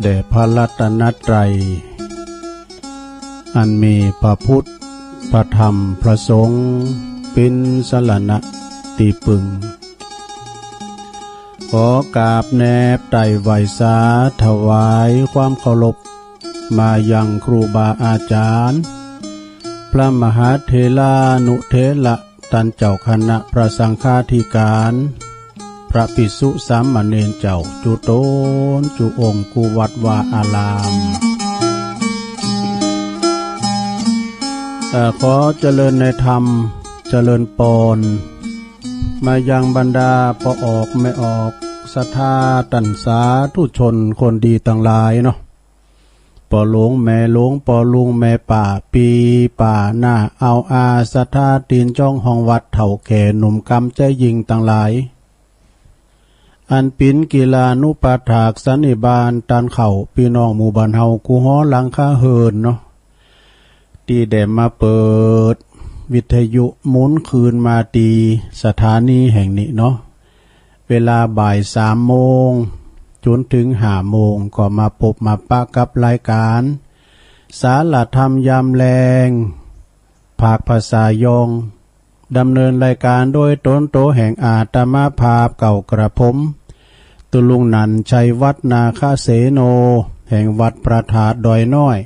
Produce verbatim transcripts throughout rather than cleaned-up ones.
แต่พระรัตนตรัย อันมีพระพุทธ พระธรรม พระสงฆ์ เป็นสรณะตี้พึ่ง ขอกราบแนบไต่ไหว้สาถวายความเคารพ มายังครูบาอาจารย์ พระมหาเถรานุเถระ ต้านเจ้าคณะพระสังฆาธิการ พระภิกษุสามเณรเจ้า จุ๊ตนจุองค์ กู้วัดวาอาราม เอ่อ ขอเจริญในธรรม เจริญปอน มายังบรรดาป้อออกแม่ออก ศรัทธาต้านสาธุชนคนดีตังหลายเนาะ ป้อหลวงแม่หลวง ป้อลุงแม่ป้า ปี้ป้าน้า อาวอา ศรัทธาตี้จองห้องวัด เฒ่าแก่หนุ่มกำใจ๊ญิงตังหลาย อันเป๋นกิลานุปถากสันนิบาตต้านเข้า ปี้น้องหมู่บ้านเฮากู้หอหลังคาเฮือนเนาะ ตี้ได้มาเปิดวิทยุหมุนคืนมาตี้สถานีแห่งนี้เนาะ เวลาบ่ายสามโมงจ๋นเถิงห้าโมง ก็มาปบมาปะกับรายการสารธรรมยามแลง ภาคภาษายอง ดำเนินรายการโดยตนโตแห่งอาตมาภาพเก่ากระผม ตุ๊ลุงนันท์ ชัยวัฒน์ นาคเสโน แห่งวัดพระธาตุดอยน้อย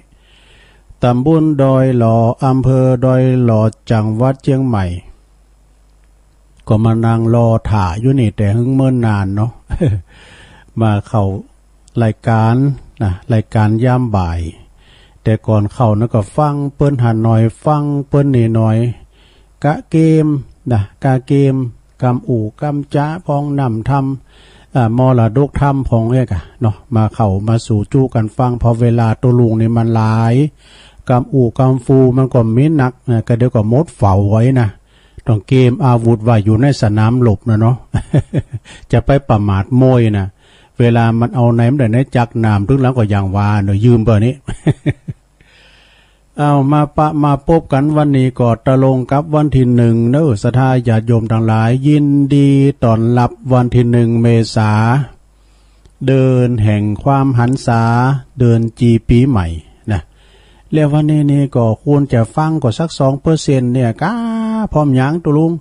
ตำบลดอยหล่อ อำเภอดอยหล่อ จังหวัดเชียงใหม่ ก็มานั่งรอถ่าอยู่นี่แต่เฮิงเมินนานเนาะ มาเข้ารายการนะ รายการยามบ่าย แต่ก่อนเข้านั้นก็ฟังเปิ้นหาหน่อย ฟังเปิ้นนี่หน่อย กะเกมนะ กะเกม กำอู้กำจ๋า พองน้ำธรรม อ่า มรดกธรรมพองเอ้ยกะเนาะ มาเข้ามาสู่จู้กั๋นฟัง เพราะเวลาตุ๊ลุงนี่มันหลาย กำอู้กำฟูมันก็มีนักนะ ก็เดี๋ยวก็หมดเฝ้าไว้นะ ต้องเกมอาวุธไว้อยู่ในสนามรบนะเนาะ จะไปประมาทมวยนะ เวลามันเอาไหนมันได้ไหนจักน้ำ ถึงหลังก็อย่างว่าเนาะ ยืมเปิ้นนี่ เอามาปะมาปบกั๋นวันนี้ก็ตรงกับวันตี้หนึ่งเนาะ ศรัทธาญาติโยมตังหลาย ยินดีต้อนรับวันตี้หนึ่งเมษา เดือนแห่งความหันษา เดือนจีปีใหม่นะ แล้ววันนี้นี่ก็ควรจะฟังก็สักสองเปอร์เซ็นต์เนี่ย กา พร้อมหยังตุ๊ลุง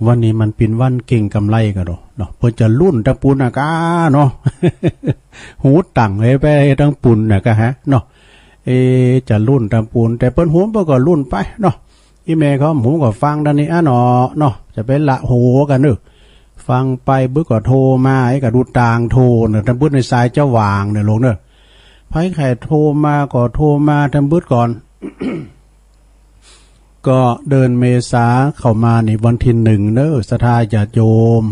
วันนี้มันเป๋นวันเก็งกำไรกะดอกเนาะ เปิ้นจะลุ้นตางปูนนะกาเนาะ ฮู้ตังไว้ไปตางปูนนะกาฮะเนาะ เอ จะลุ้นตางปูน แต่เปิ้นฮู้เปิ้นก็ลุ้นไปเนาะ อี่แม่เขาฮู้ก็ฟังตางนี้อะเนาะ เนาะ จะไปละโหกั๋นเนาะ ฟังไปบึดก็โทรมา ไอ้กะดูตางโทรเนาะ ตางบึดในสายจะว่างเนาะลุงเนาะ ไผใค่โทรมาก็โทรมาตางบึดก่อน ก็เดือนเมษาเข้ามานี่วันตี้หนึ่งเนาะ ศรัทธาญาติโยม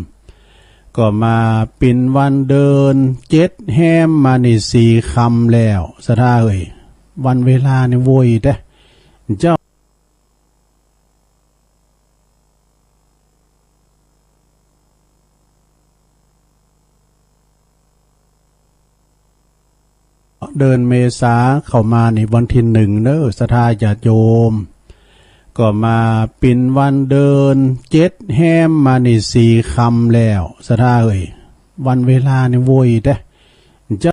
ก็มาเป๋นวันเดือนเจ็ดแฮมมานี่สี่ค่ำแล้ว ศรัทธาเอ้ย วันเวลานี่โวยแต๊ เจ้า เดือนเมษาเข้ามานี่วันตี้หนึ่งเนาะ ศรัทธาญาติโยม ก็มาเป๋นวันเดือนเจ็ดแฮมมานี่สี่ค่ำแล้ว ศรัทธาเอ้ย วันเวลานี่โวยแต๊ เจ้า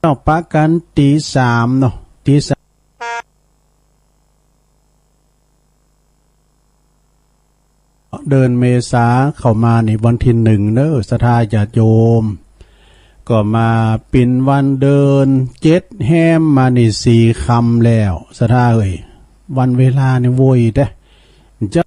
เจ้าปะกั๋นตีสามเนาะ ตีสาม เดือนเมษาเข้ามานี่วันตี้หนึ่งเนาะ ศรัทธาญาติโยม ก็มาเป๋นวันเดือนเจ็ดแฮมมานี่สี่ค่ำแล้ว ศรัทธาเอ้ย วันเวลานี่โวยแต๊ เจ้า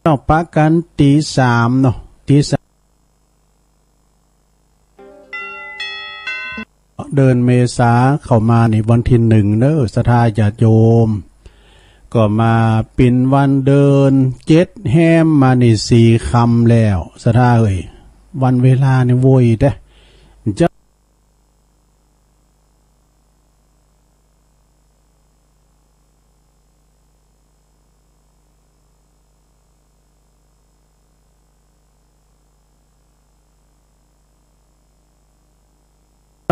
เจ้าปะกั๋นตีสามเนาะ ตีสาม เดือนเมษาเข้ามานี่วันตี้หนึ่งเนาะ ศรัทธาญาติโยม ก็มาเป๋นวันเดือนเจ็ดแฮมมานี่สี่ค่ำแล้ว ศรัทธาเอ้ย วันเวลานี่โวยแต๊ เจ้า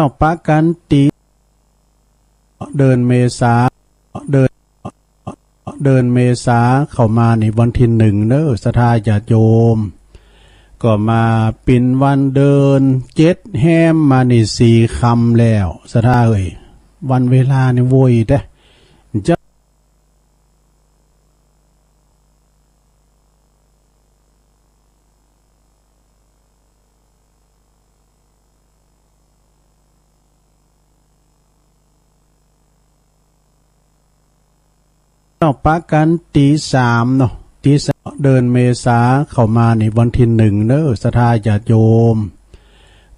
เจ้าปะกันตี เดือนเมษา เดือน เดือนเมษาเข้ามานี่วันที่หนึ่งเนอะ ศรัทธาญาติโยม ก็มาปินวันเดือนเจ็ดแฮมมานี่สี่ค่ำแล้ว ศรัทธาเอ้ย วันเวลานี่โวยเด้ เจ้า เจ้าปะกันตีสามเนาะ ตีสาม เดือนเมษาเข้ามานี่วันที่หนึ่งเนอะ ศรัทธาญาติโยม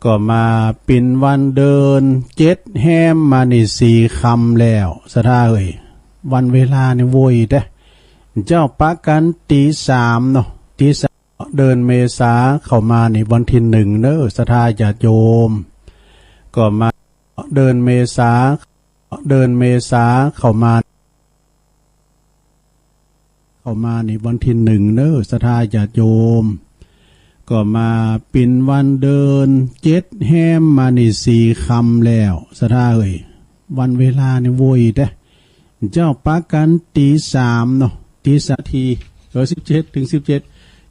ก็มาปินวันเดือนเจ็ดแฮมมานี่สี่ค่ำแล้ว ศรัทธาเอ้ย วันเวลานี่โวยเด้ เจ้าปะกันตีสามเนาะ ตีสาม เดือนเมษาเข้ามานี่วันที่หนึ่งเนอะ ศรัทธาญาติโยม ก็มา เดือนเมษา เดือนเมษาเข้ามา เข้ามานี่วันที่หนึ่งเนอะ ศรัทธาญาติโยม ก็มาปินวันเดือนเจ็ดแฮมมานี่สี่ค่ำแล้ว ศรัทธาเอ้ย วันเวลานี่โวยเด้ เจ้าปะกันตีสามเนาะ ตีสามนาที เออ สิบเจ็ด ถึงสิบเจ็ด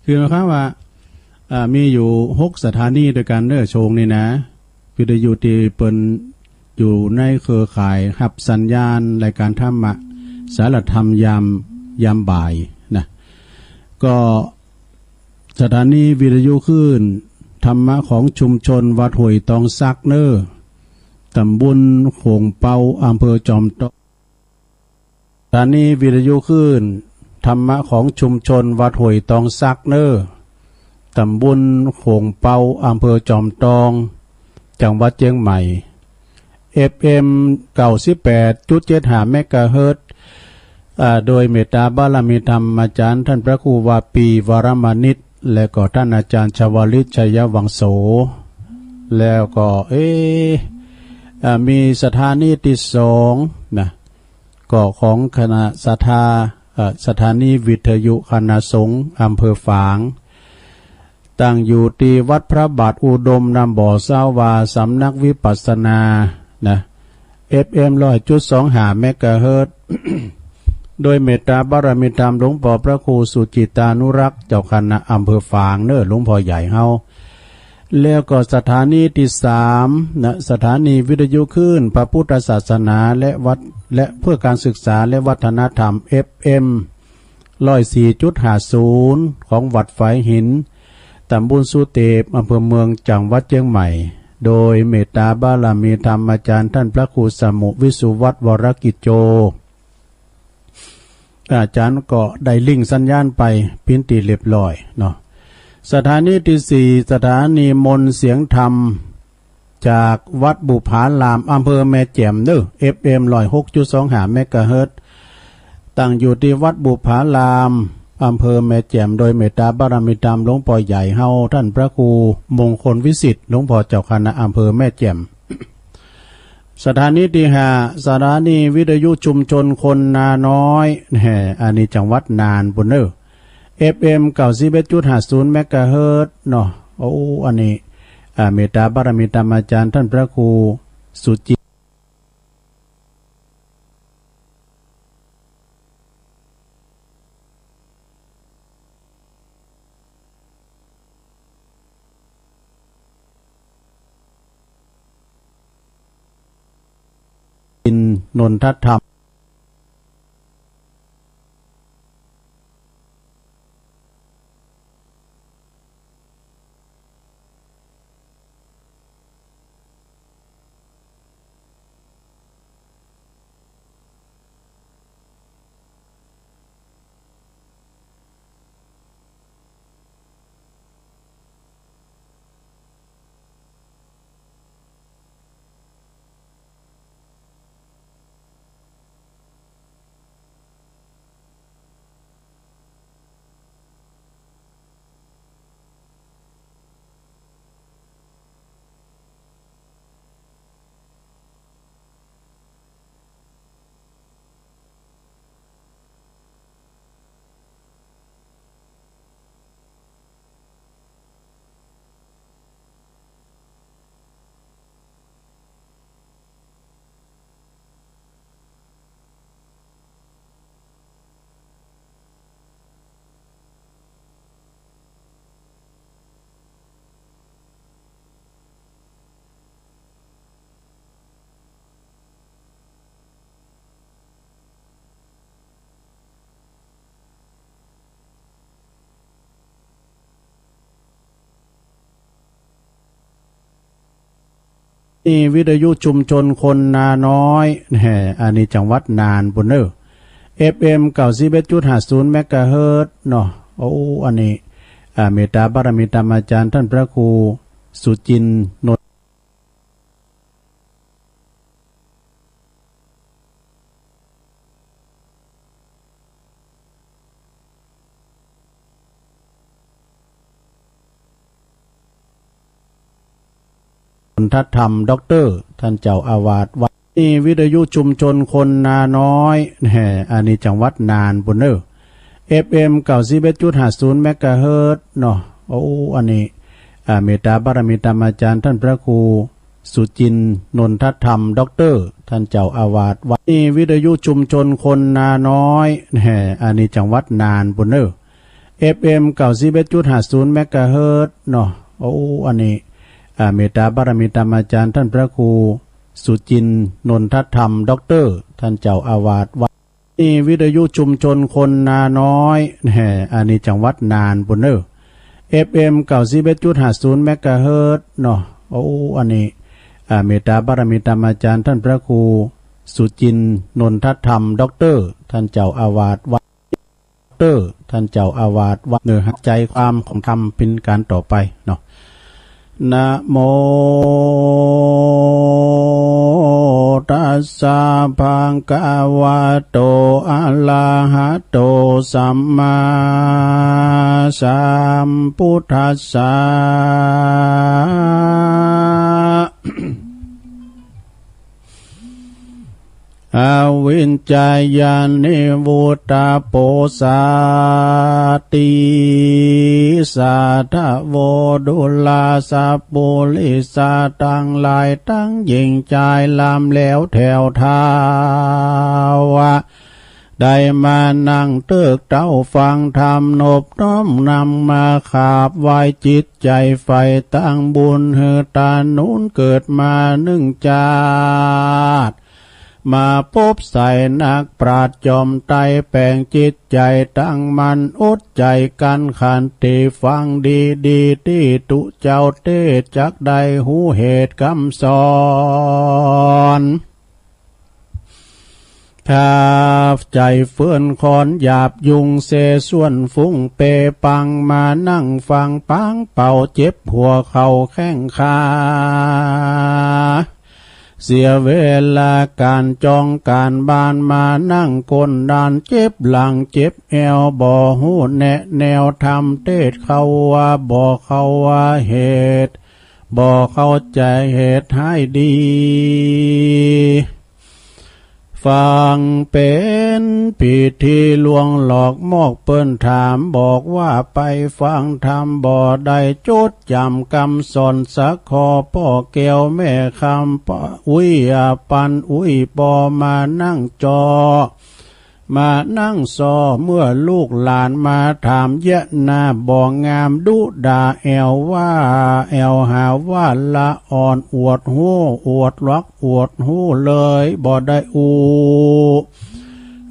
คือหมายความว่า อ่า มีอยู่หกสถานีด้วยกันเด้อ ช่วงนี้นะ วิทยุที่เปิ้นอยู่ในเครือข่ายรับสัญญาณรายการธรรมะ สารธรรมยาม ยามบ่ายนะ ก็สถานีวิทยุคลื่นธรรมะของชุมชนวัดห้วยตองสักเนอ ตำบลโขงเปา อำเภอจอมทอง สถานีวิทยุคลื่นธรรมะของชุมชนวัดห้วยตองสักเนอ ตำบลโขงเปา อำเภอจอมทอง จังหวัดเชียงใหม่ เอฟเอ็ม เก้าสิบแปดจุดเจ็ดห้า เมกะเฮิรตซ์ อ่า โดยเมตตาบารมีธรรมอาจารย์ท่านพระครูวาปี วรมณิต และก็ท่านอาจารย์ชวลิต ชัยวังโส แล้วก็ เอ๊ะ อ่า มีสถานีที่สองนะ ก็ของคณะศรัทธา เอ่อ สถานีวิทยุคณะสงฆ์อำเภอฝาง ตั้งอยู่ที่วัดพระบาทอุดม น้ำบ่อสาวา สำนักวิปัสสนา นะ เอฟเอ็ม ร้อยจุดสองห้า เมกะเฮิรตซ์ โดยเมตตาบารมีธรรมหลวงพ่อพระครูสุจิตานุรักษ์ เจ้าคณะอำเภอฝางเนอ หลวงพ่อใหญ่เฮา แล้วก็สถานีที่สามนะ สถานีวิทยุคลื่นพระพุทธศาสนาและวัฒ- และเพื่อการศึกษาและวัฒนธรรม เอฟเอ็ม ร้อยสี่จุดห้าศูนย์ ของวัดฝายหิน ตำบลสุเตป อำเภอเมือง จังหวัดเชียงใหม่ โดยเมตตาบารมีธรรมอาจารย์ท่านพระครูสมุวิสุวัฒน์ วรกิจโจ อาจารย์ก็ได้ลิงก์สัญญาณไปเป๋นตี้เรียบร้อยเนาะ สถานีที่สี่ สถานีมนต์เสียงธรรม จากวัดบุปผาราม อำเภอแม่แจ่มเนอ เอฟเอ็ม ร้อยหกจุดสองห้า เมกะเฮิรตซ์ ตั้งอยู่ที่วัดบุปผาราม อำเภอแม่แจ่ม โดยเมตตาบารมีธรรมหลวงพ่อใหญ่เฮา ท่านพระครูมงคลวิสิทธิ์ หลวงพ่อเจ้าคณะอำเภอแม่แจ่ม สถานีที่ห้า สถานีวิทยุชุมชนคนนาน้อย แหม อันนี้จังหวัดน่านปู้นเนอ เอฟเอ็ม เก้าสิบเอ็ดจุดห้าศูนย์ เมกะเฮิรตซ์เนาะ โอ้ อันนี้ อ่า เมตตาบารมีธรรมอาจารย์ท่านพระครูสุจิต อินนนทธรรม เ นี่วิทยุชุมชนคนนาน้อยแห่ อันนี้จังหวัดน่านปุ้นเนอะ เอฟเอ็ม เก้าสิบเอ็ดจุดห้าศูนย์ เมกะเฮิรตซ์เนาะ โอ้ อันนี้ อ่า เมตตาบารมีธรรมอาจารย์ท่านพระครูสุจินต์ นน นทธรรม ด็อกเตอร์ ท่านเจ้าอาวาสวัด นี่วิทยุชุมชนคนนาน้อยแห่ อันนี้จังหวัดน่านปุ้นเนอะ เอฟเอ็ม เก้าสิบเอ็ดจุดห้าศูนย์ เมกะเฮิรตซ์เนาะ โอ้ อันนี้ อ่า เมตตาบารมีธรรมอาจารย์ท่านพระครูสุจินต์ นนทธรรม ด็อกเตอร์ ท่านเจ้าอาวาสวัด นี่วิทยุชุมชนคนนาน้อยแห่ อันนี้จังหวัดน่านปุ้นเนอะ เอฟเอ็ม เก้าสิบเอ็ดจุดห้าศูนย์ เมกะเฮิรตซ์เนาะ โอ้ อันนี้ อ่า เมตตาบารมีธรรมอาจารย์ท่านพระครูสุจินต์ นนทธรรม ด็อกเตอร์ ท่านเจ้าอาวาสวัด นี่วิทยุชุมชนคนนาน้อยแห่ อันนี้จังหวัดน่านปุ้นเนอะ เอฟเอ็ม เก้าสิบเอ็ดจุดห้าศูนย์ เมกะเฮิรตซ์เนาะ โอ้ อันนี้ อ่า เมตตาบารมีธรรมอาจารย์ท่านพระครูสุจินต์ นนทธรรม ด็อกเตอร์ ท่านเจ้าอาวาสวัด เตอร์ ท่านเจ้าอาวาสวัด เนอะ หักใจความของธรรมเป็นการต่อไปเนาะ นะโม ตัสสะ ภะคะวะโต อะระหะโต สัมมาสัมพุทธัสสะ อวิชชาญาณิ วุตตะ โปสาติ สาทะโว ดูราสัปปุริสะตังหลายตังญิงจายลำแล้วแถวเท้า ได้มานั่งเติกเต้าฟังธรรมนบน้อมนำมาขาบไหว้จิต ใจ๋ใฝ่ตั้งบุญหื้อตาหนุนเกิดมานึ่งจาติ มาปบใส่นักปราชญ์จอมไตรแป๋งจิตใจ๋ตั้งมั่นอดใจ๋กั้นขันติฟังดีๆ ตี้ตุ๊เจ้าเตสน์จักได้ฮู้เหตุกำสอน ถ้าใจ๋เฟื่อนคอนหยาบยุงเสส่วนฟุ้งเปปังมานั่งฟังปางเป่าเจ็บหัวเข่าแข้งขา เสียเวลาก๋านจองก๋านบ้านมานั่งก้นด้านเจ็บหลังเจ็บแอวบ่ฮู้แนะแนวธรรมเตสน์เขาว่าบ่เข้าว่าเหตุ บ่เข้าใจ๋เหตุหายดี ฟังเป๋นพิธีลวงหลอกมอกเปิ้นถามบอกว่าไปฟังธรรมบ่ได้จดจ๋ำกำสอนสักข้อ ป้อแก้วแม่คำป้ออุ๊ยอาปันอุ๊ยป้อมานั่งจอ มานั่งซอ เมื่อลูกหลานมาถามเยียะหน้าบ่งามดุด่าแอวว่าแอวหาว่าละอ่อนอวดฮู้อวดลักอวดฮู้เลยบ่ได้อู้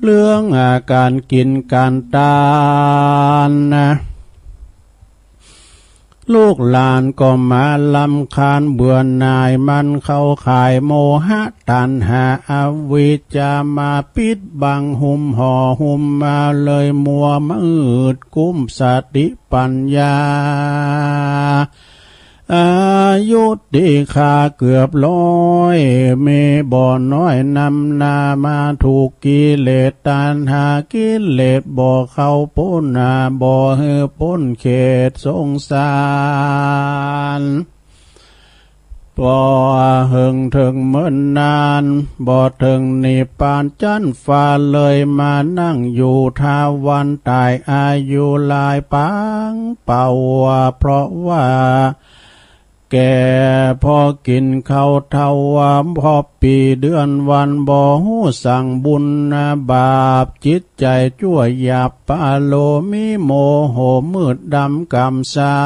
เรื่องอาก๋านกิ๋นก๋านตานนะ ลูกหลานก็มารำคาญเบื่อหน่ายมันเข้าข่ายโมหะตัณหาอวิชชามาปิดบังหุ้มห่อหุ้มมาเลยมัวมืดกุ้มสติปัญญา อายุติข้าเกือบร้อย มีบ่น้อยนำหน้ามาถูกกิเลสตัณหากิเลสบ่เข้าป๊นหน้าบ่หื้อป๊นเขตสงสาร บ่เหิงเถิงเมินนาน บ่เถิงนิพพานจั้นฟ้าเลยมานั่งอยู่ท้าวันต๋ายอายุหลายปางเป่า เพราะว่าแก่พอกิ๋นข้าวเฒ่าว่าพอปี๋เดือนวันบ่ฮู้สังบุญนะบาปจิตใจ๋จั่วหยาบปาโลมิโมโหมืดดำกำเศร้า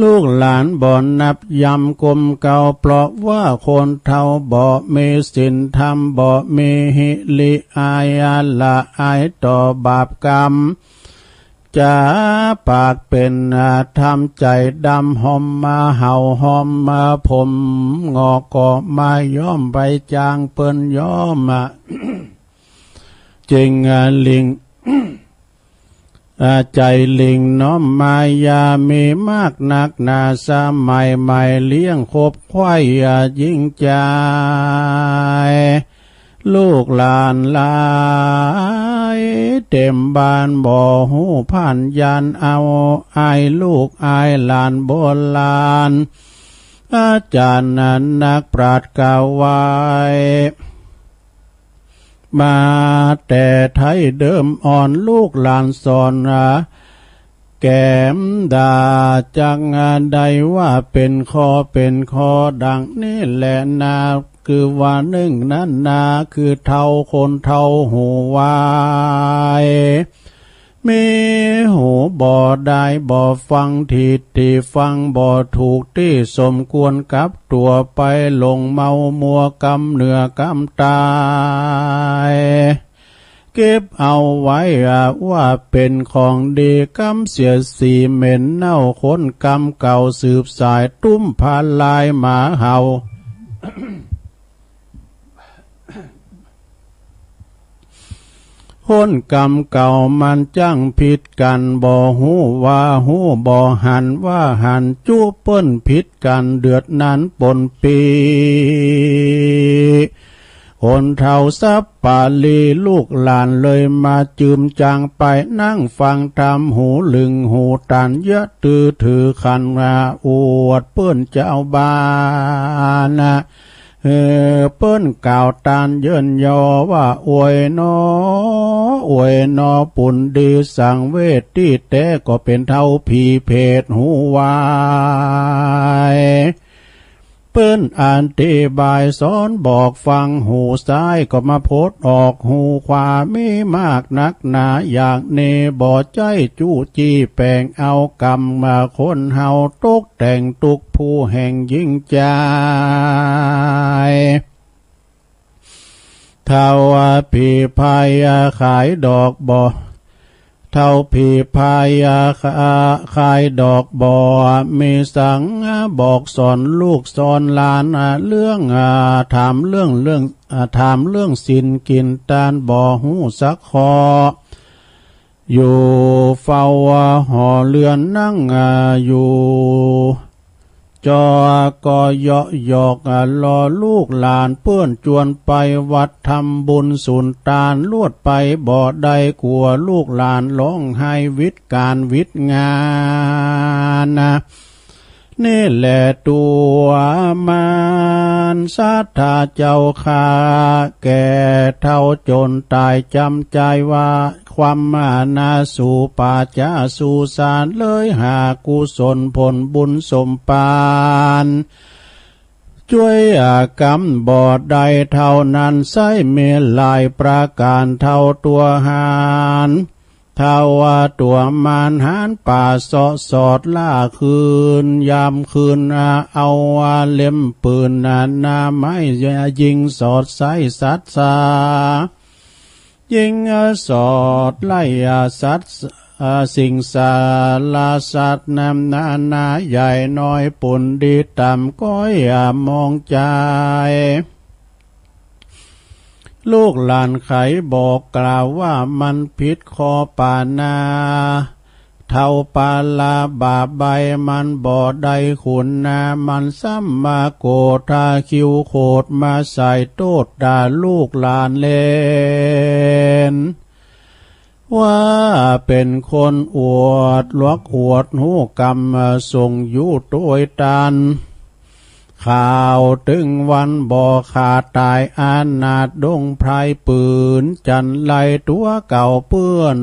ลูกหลานบ่นับยำกลมเกลา เพราะว่าคนเฒ่าบ่มีศีลธรรม บ่มีหิริอาละอายต่อบาปกรรม จะปากเป๋น อ่า ทำใจ๋ดำ หอมมาเห่า หอมมาผม งอกก็มาย้อม ไปจ้างเปิ้นย้อม อ่า เจ๋ง อ่า หลิง อ่า ใจ๋หลิงน้อมมายา มีมากนักหนา สมัยใหม่เลี้ยงคบควาย อ่า หญิงจาย ลูกหลานหลายเต็มบ้าน บ่ฮู้ผ่านยานเอา อายลูกอายหลานโบราณ อาจารย์นักปราชญ์กล่าวไว้ มาแต่ไทยเดิมอ่อน ลูกหลานสอน แกมดาจักได้ว่าเป๋นข้อเป๋นข้อดังนี้แหละนา คือว่านึ่งนั้นนา คือเฒ่าคนเฒ่าฮู้ไว้ มีหูบ่ได้บ่ฟัง ตี้ตี้ฟังบ่ถูก ตี้สมควรกับตั๋วไป หลงเมามัวกำเหนือกำตาย เก็บเอาไว้ อ่า ว่าเป๋นของดี กำเสียสีเหม็นเน่า คนกำเก่าสืบสาย ตุ้มพาลายหมาเห่า คนกำเก่ามันจั้งผิดกั๋น บ่ฮู้ว่าฮู้ บ่หันว่าหัน จุเปิ้นผิดกั๋น เดือดนั้นปนปี คนเฒ่าสัปปาลี ลูกหลานเลยมาจืมจางไป นั่งฟังธรรม หูลึงหูตัน เยอะตื้อถือขัน อ่า อวดเปิ้นเจ้าบ้าน เออ เปิ้นกล่าวตานเยินยอว่า อวยหนอ อวยหนอ ปุณดีสังเวช ตี้แต๊ก็เป๋นเฒ่าผีเผตหูวาย เปิ้นอธิบายสอนบอกฟัง หูซ้ายก็มาพดออก หูขวามีมากนักหนา อย่างนี้บ่ใจ้จุจี้แป๋งเอา กรรมคนเฮาตกแต่งตุ๊กผู้แห่งหญิงจาย เฒ่าผีพายขายดอกบ่ เฒ่าผีพายขายดอกบ่ มีสังบอกสอนลูกสอนหลาน เรื่อง ถามเรื่อง เรื่อง ถามเรื่องศีลกินตานบ่ฮู้สักข้อ อยู่เฝ้าหอเรือนนั่ง อ่า อยู่ จอก็เยาะหยอก อ่า ล้อลูกหลานเปิ้นจวนไปวัดทำบุญสุนตาน ลวดไปบ่ได้กั๋วลูกหลานร้องไห้วิดก๋านวิดงานนะ นี่แหละตั๋วมารศรัทธาเจ้าข้า แก่เฒ่าจนต๋ายจ๋ำใจ๋ว่า ความมานาสู่ป่าจ๊าสู่ศาล เลยหากุศลผลบุญสมปาน จ้วยกรรมบ่ได้เท่านั้น ใช้มีหลายประก๋านเท่าตั๋วหาร เท่าว่าตั๋วมารหารป่าเซาะสอดล่าคืน ยามคืน เอาเล่มปืนหน้าไม้ยิงสอดใส่สัตว์สา ยิงสอดไล่สัตว์ สิ่งสารสัตว์นำนานาใหญ่น้อย ปุณดีต่ำก้อยมองใจ ลูกหลานไขบอกกล่าวว่ามันผิดข้อปานา เท่าปาลาบาปใบมันบ่ได้ขุนนา มันซ้ำมาโกรธาคิวโขดมาใส่โต้ษด่าลูกหลานเล่น ว่าเป๋นคนอวดหลวกอวดฮู้กรรมส่งอยู่โตยตัน ข่าวตึงวันบ่ขาดต๋ายอนาถดงไพรปืน จันไรตั๋วเก่าเปื้อน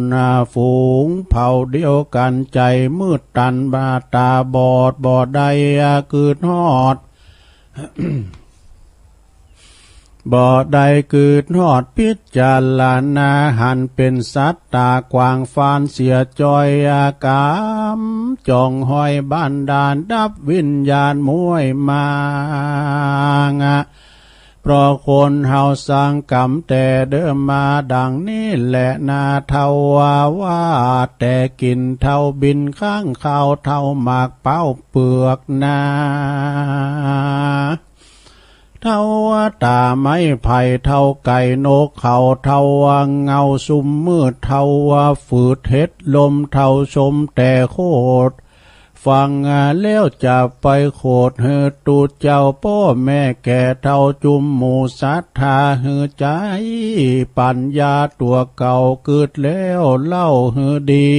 ฝูงเผ่าเดียวกั๋น ใจ๋มืดตันบาต๋าบอด บ่ได้กึดฮอด บ่ได้กึดฮอดพิจารณาหันเป๋นสัตว์ต๋ากว้างฟานเสียจ้อย กรรมจ่องห้อยบันดาลดับวิญญาณม้วยมาง เพราะคนเฮาสร้างกรรมแต่เดิมมาดังนี้แหละนา เทวาว่าแต่กินเทวบินข้างคาว เทวหมากเป๊าเปือกนา เทวตาไม้ไผ่ เทวไก่นกเขา เทวเงาซุมมืด เทวฝืดเห็ดลม เทวชมแต่โคตร ฟังแล้วจะไปโขดหื้อตุ๊เจ้าป้อแม่แก่เฒ่าจุมหมู่ศรัทธาหื้อใจ๊ ปัญญาตั๋วเก่าเกิดแล้วเล่าหื้อดี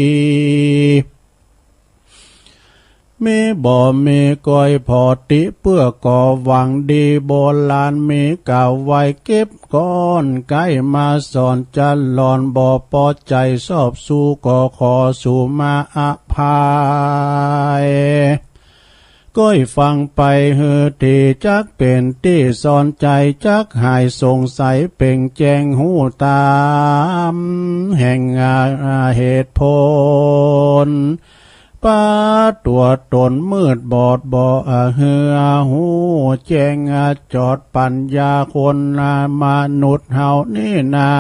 มีบ่มีก้อยพอติเปื้อก่อหวังดี โบราณมีกล่าวไว้เก็บก้อน ใกล้มาสอนจะหลอน บ่ปอใจสอบสู้ ก็ขอสู่มาอภัย ก้อยฟังไปหื้อดี จักเป๋นตี้สอนใจ๋ จักหายสงสัยเป่งแจ้งฮู้ต๋าม แห่งเหตุผล ปาตั๋วต๋นมืดบอดบ่หื้อฮู้แจ้ง จอดปัญญาคนมนุษย์เฮานี้นา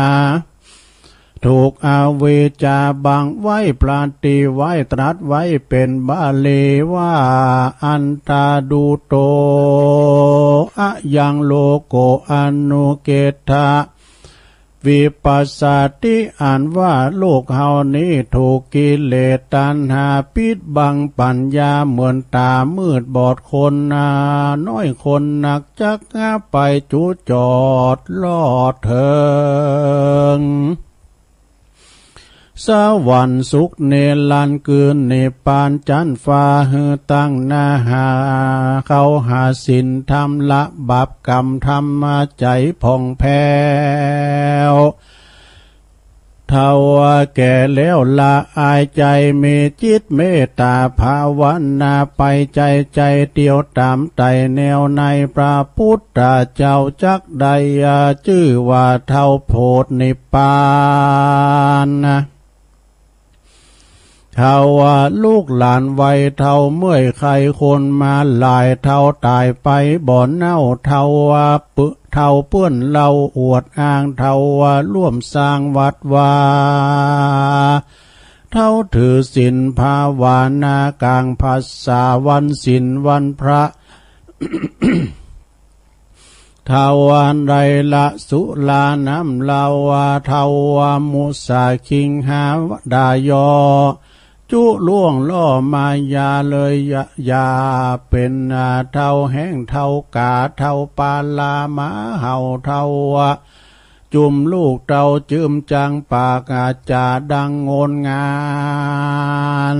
ถูกอวิชชาบังไว้ ปราณตี้ไว้ตรัสไว้เป๋นบาลีว่า อันทาดูโต อะยังโลโก อนุเกตถะ วิปัสสาติ อันว่าโลกเฮานี้ถูกกิเลสตัณหาปิดบังปัญญา เหมือนต๋ามืดบอดคนน้อยคนนัก จักไปจุจอดลอดเถิง สวรรค์สุขนิรันดร์ คือนิพพานจั้นฟ้า หื้อตั้งหน้าหาเข้าหาศีลธรรม ละบาปกรรม ทำมาใจ๋ผ่องแผ้ว เฒ่าแก่แล้วละอายใจ๋ มีจิตเมตต๋าภาวนา ไปใจ๋ใจ๋เตียวต๋ามไต่แนวใน พระพุทธเจ้าจักได้จื้อว่าเฒ่าโพธินิพพาน เฒ่าว่าลูกหลานวัยเฒ่าเมื่อยไข้คนมาหลาย เฒ่าต๋ายไปบ่เน่า เฒ่าว่าปึ เฒ่าเปื้อนเหล้าอวดอ้าง เฒ่าว่าร่วมสร้างวัดวา เฒ่าถือศีลภาวนากลางพรรษาวันศีลวันพระ เฒ่าว่าได้ละสุราน้ำเหล้า เฒ่าว่ามุสาคิงหาด่ายอ จุล่วงล่อมายาเลยอย่า อย่าเป๋นเฒ่าแห้งเฒ่ากา เฒ่าปาลามาเห่า เฒ่าจุมลูกเต้าจื้มจังปากอาจาดังโงนงาน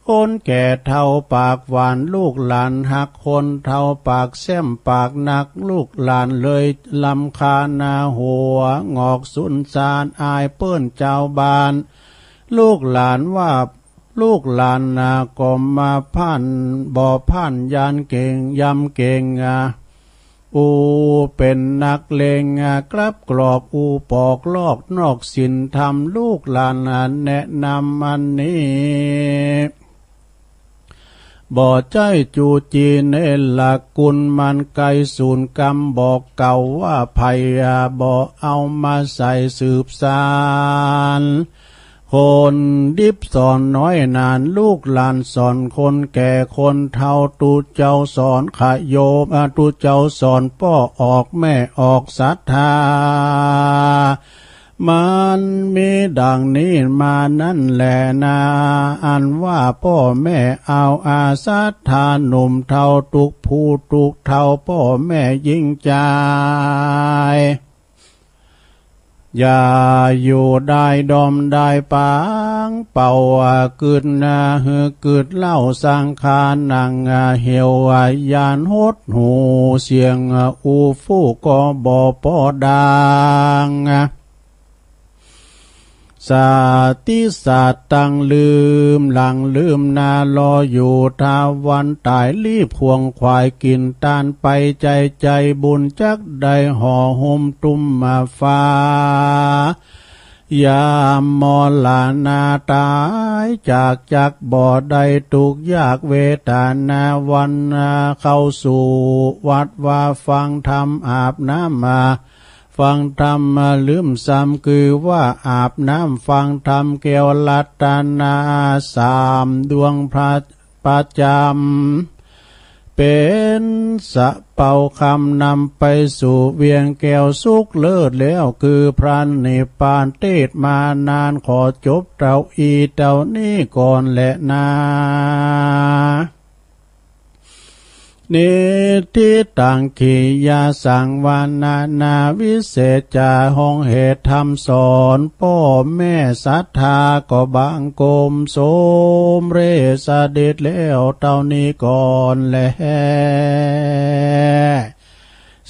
คนแก่เฒ่าปากหวาน ลูกหลานฮักคนเฒ่าปากแซ่มปากหนัก ลูกหลานเลยรำคาญหน้าหัวงอกสุนซาน อายเปิ้นเจ้าบ้าน ลูกหลานว่า ลูกหลานนาก็มาผ่าน บ่ผ่านยานเก่ง ยำเก่ง อูเป๋นนักเลง กลับกรอก อูปอกลอกนอกศีลธรรม ลูกหลานแนะนำอันนี้ บ่ใจ้จู้จี้เนรคุณ มันไกลศูนย์กรรม บอกเก่าว่าไผ บ่เอามาใส่สืบสาน คนดิบสอนน้อยนาน ลูกหลานสอนคนแก่คนเฒ่า ตุ๊เจ้าสอนขะโยม ตุ๊เจ้าสอนป้อออกแม่ออกศรัทธา มันมีดังนี้มานั่นแหละนา อันว่าป้อแม่เอาอาศรัทธาหนุ่มเฒ่า ตุ๊กผู้ตุ๊กเฒ่าป้อแม่ยิ่งจาย อย่าอยู่ได้ดอมได้ปางเป่า กึดนาหือกึดเหล้าสังขารหนัง เหี่ยวย่านหดหู่เสียง อู้ฟู่ก็บ่ปอดัง สติสัตว์ตั้งลืมหลังลืมหน้า รออยู่ถ้าวันต๋าย รีบขวนขวายกิ๋นตานไป ใจ๋ใจ๋บุญจักได้ห่อหุ้มตุ้มมาฟ้า ยามมรณะตายจาก จักบ่ได้ทุกข์ยากเวทนา วันนาเข้าสู่วัฏ ว่าฟังธรรมอาบน้ำมา ฟังธรรมมาลืมซ้ำ คือว่าอาบน้ำฟังธรรม แก้วรัตนาสามดวงพระประจำ เป็นสะเปาคำนำไปสู่เวียงแก้วสุขเลิศแล้ว คือพระนิพพาน เทศน์มานาน ขอจบเต้าอี้เต้านี้ก่อนแลนา นิทธิตังขียะสังวรณานาวิเศษจา ห้องเหตุธรรมสอน ป้อแม่ศรัทธาก็บังคมสมเร็จเสด็จแล้วเต้านี้ก่อนแล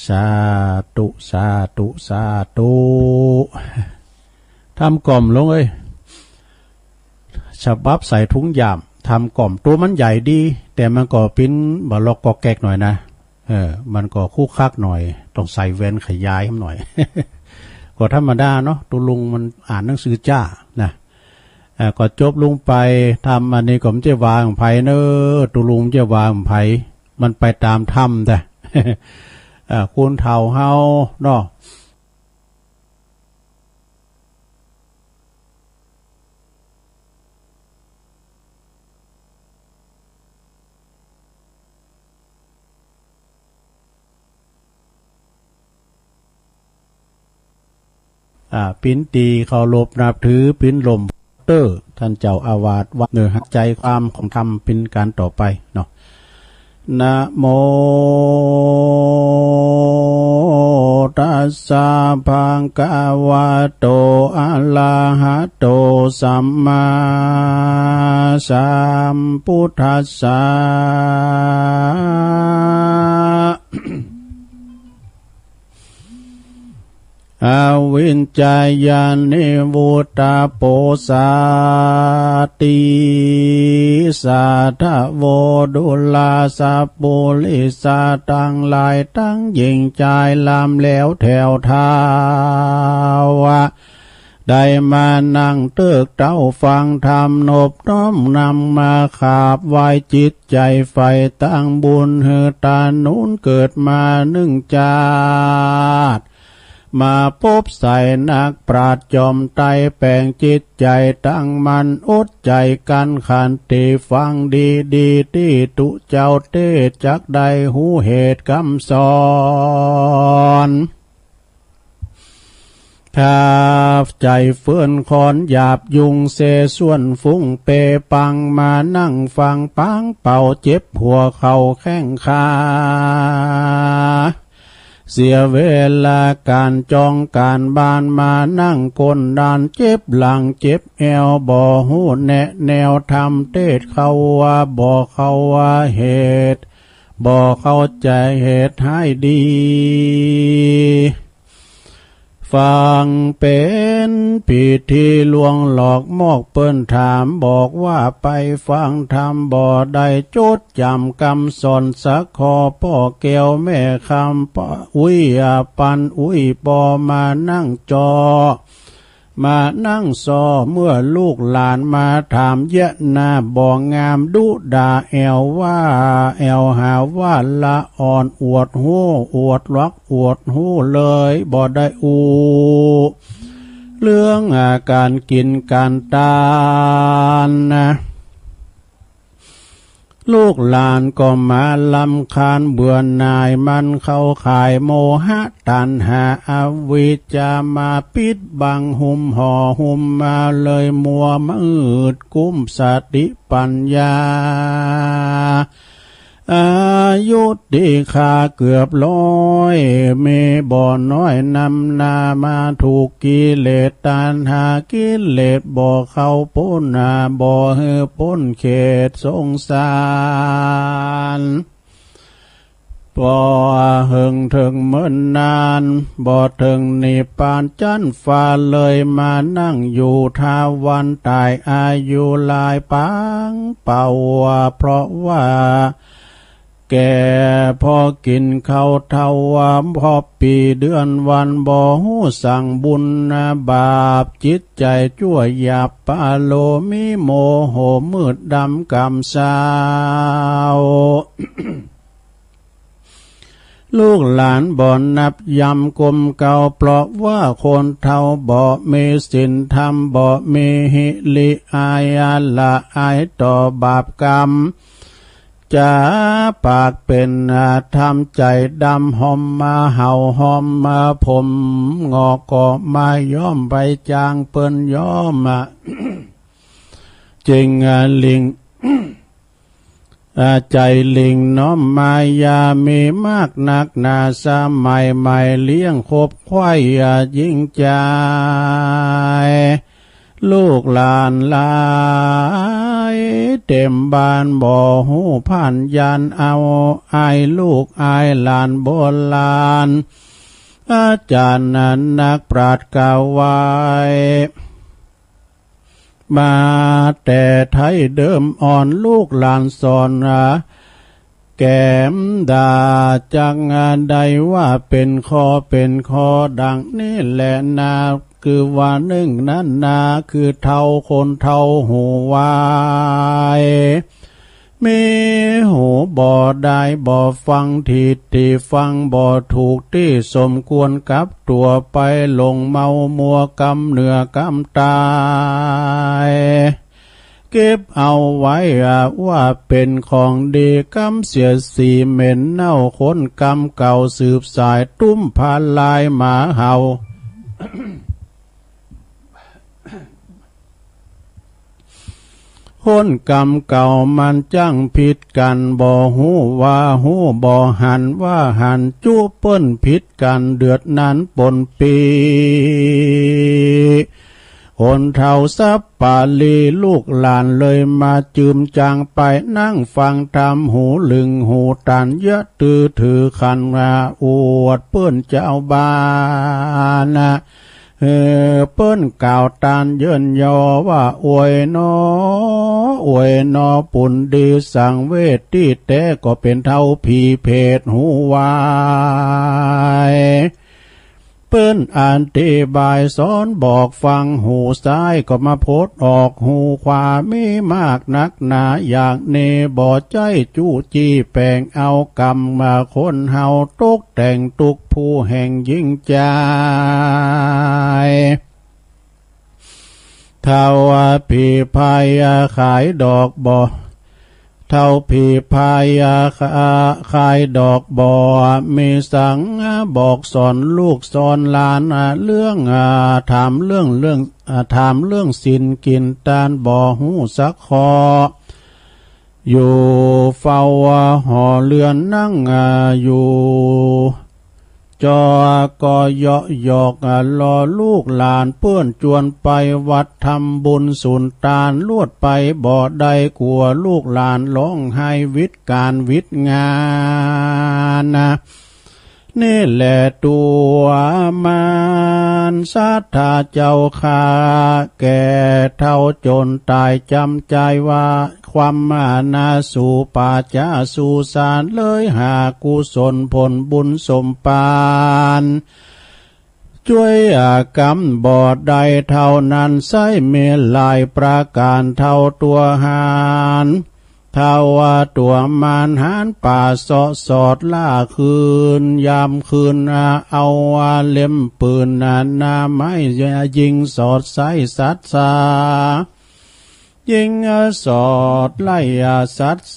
สาธุ สาธุ สาธุ ธรรมกล่อมลงเอ้ย ฉบับใส่ถุงยาม ธรรมกล่อม ตัวมันใหญ่ดี แต่มันก็ปิ้นบ่ล็อกก็แก๊กหน่อยนะ เออ มันก็คุกคักหน่อย ต้องใส่แว่นขยายหน่อย ก็ธรรมดาเนาะ ตัวลุงมันอ่านหนังสือจ้านะ เอ่อ ก็จบลงไป ธรรมอันนี้ก็บ่ใจ้ว่าของไผเนอะ ตัวลุงบ่ใจ้ว่าของไผ มันไปตามธรรมแต่ เอ่อ คนเฒ่าเฮาเนาะ อ่า ปิ้นตี้เคารพนับถือ ปิ้นหล่มเต๊อะ ท่านเจ้าอาวาสวัดเนอะ ใจความของธรรมปิ้นการต่อไปเนาะ นะโมตัสสะภะคะวะโต อะระหะโต สัมมาสัมพุทธัสสะ อวิชชายานิวรุตตะโปสาติ สาธะโว ดูราสัปปุริสะตังหลายตังหญิงจายลำแล้วแถวเท้า ได้มานั่งเต๊กเต๊าฟังธรรม นบน้อมนำมาขาบไหว้ จิตใจ๋ใฝ่ตังบุญ หื้อตาหนุนเกิดมานึ่งจาติ มาปบใส่นักปราชญ์จอมไตร แป๋งจิตใจ๋ตั้งมั่น อดใจ๋กั้นขันติ ฟังดีๆ ตี้ตุ๊เจ้าเตสน์ จักได้ฮู้เหตุกำสอน ถ้าใจ๋เฟื่อนคอนหยาบยุงเสส่วนฟุ้งเปปัง มานั่งฟังปังเป่าเจ็บหัวเข่าแข้งขา เสียเวลาก๋านจองก๋านบ้าน มานั่งก้นด้านเจ็บหลังเจ็บแอว บ่ฮู้แนะแนวธรรมเตสน์ เขาว่าบ่เข้าว่าเหตุ บ่เข้าใจ๋เหตุให้ดี ฟังเป๋นพิธีลวงหลอกมอก เปิ้นถามบอกว่าไปฟังธรรมบ่ได้ จดจ๋ำกำสอนสักข้อ ป้อแก้วแม่คำ ป้ออุ๊ยปันอุ๊ย ป้อมานั่งจอ มานั่งซอ เมื่อลูกหลานมาถามเยียะหน้าบ่งาม ดุด่าแอวว่าแอวหาว่าละอ่อน อวดฮู้อวดลักอวดฮู้เลยบ่ได้อู้ เรื่องอาก๋านกิ๋นก๋านตานนะ ลูกหลานก็มารำคาญเบื่อหน่าย มันเข้าข่ายโมหะตัณหาอวิชชา มาปิดบังหุ้มห่อหุ้มมาเลย มัวมืดกุมสติปัญญา อายุตี้ข้าเกือบร้อย มีบ่น้อยนำหน้ามาถูกกิเลสตัณหา กิเลสบ่เข้าป๊นหน้า บ่หื้อป๊นเขตสงสาร บ่เถิงเถิงเมินนาน บ่เถิงนิพพานจั้นฟ้าเลย มานั่งอยู่ท้าวันต๋าย อายุหลายปังเป่า เพราะว่า แก่ พอกินข้าวเฒ่า พอปีเดือนวัน บ่ฮู้สังบุญบาป จิตใจจั่วหยาบ ปาโลมีโมโห มืดดำกำเศร้า ลูกหลานบ่นับยำกลมเกล้า เพราะว่าคนเฒ่าบ่มีศีลธรรม บ่มีหิริอาญา ละอายต่อบาปกรรม จะปากเป็น อ่า ทำใจดำ หอมมาเห่า หอมมาผมงอก ก็มาย้อมไปจางเปิ้นย้อม อ่า จึง อ่า ลิง อ่า ใจลิงน้อมมายา มีมากนักหนา สมัยใหม่เลี้ยงคบควาย อ่า ยิ่งใจ ลูกหลานหลายเต็มบ้าน บ่ฮู้ผ่านยานเอา อายลูกอายหลานโบราณ อาจารย์นักปราชญ์กล่าวไว้ มาแต่ไท้เดิมอ่อน ลูกหลานสอน แกมดาจักได้ว่าเป็นข้อเป็นข้อ ดังนี้แลนา คือว่านึ่งนั้นนา คือเฒ่าคนเฒ่าหูไว มีหูบ่ได้บ่ฟัง ทิฏฐิฟังบ่ถูกตี้ สมควรกับตั๋วไป หลงเมามัวกำเหนือกำตาย เก็บเอาไว้ อ่ะ ว่าเป็นของดี กำเสียสีเหม็นเน่า คนกำเก่าสืบสาย ตุ้มพาลายหมาเห่า คนกำเก่ามันจั่งผิดกัน บ่ฮู้ว่าฮู้ บ่หันว่าหัน จุเปิ้นผิดกัน เดือดนั้นปนปี คนเฒ่าสัปปาลี ลูกหลานเลยมาจืมจางไป นั่งฟังธรรมหูลึงหูตัน อย่าตื้อถือขันว่าอวดเปิ้นเจ้าบ้าน เออ เปิ้นกล่าวตานเยินยอว่า อวยหนอ อวยหนอ ปุณดีสังเวช ตี้แต๊ก็เป๋นเฒ่าผีเผตหูวาย เปิ้นอธิบายสอนบอกฟัง หูซ้ายก็มาพดออกหูขวา มีมากนักหนาอย่างนี้ บ่ใจ้จู้จี้แป๋งเอา กรรมมาคนเฮาตกแต่งทุกผู้แห่งยิ่งใจ เฒ่าผีพายาขายดอกบ่ เฒ่าผีพายาขายดอกบ่ มีสังบอกสอนลูกสอนหลาน เรื่อง ถามเรื่อง เรื่อง ถามเรื่องศีลกินตาน บ่ฮู้สักข้อ อยู่เฝ้าหอเรือนนั่ง อ่า อยู่ จอก็เยาะหยอก อ่า รอลูกหลานเปิ้นจวนไปวัดทำบุญสุนตาน ลวดไปบ่ได้กลัวลูกหลานร้องไห้วิดการวิดงานนะ นี่แหละตัวมารศรัทธาเจ้าข้า แก่เฒ่าจนตายจำใจว่า ความมานาสู่ป่าช้าสู่สาร เลยหากุศลผลบุญสมปาน ช่วยกรรมบ่ได้เท่านั้น ใช้มีหลายประการเท่าตัวหาร เท่าว่าตัวมารหารป่าเสาะสอดล่าคืนยามคืน เอาเล็มปืนหน้าไม้ยิงสอดใส่สัตว์สา ยิงสอดไล่สัตว์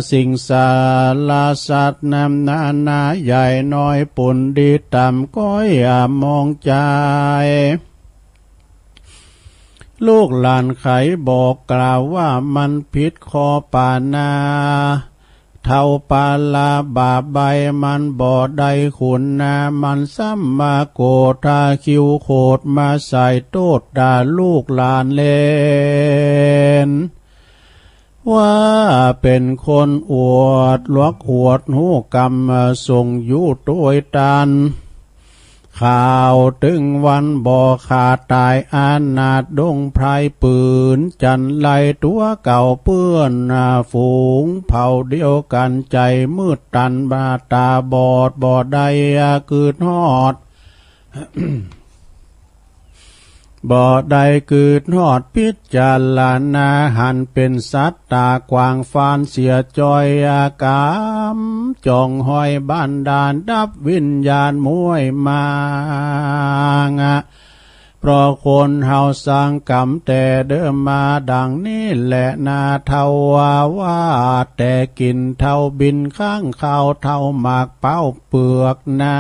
สิ่งสารสัตว์นำนานาใหญ่น้อย ปุณดีต่ำก้อยมองใจ ลูกหลานไขบอกกล่าวว่ามันผิดข้อปานา เฒ่าปาลาบาปใบมันบ่ได้คุณนา มันซ้ำมาโกรธาคิวโขดมาใส่โทษด่าลูกหลานเล่น ว่าเป็นคนอวดหลวกอวดฮู้กรรม ส่งอยู่โดยตัน ข้าวตึงวันบ่ขาดตายอนาถดงไพรปืนจันไรตัวเก่าเปื้อนหน้าฝูงเผ่าเดียวกันใจมืดตันบาตาบอดบ่ได้กึดฮอด บ่ได้กึดฮอดพิจารณาหันเป็นสัตว์ตากว้างฟานเสียจอยอากามจ้องห้อยบันดาลดับวิญญาณมวยมาง เพราะคนเฮาสร้างกรรมแต่เดิมมาดังนี้แหละนา เฒ่าว่าว่าแต่กินเฒ่าบินข้างคาวเฒ่าหมากเป้าเปลือกนา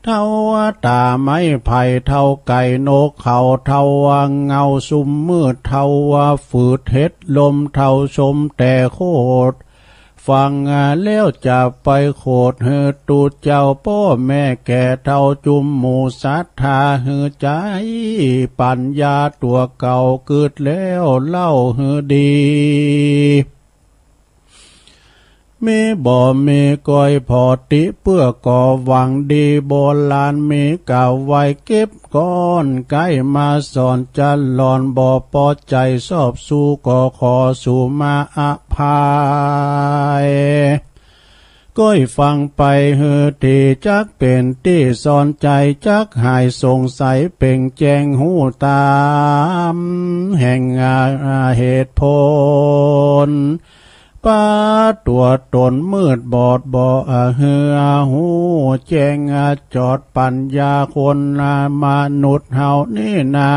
เฒ่าว่าตาไม้ไผ่เฒ่าไก่นกเขาเฒ่าว่าเงาซุ่มมืดเฒ่าว่าฝืดเห็ดลมเฒ่าชมแต่โคตร ฟังแล้วจะไปโขดหื้อตูเจ้าป้อแม่แก่เฒ่าจุมหมู่ศรัทธาหื้อใจ ปัญญาตัวเก่าเกิดแล้วเล่าหื้อดี มีบ่มีก้อยพอติเปื้อก่อหวังดีโบราณมีกล่าวไว้เก็บก้อนไก่มาสอนจะหลอนบ่ปอใจสอบสู้ก็ขอสู่มาอภัย ก้อยฟังไปหื้อที่จักเป็นที่สอนใจจักหายสงสัยเป่งแจ้งฮู้ตาม แห่งเหตุผล ปาตัวตนมืดบอดบ่เหือฮู้แจ้งจอดปัญญาคนมนุษย์เฮานี่นา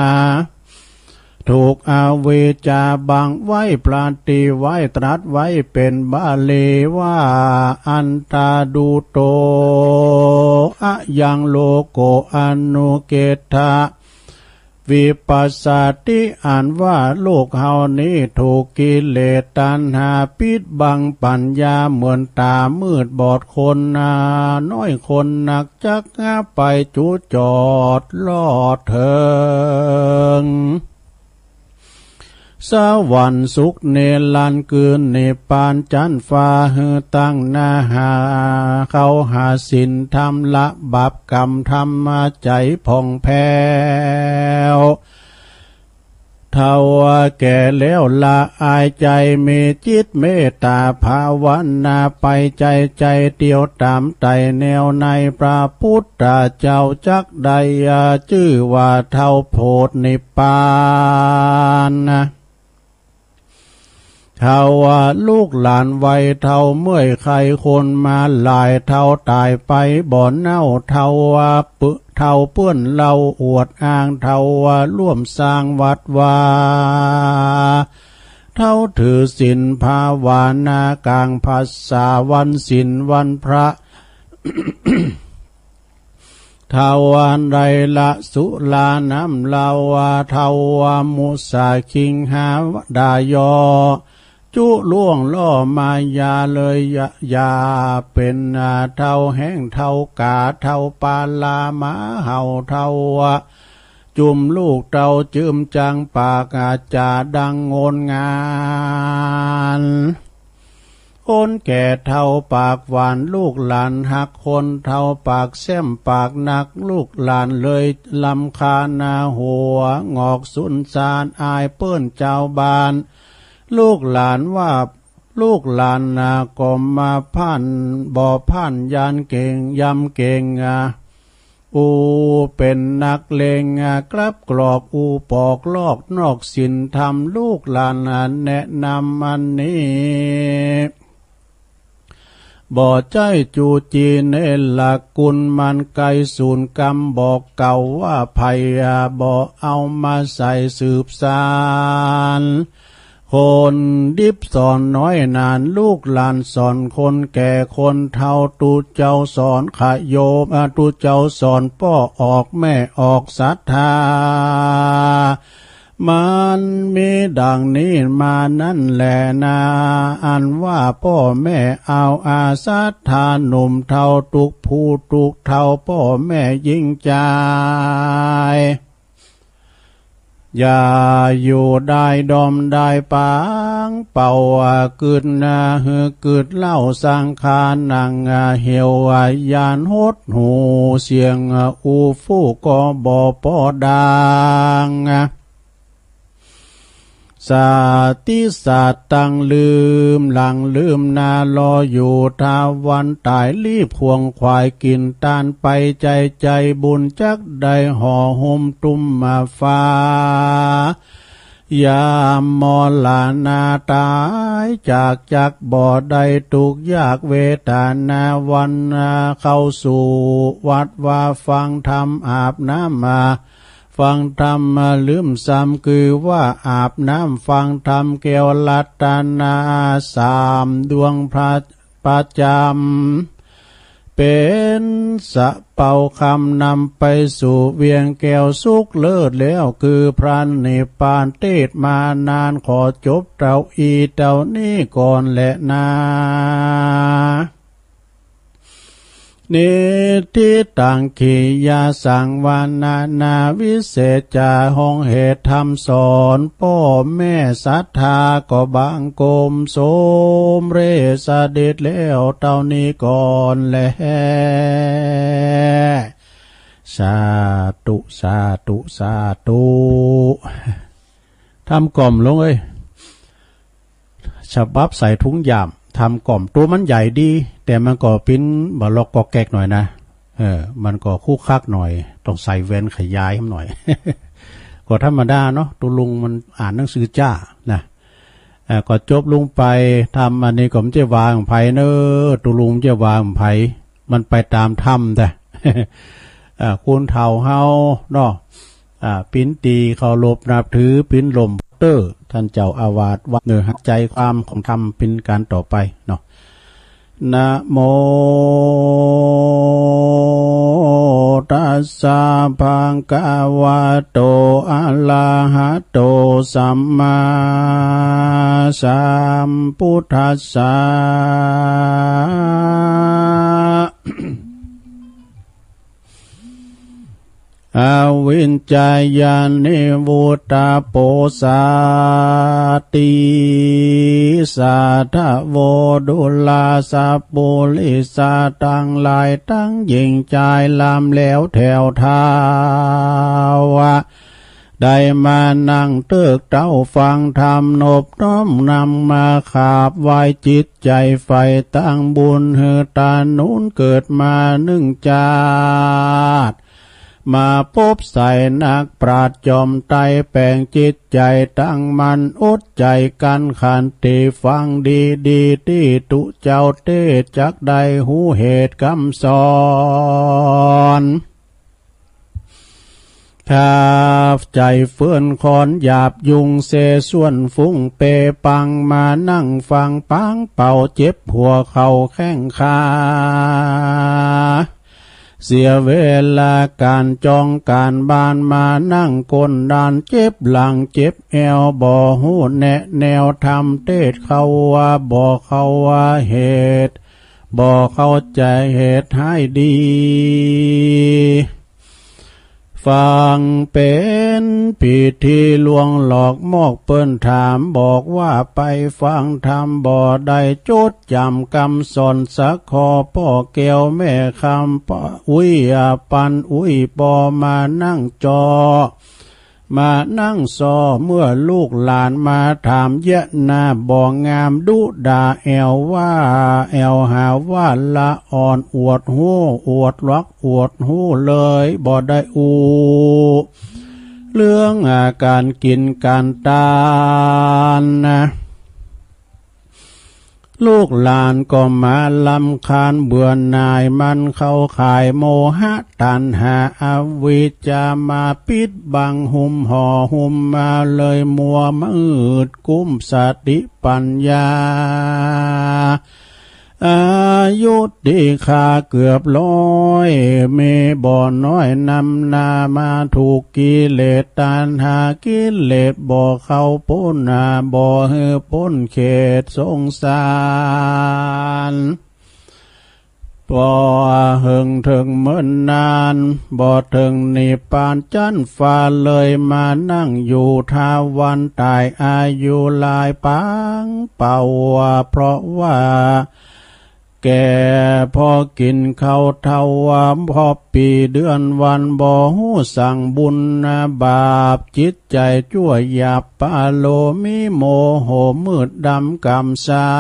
ถูกอวิชชาบังไว้ปราตีไว้ตรัสไว้เป็นบาลีว่า อันตาดูโต อะยังโลโกอนุเกตถะ วิปัสสติอันว่าโลกเฮานี้ถูกกิเลสตัณหาปิดบังปัญญาเหมือนตามืดบอดคนน้อยคนนักจักไปจุจอดลอดเถิง สวรรค์สุขนิรันดร์คือนิพพานจั้นฟ้าหื้อตั้งหน้าหาเข้าหาศีลธรรมละบาปกรรมธรรมะใจผ่องแผ้ว เฒ่าแก่แล้วละอายใจมีจิตเมตตาภาวนาไปใจใจเตียวตามไต่แนวในพระพุทธเจ้าจักได้ชื่อว่าเฒ่าโพธินิพพานนะ เฒ่าว่าลูกหลานวัยเฒ่าเมื่อยไข้คนมาหลายเฒ่าตายไปบ่เน่าเฒ่าว่าปึเฒ่าเปื้อนเหล้าอวดอ้างเฒ่าว่าร่วมสร้างวัดวา เฒ่าถือศีลภาวนากลางพรรษาวันศีลวันพระ เฒ่าอันใดละสุราน้ำเหล้าว่าเฒ่าว่ามุสาคิงหาดายอ จุล่วงล่อมายาเลยอย่าอย่าเป็นเฒ่าแห้งเฒ่ากาเฒ่าปาลามาเห่าเฒ่าว่าจุมลูกเต้าจืมจังปากอาจาดังโงนงาน คนแก่เฒ่าปากหวานลูกหลานฮักคนเฒ่าปากแซ่มปากหนักลูกหลานเลยรำคาญหน้าหัวงอกสุนซานอายเปิ้นเจ้าบ้าน ลูกหลานว่าลูกหลานนาก็มาผ่านบ่ผ่านยานเก่งยำเก่งอ่ะ อูเป็นนักเลงกลับกรอกอูปอกลอกนอกศีลธรรมลูกหลานแนะนำอันนี้ บ่ใจ้จูจีเนรคุณมันไกลศูนย์กรรมบอกเก่าว่าไผบ่เอามาใส่สืบสาน คนดิบสอนน้อยนานลูกหลานสอนคนแก่คนเฒ่าตูเจ้าสอนขะโยมอ่าตูเจ้าสอนป้อออกแม่ออกศรัทธา มันมีดังนี้มานั่นแหละนา อันว่าป้อแม่เอาอาศรัทธาหนุ่มเฒ่าทุกผู้ทุกเฒ่าป้อแม่หญิงจาย เ อย่าอยู่ได้ดอมได้ปาง เป่าว่าเกิดนาหือเกิดเล่าสังขารหนังเหี่ยว ยานหดหูเสียงอู้ฟู่ก็บ่ปอดัง สติสัตว์ตั้งลืม หลังลืมหน้ารออยู่ ถ้าวันตายรีบขวนขวาย กินตานไป ใจใจบุญจักได้ห่อหุ้มตุ้มมาฟ้า ยามมรณาตายจาก จักบ่ได้ทุกข์ยากเวทนา วันเข้าสู่วัดวาฟังธรรม อาบน้ำมา ฟังธรรมมาลืมซ้ำ คือว่าอาบน้ำฟังธรรม แก้วรัตนาสามดวงพระประจำ เป็นสะเปาคำนำไปสู่เวียงแก้วสุขเลิศแล้ว คือพระนิพพาน เทศน์มานาน ขอจบเต้าอี้เต้านี้ก่อนแลนา นิทธิตัง กิริยาสังวรณา วิเศษจา ห้องเหตุธรรมสอน ป้อแม่ศรัทธาก็บังคมสมเร็จเสด็จแล้วเต้านี้ก่อนแล สาธุ สาธุ สาธุ ธรรมกล่อมลงเอ้ย ฉบับใส่ถุงยาม ธรรมกล่อม ตัวมันใหญ่ดี แต่มันก็ปิ้นบ่ล็อกก็แก๊กหน่อยนะ เออ มันก็คุกคักหน่อย ต้องใส่แว่นขยายมันหน่อย ก็ธรรมดาเนาะ ตุลุงมันอ่านหนังสือจ้านะ เอ่อ ก็จบลงไป ธรรมอันนี้ก็บ่ใจ้ว่าของไผเนอะ ตุลุงบ่ใจ้ว่าของไผ มันไปตามธรรมแต่ เอ่อ คนเฒ่าเฮาเนาะ อ่า ปิ้นตี้เคารพนับถือ ปิ้นล่มเต้อ ท่านเจ้าอาวาสวัดเนอะ หักใจความของธรรมปิ้นการต่อไปเนาะ นะโม ตัสสะ ภะคะวะโต อะระหะโต สัมมาสัมพุทธัสสะ อวิชชายา นิวรุตตะ โปสา ติสา ทะโว ดูรา สัปปุริสะ ตังหลายตังหญิงจาย ลำแล้วแถวเท้า ได้มานั่งเต๊กเต๊าฟังธรรม นบน้อมนำมาขาบไหว้จิตใจ๋ใฝ่ตั้งบุญ หื้อตาหนุนเกิดมานึ่งจาติ มาปบใส่นักปราชญ์จอมไตร่ แป๋งจิตใจ๋ตั้งมั่น อดใจ๋กั้นขันติ ฟังดีๆ ตี้ตุ๊เจ้าเตสน์ จักได้ฮู้เหตุกำสอน ถ้าใจ๋เฟื่อนคอนหยาบยุง เสส่วนฟุ้งเปปัง มานั่งฟังปางเป่า เจ็บหัวเข่าแข้งขา เสียเวลาก๋านจองก๋านบาน มานั่งก้นด้าน เจ็บหลังเจ็บแอว บ่ฮู้แนะแนวธรรมเตสน์ เขาว่าบ่เข้าว่าเหตุ บ่เข้าใจ๋เหตุให้ดี ฟังเป๋นพิธีลวงหลอก มอกเปิ้นถามบอกว่า ไปฟังธรรมบ่ได้จดจ๋ำกำสอนสักข้อ ป้อแก้วแม่คำ ป้ออุ๊ย อ่า ปันอุ๊ย ป้อมานั่งจอ มานั่งซอ เมื่อลูกหลานมาถาม เยียะหน้าบ่งาม ดุด่าแอวว่า แอวหาว่าละอ่อน อวดฮู้ อวดลัก อวดฮู้เลย บ่ได้อู้ เรื่องอาก๋านกิ๋นก๋านตานนะ ลูกหลานก็มารำคาญเบื่อหน่าย มันเข้าข่ายโมหะตัณหาอวิชชา มาปิดบังหุ้มห่อหุ้มมาเลย มัวมืดกุมสติปัญญา อายุตี้ข้าเกือบร้อย มีบ่น้อยนำหน้ามาถูกกิเลสตัณหา กิเลสบ่เข้าป๊นหน้า บ่หื้อป๊นเขตสงสาร บ่เถิงเถิงเมินนาน บ่เถิงนิพพานจั้นฟ้าเลย มานั่งอยู่ทาวันต๋ายอายุหลายปางเป่า เพราะว่า แก่พอกินข้าวเฒ่า พอปีเดือนวันบ่ฮู้สังบุญบาป จิตใจ๋จั่วหยาบปาโล มีโมโหมืดดำกำเศร้า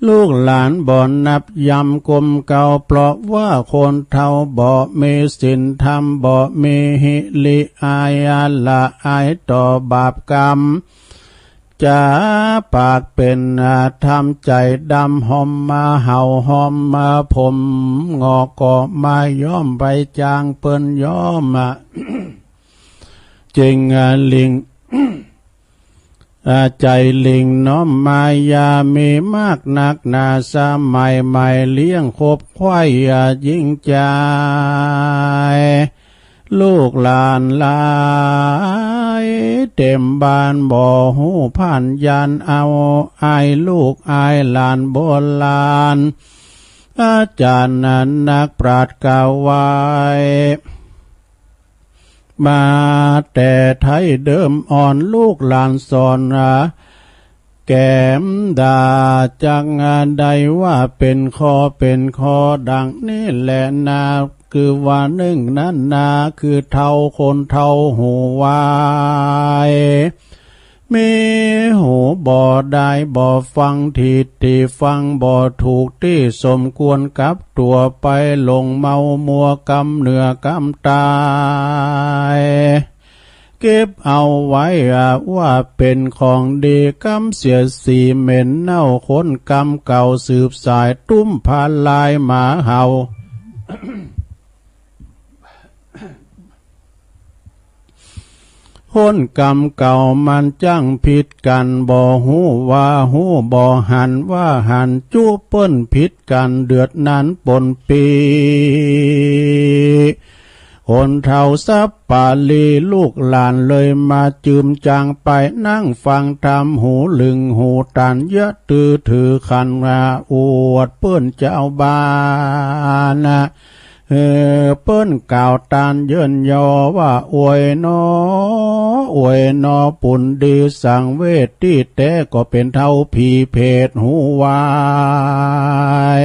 ลูกหลานบ่นับยำกลมเกลา เพราะว่าคนเฒ่าบ่มีศีลธรรม บ่มีหิริอายละอายต่อบาปกรรม จ๋าปากเป๋นอาธรรม ใจ๋ดำหอมมาเห่าหอมมาผมงอก ก็มาย้อมไปจางเปิ้นย้อมอะ เจ๋งอะลิง อาใจ๋ลิงน้อมมายามีมากนักหนา สมัยใหม่เลี้ยงคบควายอายิ่งใจ๋ ลูกหลานหลายเต็มบ้าน บ่ฮู้ผ่านยานเอา อายลูกอายหลานโบราณ อาจ๋ารย์นั้นนักปราชญ์กล่าวไว้ มาแต่ไท้เดิมอ่อน ลูกหลานสอนอาแกมดา จักได้ว่าเป๋นข้อเป๋นข้อดังนี้แหละนา คือว่านึ่งนั้นนา คือเฒ่าคนเฒ่าฮู้วาย มีหูบ่ได้บ่ฟังตี้ ตี้ฟังบ่ถูกตี้สมควรกับตั๋วไป หลงเมามัวกำเหนือกำต๋าย เก็บเอาไว้อะว่าเป๋นของดี กำเสียสีเหม็นเน่า คนกำเก่าสืบสาย ตุ้มพาลายหมาเห่า คนกำเก่ามันจั้งผิดกั๋น บ่ฮู้ว่าฮู้ บ่หันว่าหัน จุเปิ้นผิดกั๋น เดือดนั้นปนปี คนเฒ่าสัปปะรี ลูกหลานเลยมาจืมจางไป นั่งฟังธรรมหูลึงหูตัน อย่าตื้อถือขัน อวดเปิ้นเจ้าบ้าน เออ เปิ้นกล่าวตานเยินยอว่า อวยหนอ อวยหนอ ปุณดีสังเวช ตี้แต๊ก็เป๋นเฒ่าผีเผตรฮู้วาย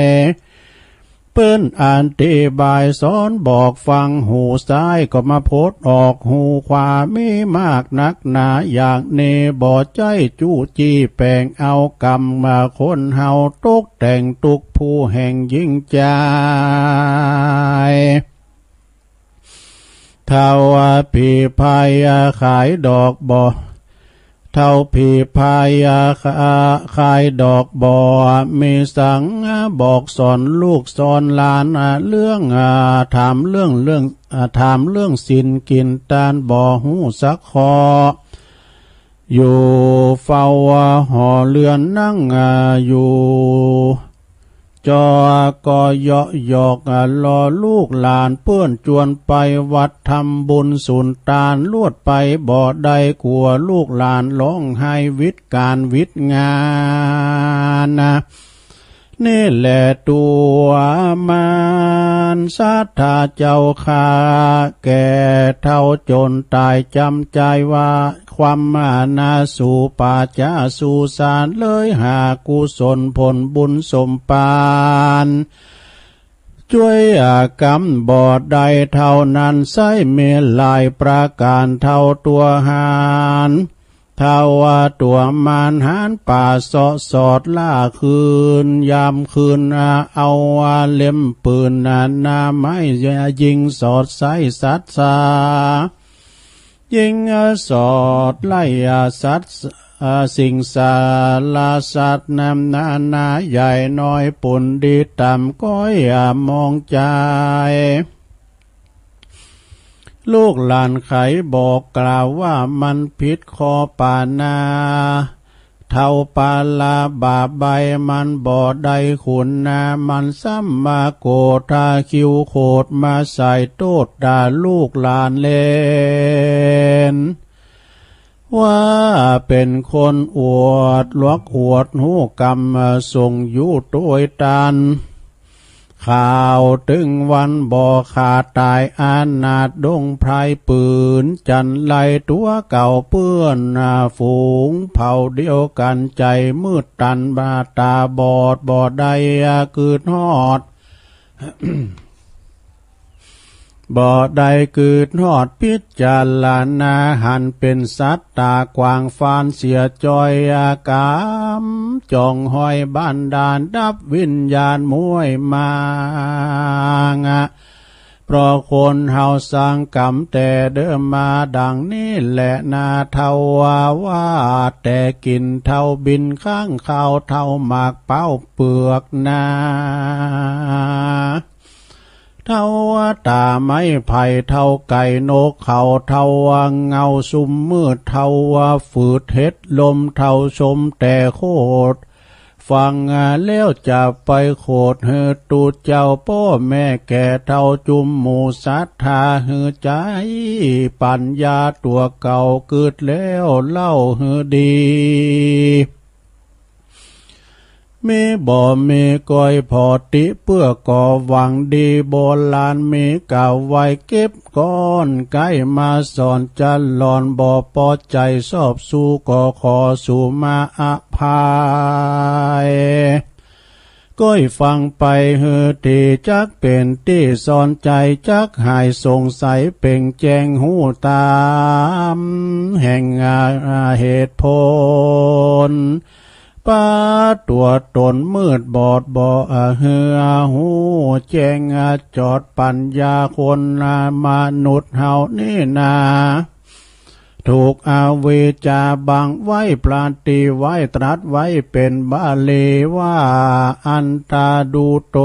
เปิ้นอธิบายสอนบอกฟัง หูซ้ายก็มาพดออกหูขวา มีมากนักหนาอย่างนี้ บ่ใจ้จู้จี้แป๋งเอา กรรมมาคนเฮาตก แต่งตุ๊กข์ผู้แห่งยิ่งใจ๋ เฒ่าผีพายขายดอกบ่ เฒ่าผีพายขายดอกบ่ มีสังบอกสอนลูกสอนหลาน เรื่องถามเรื่องเรื่องถามเรื่องศีลกินตาน บ่ฮู้สักข้อ อยู่เฝ้าหอเรือนนั่งอยู่ จอก็เยาะหยอกล้อลูกหลาน เปิ้นจวนไปวัดทำบุญสุนตาน ลวดไปบ่ได้ กั๋วลูกหลานร้องไห้วิดก๋านวิดงาน นี่แหละตั๋วมารศาสดาเจ้าข้า แก่เฒ่าจนต๋ายจำใจ๋ว่า ความมานาสู่ป่าจ๊าสู่สาน เลยหากุศลผลบุญสมปาน จ้วยกรรมบ่ได้เท่านั้น ใช้มีหลายประก๋านเท่าตั๋วหาร เฒ่าตั๋วมารหารป่าเซาะสอดล่าคืนยามคืน เอาเล็มปืนหน้าไม้ยิงสอดใส่สัตว์สา ยิงสอดไล่สัตว์สิ่งสารสัตว์นำนานาใหญ่น้อย ปุณดีต่ำก้อยมองใจ๋ ลูกหลานไขบอกกล่าวว่ามันผิดข้อปานา เฒ่าปาลาบาปใบ้มันบ่ได้คุณนา มันซ้ำมาโกธาคิ้วโขดมาใส่โต้ษด่าลูกหลานเล่น ว่าเป๋นคนอวดลวกอวดฮู้กำ ส่งอยู่โตยตาน ข่าวตึงวันบ่ขาดตาย อานาถดงไพรปืน จันไรตั๋วเก่าเปื้อน ฝูงเผ่าเดียวกัน ใจ๋มืดตัน ตาบอด บ่ได้กึดฮอด บ่ได้กึดฮอด พิจารณาหัน เป๋นสัตว์ตากว้างฟาน เสียจ้อยกำ จ้องห้อยบันดาล ดับวิญญาณม้วยมาง เพราะคนเฮาสร้างกรรมแต่เดิมมาดังนี้แหละนา เท่าว่า ว่าแต่กิ๋นเท่าบิน ค้างคาวเท่าหมากเป๊าเปือกนา เท่าว่าตาไม้ไผ่ เท่าไก่นกเขา เท่าว่าเงาซุ่มมืด เท่าว่าฝืดเห็ดลม เท่าชมแต่โคตร ฟังแล้วจะไปโขด หื้อตุ๊เจ้าป้อแม่แก่เฒ่า จุมหมู่ศรัทธา หื้อใจ๊ปัญญาตั๋วเก่ากึ๊ดแล้วเล่าหื้อดี มีบ่มีก้อยผ่อติ เปื้อก่อหวังดี โบราณมีกล่าวไว้ เก็บก้อนไก่มาสอน จะหลอนบ่ปอใจ๋ ชอบสู้ก็ขอสู่มาอภัย ก้อยฟังไปหื้อตี้ จักเป๋นตี้สอนใจ๋ จักหายสงสัย เป่งแจ้งฮู้ต๋ามแห่งเหตุผล ปาตั๋วตนมืดบอดบ่หื้อฮู้แจ้ง จอดปัญญาคนมนุษย์เฮานี้นา ถูกอวิชชาบังไว้ ปราณตี้ไว้ตรัสไว้เป๋นบาลีว่า อันทาดูโต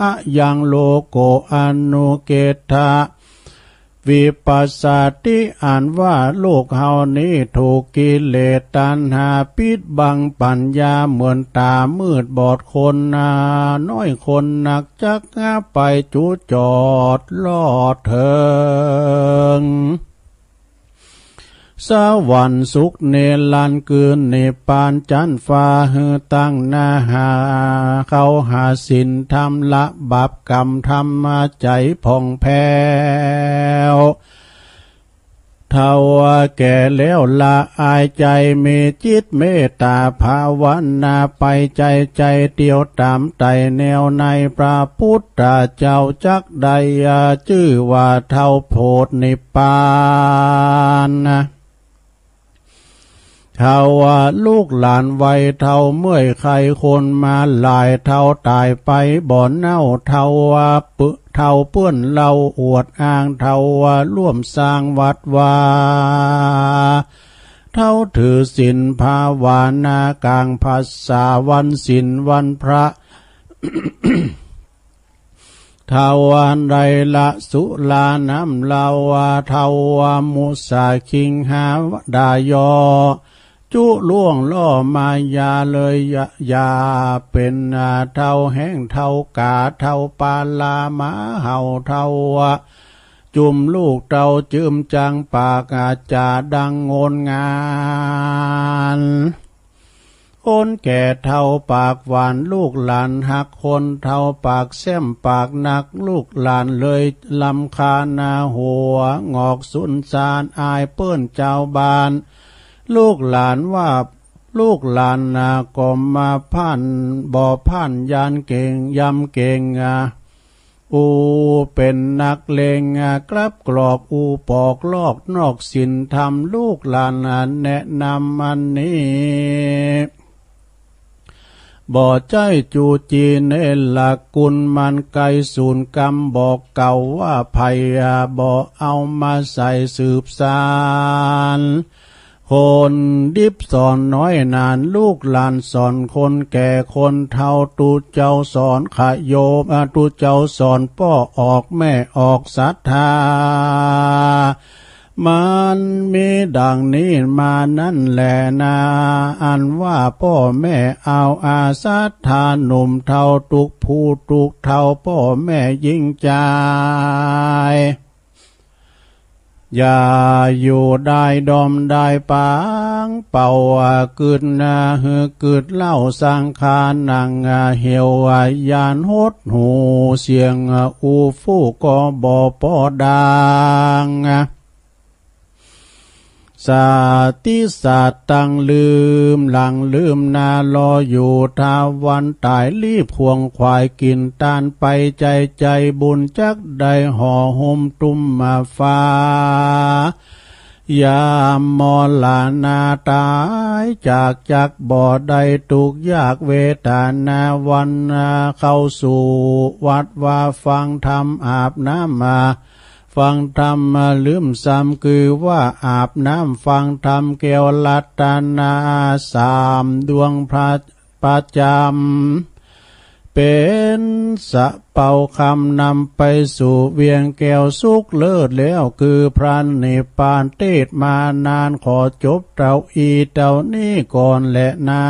อะยังโลโก อนุเกตถะ วิปัสสาติ อันว่าโลกเฮานี้ถูกกิเลสตัณหาปิดบังปัญญา เหมือนต๋ามืดบอด คนน้อยคนนัก จักไปจุจอดลอดเถิง สวรรค์สุขนิรันดร์ คือนิพพานจั๊นฟ้า หื้อตั้งหน้าหาเข้าหาศีลธรรม ละบาปกรรม ทำมาใจ๋ผ่องแผ้ว เฒ่าแก่แล้วละอายใจ๋ มีจิตเมตต๋าภาวนา ไปใจ๋ใจ๋เตียวต๋ามไต่แนวใน พระพุทธเจ้าจักได้จื้อว่าเฒ่าโพธินิพพาน เฒ่าว่าลูกหลานวัยเฒ่าเมื่อยไข้คนมาหลาย เฒ่าต๋ายไปบ่เน่า เฒ่าว่าปึ เฒ่าเปื้อนเหล้าอวดอ้าง เฒ่าว่าร่วมสร้างวัดวา เฒ่าถือศีลภาวนากลางพรรษาวันศีลวันพระ เฒ่าว่าได้ละสุราน้ำเหล้า เฒ่าว่ามุสาคิงหาด่ายอ จุล่วงล่อมายาเลยอย่า อย่าเป๋นเฒ่าแห้งเฒ่ากา เฒ่าปาลาหมาเห่า เฒ่าจุมลูกเต้าจื้มจังปากอาจาดังโงนงาน คนแก่เฒ่าปากหวาน ลูกหลานฮักคนเฒ่าปากแซ่มปากนัก ลูกหลานเลยรำคาญหัวงอกสุนซาน อายเปิ้นเจ้าบ้าน ลูกหลานว่า ลูกหลานนาก็มาผ่าน บ่ผ่านยานเก่ง ยำเก่ง อูเป๋นนักเลง กลับกรอก อูปอกลอกนอกศีลธรรม ลูกหลานแนะนำอันนี้ บ่ใจ้จู้จี้เนรคุณ มันไกลสูนกรรม บอกเก่าว่าไผ บ่เอามาใส่สืบสาน คนดิบสอนน้อยนาน ลูกหลานสอนคนแก่คนเฒ่า ตุ๊เจ้าสอนขะโยม อ่า ตุ๊เจ้าสอนป้อออกแม่ออกศรัทธา มันมีดังนี้มานั้นแหละนา อันว่าป้อแม่เอาอาศรัทธาหนุ่มเฒ่า ตุ๊กผู้ตุ๊กเฒ่าป้อแม่ญิงจาย อย่าอยู่ได้ดอมได้ปาง เป่าว่าเกิดนาหือเกิดเล่าสังขารหนังเหี่ยว ยานหดหูเสียงอู้ฟู่ก็บ่ปอดัง สติสัตว์ตั้งลืมหลังลืมหน้ารออยู่ ถ้าวันตายรีบขวงขวายกินตานไป ใจใจบุญจักได้ห่อหุ้มตุ้มมาฟ้า ยามมรณาตายจากจักบ่ได้ทุกข์ยากเวทนา วันเข้าสู่วัดวาฟังธรรมอาบน้ำมา ฟังธรรมลืมซ้ำคือว่าอาบน้ำฟังธรรมแก้วรัตนาสามดวงพระประจำ เป็นสะเปาคำนำไปสู่เวียงแก้วสุขเลิศแล้ว คือพระนิพพาน เทศน์มานานขอจบเต้าอี้เต้านี้ก่อนแลนา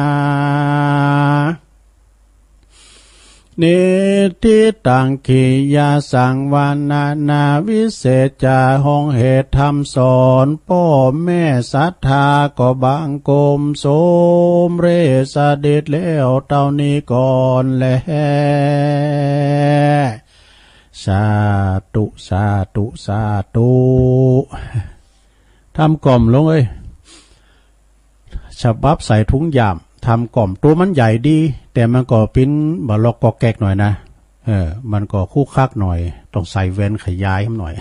นิทธิตัง กิริยาสังวรณา นาวิเศษจา ห้องเหตุธรรมสอน ป้อแม่ศรัทธาก็บังคมสมเร็จเสด็จแล้วเต้านี้ก่อนแล สาธุ สาธุ สาธุ ธรรมกล่อมลงเอ้ย ฉบับใส่ถุงยาม ธรรมกล่อม ตัวมันใหญ่ดี แต่มันก็ปิ้นบ่ล็อกก็แก๊กหน่อยนะ เออ มันก็คุกคักหน่อย ต้องใส่แว่นขยายมันหน่อย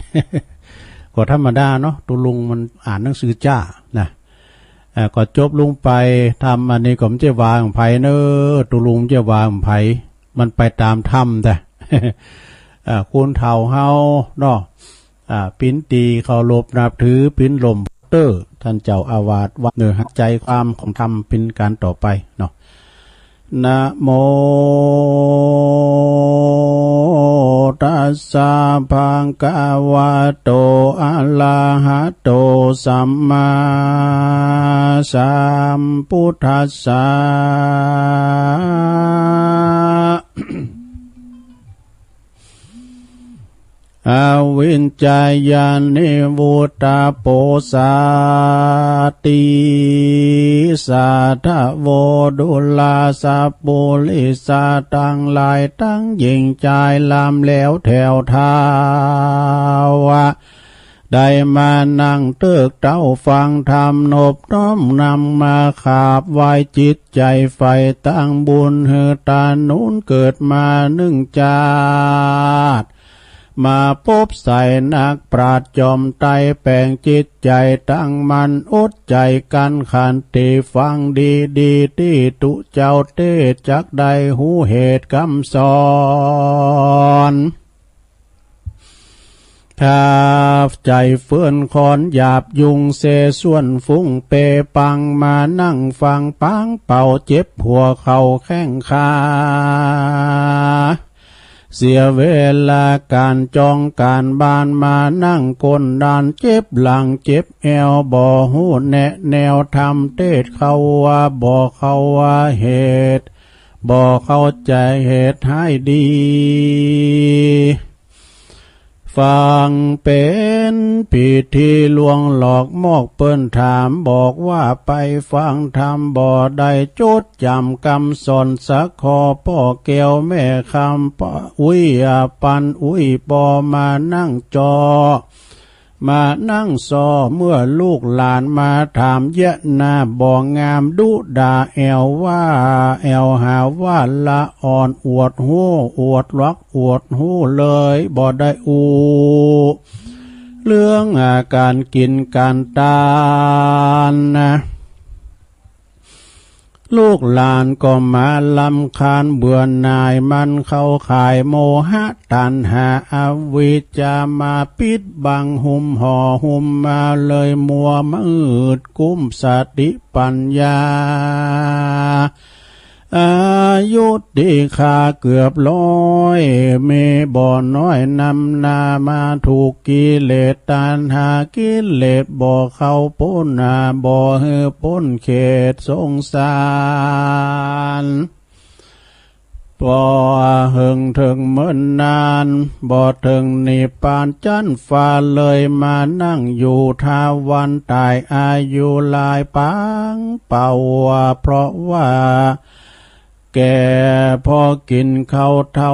ก็ธรรมดาเนาะ ตุลุงมันอ่านหนังสือจ้านะ เอ่อ ก็จบลงไป ธรรมอันนี้ก็บ่ใจ้ว่าของไผเนอะ ตุลุงบ่ใจ้ว่าของไผ มันไปตามธรรมแต่ เอ่อ คนเฒ่าเฮาเนาะ อ่า ปิ้นตี้เคารพนับถือ ปิ้นหล่มเตอร์ ท่านเจ้าอาวาสวัดเนอะ ใจความของธรรมปิ้นการต่อไปเนาะ นะโม ตัสสะ ภะคะวะโต อะระหะโต สัมมาสัมพุทธัสสะ อวิชชายา นิวรุตตะโปสา ติสาทะโว ดูราสัปปุริสะตังหลาย ตังหญิงจายลำแล้วแถวเท้า ได้มานั่งเติกเต๊าฟังธรรม นบน้อมนำมาขาบไหว้จิตใจ๋ใฝ่ตั้งบุญ หื้อตาหนุนเกิดมานึ่งจาติ มาปบใส่นักปราชญ์จอมไตร่ แป๋งจิตใจ๋ตั้งมั่นอดใจ๋กั้นขันติ ฟังดีๆ ตี้ตุ๊เจ้าเตสน์ จักได้ฮู้เหตุกำสอน ถ้าใจ๋เฟื่อนคอนหยาบยุงเสส่วนฟุ้งเปปัง มานั่งฟังปังเป่าเจ็บหัวเข่าแข้งขา เสียเวลาก๋านจองก๋านบาน มานั่งก้นด้านเจ็บหลังเจ็บแอว บ่ฮู้แนะแนวธรรมเตสน์ เขาว่าบ่เข้าว่าเหตุ บ่เข้าใจ๋เหตุให้ดี ฟังเป๋นพิธีลวงหลอกมอก เปิ้นถามบอกว่าไปฟังธรรมบ่ได้จดจ๋ำกำสอนสักข้อ ป้อแก้วแม่คำ ป้ออุ๊ยปันอุ๊ย ป้อมานั่งจอ มานั่งซอ เมื่อลูกหลานมาถามเยียะหน้าบ่งาม ดุด่าแอวว่าแอวหาว่าละอ่อน อวดฮู้อวดหลอกอวดฮู้เลยบ่ได้อู้ เรื่องอาก๋านกิ๋นก๋านตานนะ ลูกหลานก็มารำคาญเบื่อหน่าย มันเข้าข่ายโมหะตัณหาอวิชชา มาปิดบังหุ้มห่อหุ้มมาเลยมัวมืดกุ้มสติปัญญา อายุตี้ข้าเกือบร้อย มีบ่น้อยนำหน้ามาถูกกิเลสตัณหา กิเลสบ่เข้าป๊นหน้า บ่หื้อป๊นเขตสงสาร ปอเหิงเถิงเมินนาน บ่เถิงนิพพานจั้นฟ้าเลย มานั่งอยู่ทาวันตายอายุหลายปางเป่า เพราะว่าแก่พอกินข้าวเฒ่า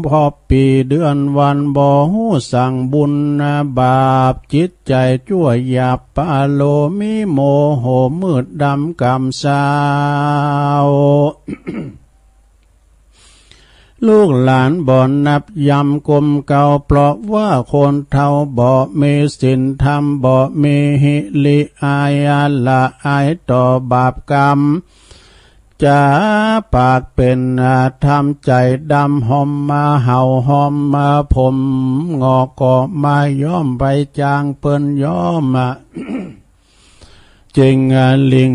พอปีเดือนวันบ่ฮู้สังบุญบาป จิตใจชั่วหยาบปาโล มีโมโหมืดดำกำเศร้า ลูกหลานบ่นับยำกลมเกลา เพราะว่าคนเฒ่าบ่มีศีลธรรม บ่มีหิริอายะละอายต่อบาปกรรม จะปากเป็นอาธรรม ใจดำหอมมาเห่าหอมมาผมงอกก็มาย้อมไปจางเปิ้นย้อมอะ จึงอะลิง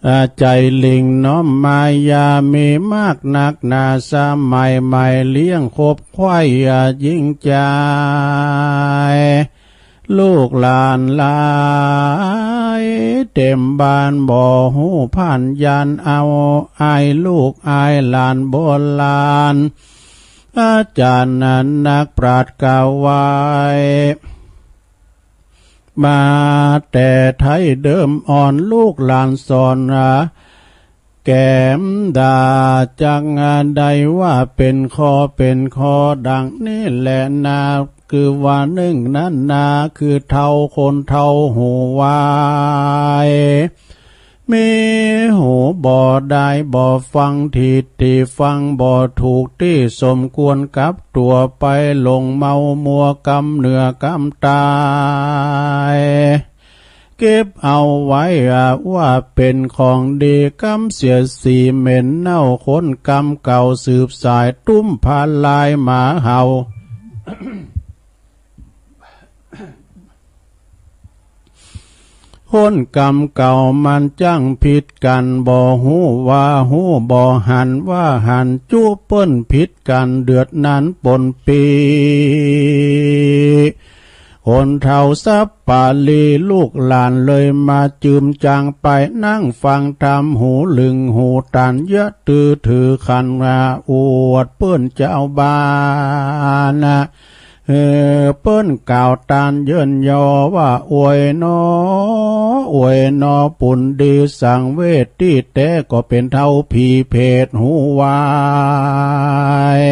อาใจลิงน้อมมายามีมากนักหนา สมัยใหม่เลี้ยงคบควายอายิ่งใจ ลูกหลานหลายเต็มบ้านบ่ฮู้ผ่านยานเอา อายลูกอายหลานโบราณ อาจารย์นั้นนักปราชญ์กล่าวไว้ มาแต่ไทยเดิมอ่อน ลูกหลานสอนแกมดา จักได้ว่าเป็นข้อเป็นข้อดังนี้แหละนา คือว่าหนึ่งนั้นนา คือเฒ่าคนเฒ่าหูวาย มีหูบ่ได้บ่ฟังที่ ที่ฟังบ่ถูกที่สมควรกับตัวไป หลงเมามัวกำเหนือกำตาย เก็บเอาไว้อะว่าเป็นของดี กำเสียสีเหม็นเน่า คนกำเก่าสืบสาย ตุ้มพาลายหมาเห่า คนกำเก่ามันจั้งผิดกั๋น บ่ฮู้ว่าฮู้ บ่หันว่าหัน จุเปิ้นผิดกั๋น เดือดนั้นปนปี คนเฒ่าสัปปะรี ลูกหลานเลยมาจืมจางไป นั่งฟังธรรมหูลึงหูตัน อย่าตื้อถือขันว่าอวดเปิ้นเจ้าบ้านนะ เออ เปิ้นกล่าวตานเยินยอว่า อวยหนอ อวยหนอ ปุณดีสังเวช ตี้แต๊ก็เป๋นเฒ่าผีเผตรหูวาย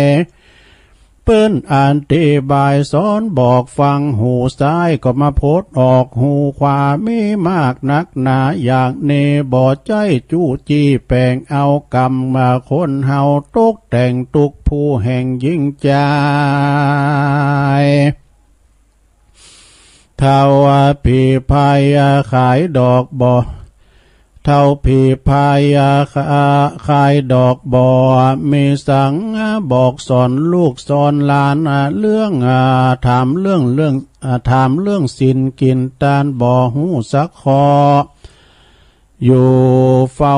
เปิ้นอธิบายสอนบอกฟัง หูซ้ายก็มาพดออกหูขวา มีมากนักหนาอย่างนี้ บ่ใจ้จู้จี้แป๋งเอา กรรมว่าคนเฮาตก แต่งตุ๊กผู้แห่งยิ่งใจ เฒ่าผีพายขายดอกบ่ เฒ่าผีพายขายดอกบ่ มีสังบอกสอนลูกสอนหลาน เรื่องถามเรื่องเรื่องถามเรื่องศีลกินตานบ่ฮู้สักข้อ อยู่เฝ้า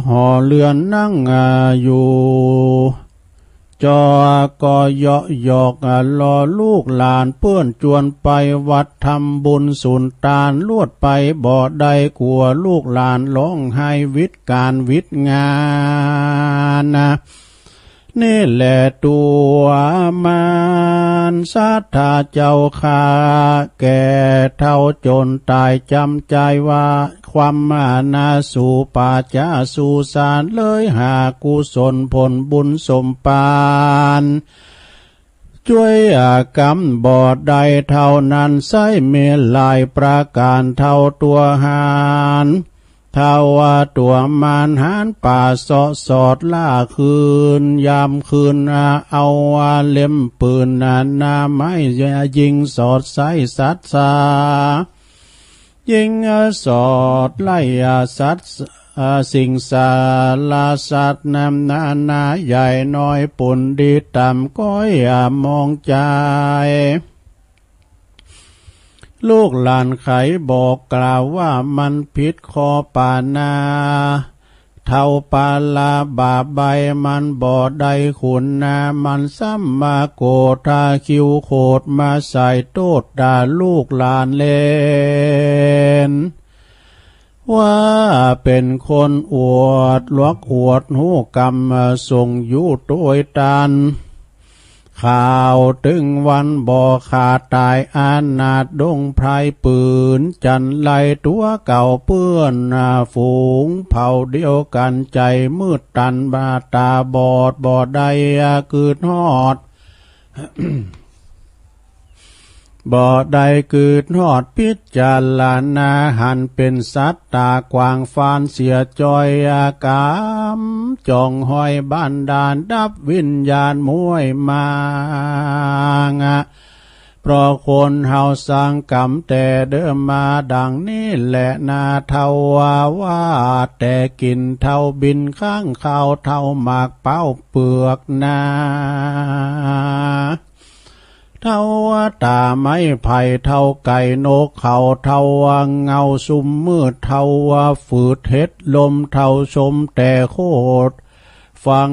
หอเรือนนั่งอยู่ จอก็เยาะหยอกล้อลูกหลานเปิ้นจวนไปวัดทำบุญสุนตาน ลวดไปบ่ได้กั๋วลูกหลานร้องไห้วิดก๋านวิดงาน นี่แหละตั๋วมารศาสดาเจ้าข้า แก่เฒ่าจนต๋ายจ๋ำใจ๋ว่า ความมานาสู่ป่าจ๊าสู่ศาล เลยหากุศลผลบุญสมภาร จ้วยกรรมบ่ได้เท่านั้น ใช้มีหลายประก๋านเท่าตั๋วหาร เฒ่าตั๋วมารหารป่าเซาะสอดล่าคืนยามคืน เอาเล็มปืนหน้าไม้ยิงสอดใส่สัตว์สา ยิงสอดไล่สัตว์สิงสารสัตว์นำนานาใหญ่น้อย ปุณดีต่ำก้อยมองใจ ลูกหลานไขบอกกล่าวว่ามันผิดข้อปานา เฒ่าปาลาบาปใบมันบ่ได้คุณนา มันซ้ำมาโกธาคิ้วโขดมาใส่โต้ษด่าลูกหลานเล่น ว่าเป๋นคนอวดลวกอวดฮู้กำ ส่งอยู่โดยตาน ข่าวตึงวันบ่ขาดตาย อานาถดงไพรปืนจันไร ตั๋วเก่าเปื้อนหน้าฝูง เผ่าเดียวกั๋นใจ๋มืดตัน บ่าต๋าบอดบ่ได้กึ๊ดฮอด บ่ได้กึ๊ดฮอดพิจารณา หันเป๋นสัตว์ต๋ากว้างฟานเสียจ้อย กำจ้องห้อยบันดาล ดับวิญญาณม้วยมาง เพราะคนเฮาสร้างกรรมแต่เดิมมาดังนี้แหละนา เฒ่าว่า ว่าแต่กิ๋นเฒ่าบิน ค้างคาวเฒ่าหมากเป๊าเปือกนา เฒ่าว่าต๋าไม้ไผ่ เฒ่าไก่นกเขา เฒ่าว่าเงาซุ่มมืด เฒ่าว่าฝืดเห็ดลม เฒ่าชมแต่โคตร ฟัง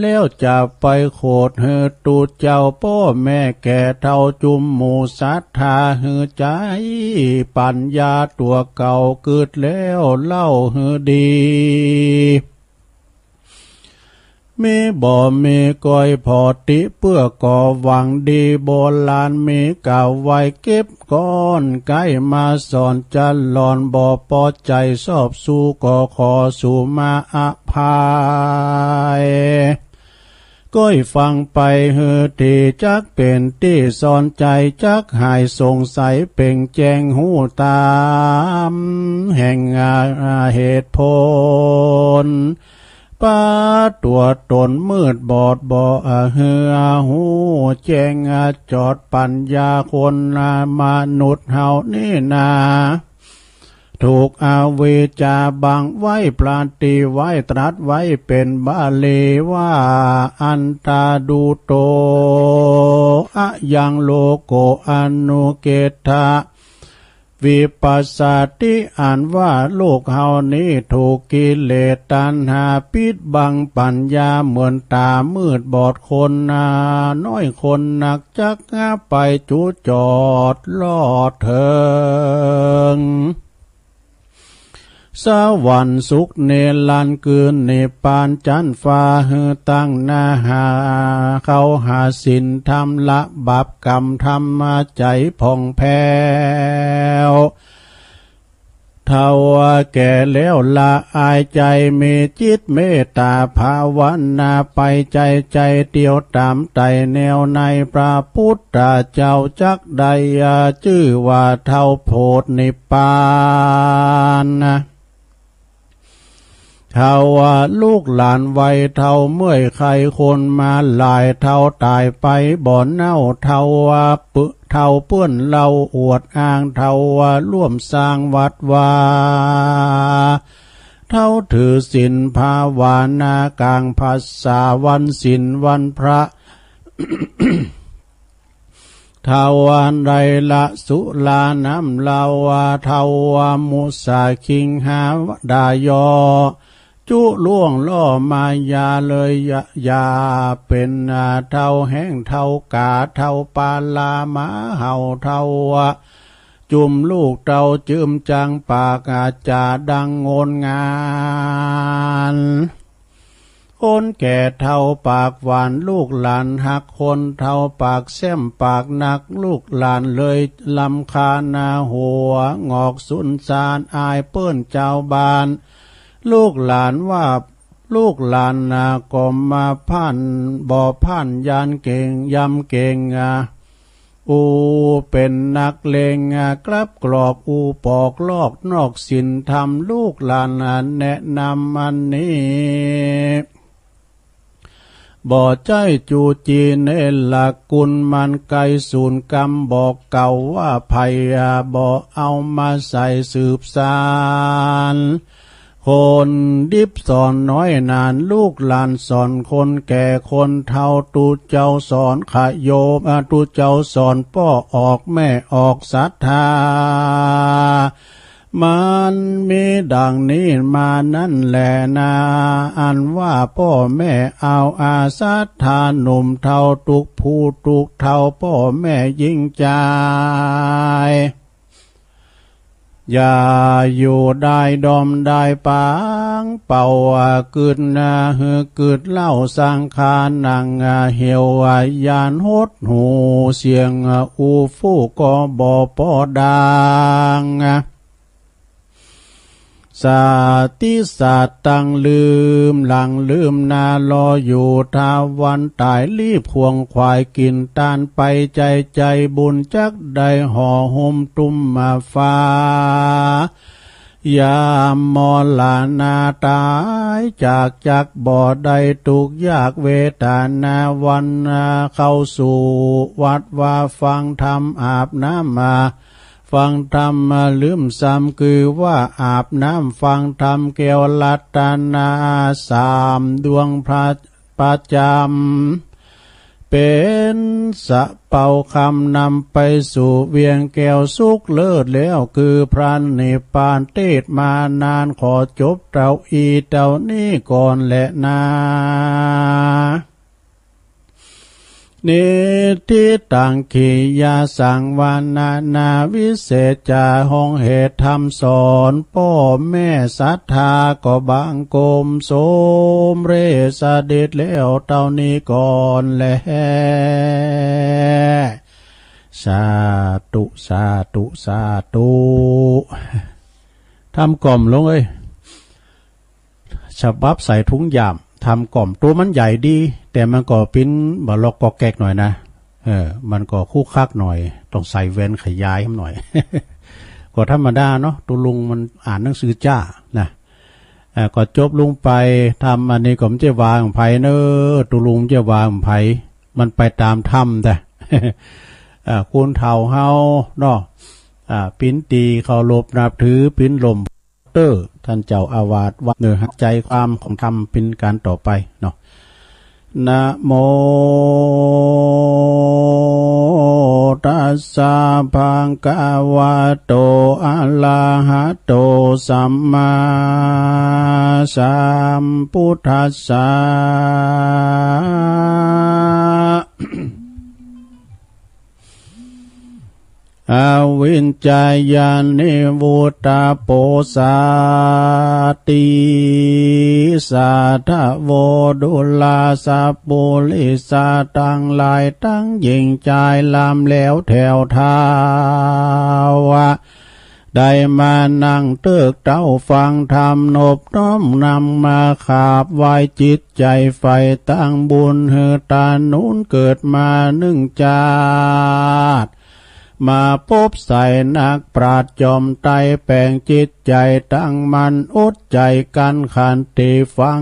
แล้วจะไปโขดหื้อตุ๊เจ้าป้อแม่แก่เฒ่าจุมหมู่ศรัทธาหื้อใจ๊ ปัญญาตั๋วเก่ากึ๊ดแล้วเล่าหื้อดี มีบ่มีก้อยผ่อติเปื้อก่อหวังดี โบราณมีกล่าวไว้ เก็บก้อนไก่มาสอนจะหลอน บ่ปอใจ๋สอบสู้ก็ขอสู่มาอภัย ก้อยฟังไปหื้อดี จักเป๋นตี้สอนใจ๋ จักหายสงสัยเป่งแจ้งฮู้ต๋าม แห่งเหตุผล ปาตั๋วต๋นมืดบอดบ่หื้อฮู้แจ้ง จอดปัญญาคนมนุษย์เฮานี้นา ถูกอวิชชาบังไว้ ปราณตี้ไว้ตรัสไว้เป๋นบาลีว่า อันตาดูโต อะยังโลโก อนุเกตถะ วิปัสสาติ อันว่าโลกเฮานี้ถูกกิเลสตัณหาปิดบังปัญญา เหมือนต๋ามืดบอดคนน้อยคนนัก จักไปจุจอดลอดเถิง สวรรค์สุขนิรันดร์ คือนิพพานจั้นฟ้า หื้อตั้งหน้าหาเข้าหาศีลธรรม ละบาปกรรม ธรรมะใจ๋ผ่องแผ้ว เฒ่าแก่แล้วละอายใจ๋ มีจิตเมตต๋าภาวนา ไปใจ๋ใจ๋เตียวต๋ามไต่แนวใน พระพุทธเจ้าจักได้จื้อว่าเฒ่าโพธินิพพาน เฒ่าว่าลูกหลานวัยเฒ่าเมื่อยไข้คนมาหลาย เฒ่าต๋ายไปบ่เน่า เฒ่าว่าปึ เฒ่าเปื้อนเหล้าอวดอ้าง เฒ่าว่าร่วมสร้างวัดวา เฒ่าถือศีลภาวนากลางพรรษาวันศีลวันพระ เฒ่าว่าได้ละสุราน้ำเหล้า เฒ่าว่ามุสาคิงหาด่ายอ จุล่วงล่อมายาเลยอย่า อย่าเป๋นเฒ่าแห้งเฒ่ากา เฒ่าปาลาหมาเห่า เฒ่าจุมลูกเต้าจื้มจังปากอาจาดังโงนงาน คนแก่เฒ่าปากหวาน ลูกหลานฮักคนเฒ่าปากแซ่มปากนัก ลูกหลานเลยรำคาญหัวงอกสุนซาน อายเปิ้นเจ้าบ้าน ลูกหลานว่า ลูกหลานนาก็มาผ่าน บ่ผ่านยานเก่ง ยำเก่ง อูเป๋นนักเลง กลับกรอก อูปอกลอกนอกศีลธรรม ลูกหลานแนะนำอันนี้ บ่ใจ้จูจีเนรคุณ มันไกลศูนย์กรรม บอกเก่าว่าไผ บ่เอามาใส่สืบสาน คนดิบสอนน้อยนาน ลูกหลานสอนคนแก่คนเฒ่า ตุ๊เจ้าสอนขะโยม ตุ๊เจ้าสอนป้อออกแม่ออกศรัทธา มันมีดังนี้มานั้นแหละนา อันว่าป้อแม่เอาอาศรัทธาหนุ่มเฒ่า ตุ๊กผู้ตุ๊กเฒ่าป้อแม่ญิงจาย อย่าอยู่ได้ดอมได้ปาง เป่าว่าเกิดนาหือเกิดเล่าสังขารหนังเหี่ยว ยานหดหูเสียงอู้ฟู่ก็บ่ปอดัง สติสัตว์ตั้งลืม หลังลืมหน้ารออยู่ ถ้าวันตายรีบขวนขวาย กินตานไป ใจใจบุญจักได้ห่อหุ้มตุ้มมาฟ้า ยามมรณาตายจาก จักบ่ได้ทุกข์ยากเวทนา วันเข้าสู่วัดวาฟังธรรม อาบน้ำมา ฟังธรรมมาลืมซ้ำ คือว่าอาบน้ำฟังธรรม แก้วรัตนาสามดวงพระประจำ เป็นสะเปาคำนำไปสู่เวียงแก้วสุขเลิศแล้ว คือพระนิพพาน เทศน์มานาน ขอจบเต้าอี้เต้านี้ก่อนแลนา นิทธิตัง กิริยาสังวรณา วิเศษจา ห้องเหตุธรรมสอน ป้อแม่ศรัทธาก็บังคมสมเร็จเสด็จแล้วเต้านี้ก่อนแล สาธุ สาธุ สาธุ ทำกล่อมลงเอ้ย ฉบับใส่ถุงยาม ทำกล่อม ตัวมันใหญ่ดี แต่มันก็ปิ้นบ่ล็อกก็แก๊กหน่อยนะ เออ มันก็คุกคักหน่อย ต้องใส่แว่นขยายหน่อย ก็ธรรมดาเนาะ ตัวลุงมันอ่านหนังสือจ้านะ เอ่อ ก็จบลงไป ธรรมอันนี้ก็มันจะวางไผเนอะ ตัวลุงมันจะวางไผ มันไปตามธรรมแต่ อ่า คนเฒ่าเฮาเนาะ อ่า ปิ้นตี้เคารพนับถือ ปิ้นลม เตอร์ ท่านเจ้าอาวาสวัดเนอ หักใจความของธรรมเป็นการต่อไปเนาะ นะโม ตัสสะ ภะคะวะโต อะระหะโต สัมมาสัมพุทธัสสะ อวิชชายา นิวรุตตะโปสาติ สาธะโว ดูราสัปปุริสะตังหลายตังญิงจายลำแล้วแถวเท้า ได้มานั่งเติกเต้าฟังธรรม นบน้อมนำมาขาบไหว้จิตใจใฝ่ตั้งบุญ หื้อตาหนุนเกิดมานึ่งจาติ มาปบใส่นักปราชญ์จอมไตร แป๋งจิตใจตั้งมั่นอดใจกั้นขันติ ฟัง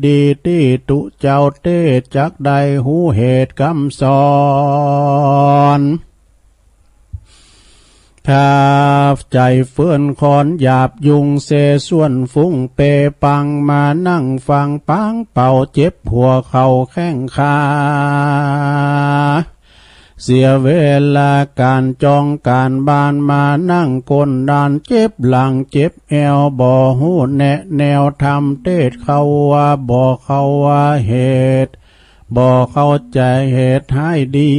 ดีๆ ตี้ตุ๊เจ้าเตสน์ จักได้ฮู้เหตุกำสอน ถ้าใจ๋เฟื่อนคอนหยาบยุง เสส่วนฟุ้งเปปัง มานั่งฟังปางเป่า เจ็บหัวเข่าแข้งขา เสียเวลาก๋านจองก๋านบ้าน มานั่งก้นด้าน เจ็บหลังเจ็บแอว บ่ฮู้แนะแนวธรรมเตสน์ เขาว่าบ่เข้าว่าเหตุ บ่เข้าใจ๋เหตุให้ดี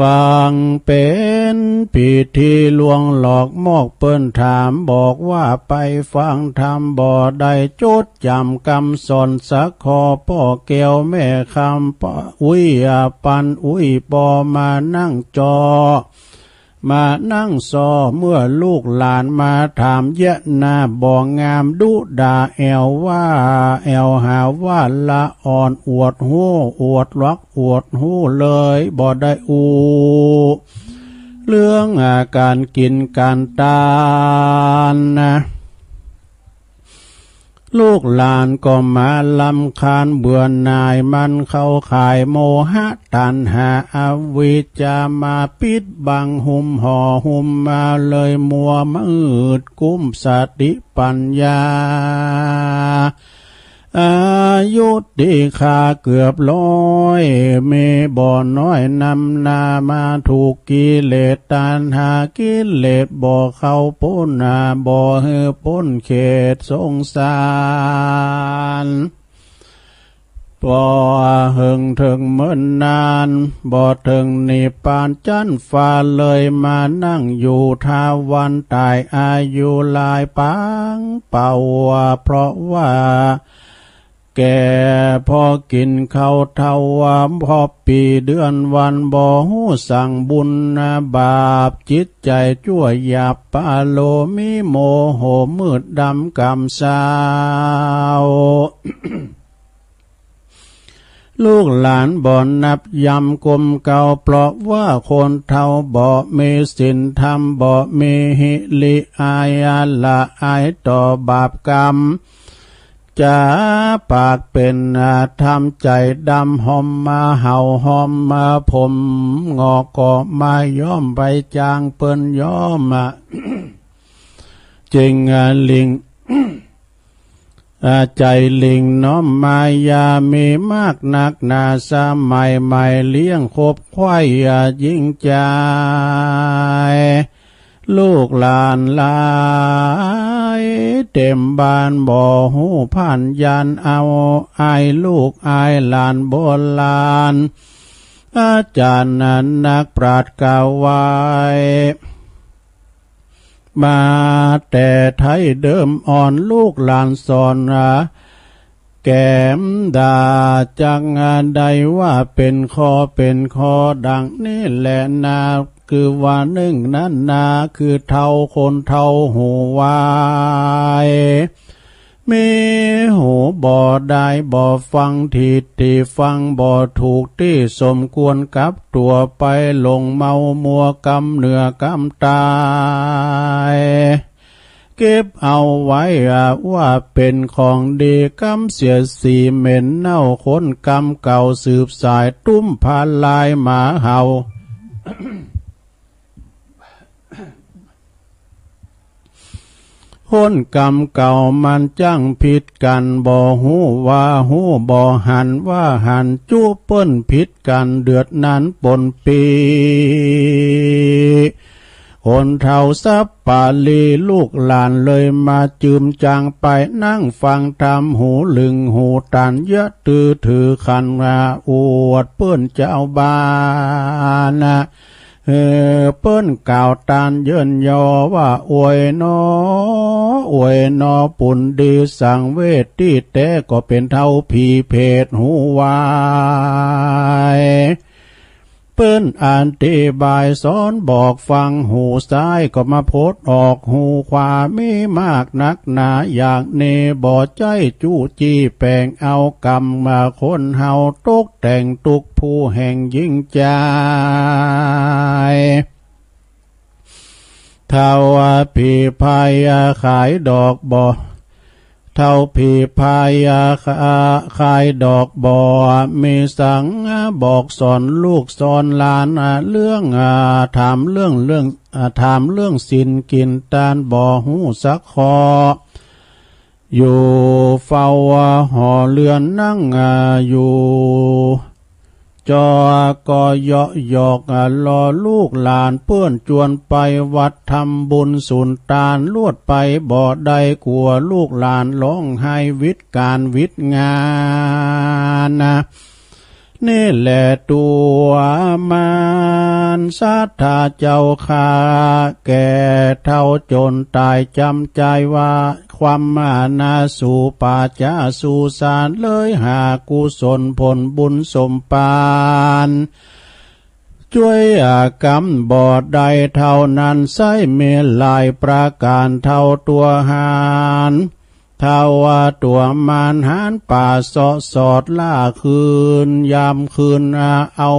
ฟังเป๋นพิธีลวงหลอกมอก เปิ้นถามบอกว่าไปฟังธรรมบ่ ได้จดจ๋ำกำสอนสักข้อ ป้อแก้วแม่คำ ป้ออุ๊ยปันอุ๊ย ป้อมานั่งจอ มานั่งซอ เมื่อลูกหลานมาถามเยียะหน้าบ่งาม ดุด่าแอวว่า แอวหาว่าละอ่อน อวดฮู้อวดลักอวดฮู้เลย บ่ได้อู้เรื่องอาก๋านกิ๋นก๋านตานนะ ลูกหลานก็มารำคาญเบื่อหน่าย มันเข้าข่ายโมหะตัณหาอวิชชา มาปิดบังหุ้มห่อหุ้มมาเลย มัวมืดกุมสติปัญญา อายุตี้ข้าเกือบร้อย มีบ่น้อยนำหน้ามาถูกกิเลสตัณหา กิเลสบ่เข้าป๊นหา บ่หื้อป๊นเขตสงสาร บ่เถิงเถิงเมินนาน บ่เถิงนิพพานจั้นฟ้าเลย มานั่งอยู่ทาวันต๋าย อายุหลายปางเป่า เพราะว่า แก่พอกินข้าวเฒ่า พอปีเดือนวัน บ่ฮู้สังบุญบาป จิตใจ๋จั่วหยาบปาโล มีโมโหมืดดำกำเศร้า ลูกหลานบ่นับยำกลมเกลา เพราะว่าคนเฒ่าบ่มีศีลธรรม บ่มีหิริ อายละอายต่อบาปกรรม จ๋าปากเป๋น ทำใจ๋ดำ หอมมาเห่า หอมมาผมงอก ก็มาย้อมไปจางเปิ้นย้อม จริงหลิง ใจ๋หลิงน้อมมายา มีมากนักหนา สมัยใหม่เลี้ยงคบควาย ยิ่งใจ๋ ลูกหลานหลายเต็มบ้าน บ่ฮู้ผ่านยานเอา อายลูกอายหลานโบราณ อาจ๋ารย์นักปราชญ์กล่าวไว้ มาแต่ไท้เดิมอ่อน ลูกหลานสอนแกมดา จักได้ว่าเป๋นข้อเป๋นข้อดังนี้แลนา คือว่านึ่งนั้นนา คือเฒ่าคนเฒ่าฮู้วาย มีหูบ่ได้บ่ฟังตี้ ตี้ฟังบ่ถูกตี้ สมควรกับตั๋วไป หลงเมามัวกำเหนือกำต๋าย เก็บเอาไว้ว่าเป๋นของดี กำเสียสีเหม็นเน่า คนกำเก่าสืบสาย ตุ้มพาลายหมาเห่า คนกำเก่ามันจั้งผิดกั๋น บ่ฮู้ว่าฮู้ บ่หันว่าหัน จุเปิ้นผิดกั๋น เดือดนั้นปนปี คนเฒ่าสัปปะรี ลูกหลานเลยมาจืมจางไป นั่งฟังธรรมหูลึงหูตัน อย่าตื้อถือขันว่าอวดเปิ้นเจ้าบ้าน เออ เปิ้นกล่าวตานเยินยอว่า อวยหนอ อวยหนอ ปุณดีสังเวช ตี้แต๊ก็เป๋นเฒ่าผีเผดฮู้วาย เปิ้นอธิบายสอนบอกฟัง หูซ้ายก็มาพดออกหูขวา มีมากนักหนาอย่างนี้ บ่ใจ้จู้จี้แป๋งเอา กรรมว่าคนเฮาตก แต่งตุ๊กข์ผู้แห่งยิ่งใจ๋ เฒ่าผีพายขายดอกบ่ เฒ่าผีพายขายดอกบ่ มีสังบอกสอนลูกสอนหลาน เรื่องถามเรื่องเรื่องถามเรื่องศีลกินตาน บ่ฮู้สักข้อ อยู่เฝ้าหอเรือนนั่งอยู่ จอก็เยาะหยอกล้อลูกหลาน เปิ้นจวนไปวัดทำบุญสุนตาน ลวดไปบ่ได้ กั๋วลูกหลานร้องไห้วิดก๋านวิดงาน นี่แหละตั๋วมารศาสดาเจ้าข้า แก่เฒ่าจนต๋ายจำใจ๋ว่า ความมานาสู่ป่าจ๊าสู่ศาล เลยหากุศลผลบุญสมปาน จ้วยกรรมบ่ได้เท่านั้น ใช้มีหลายประก๋านเท่าตั๋วหาร เฒ่าตั๋วมารหารป่าเซาะสอดล่าคืนยามคืน เอา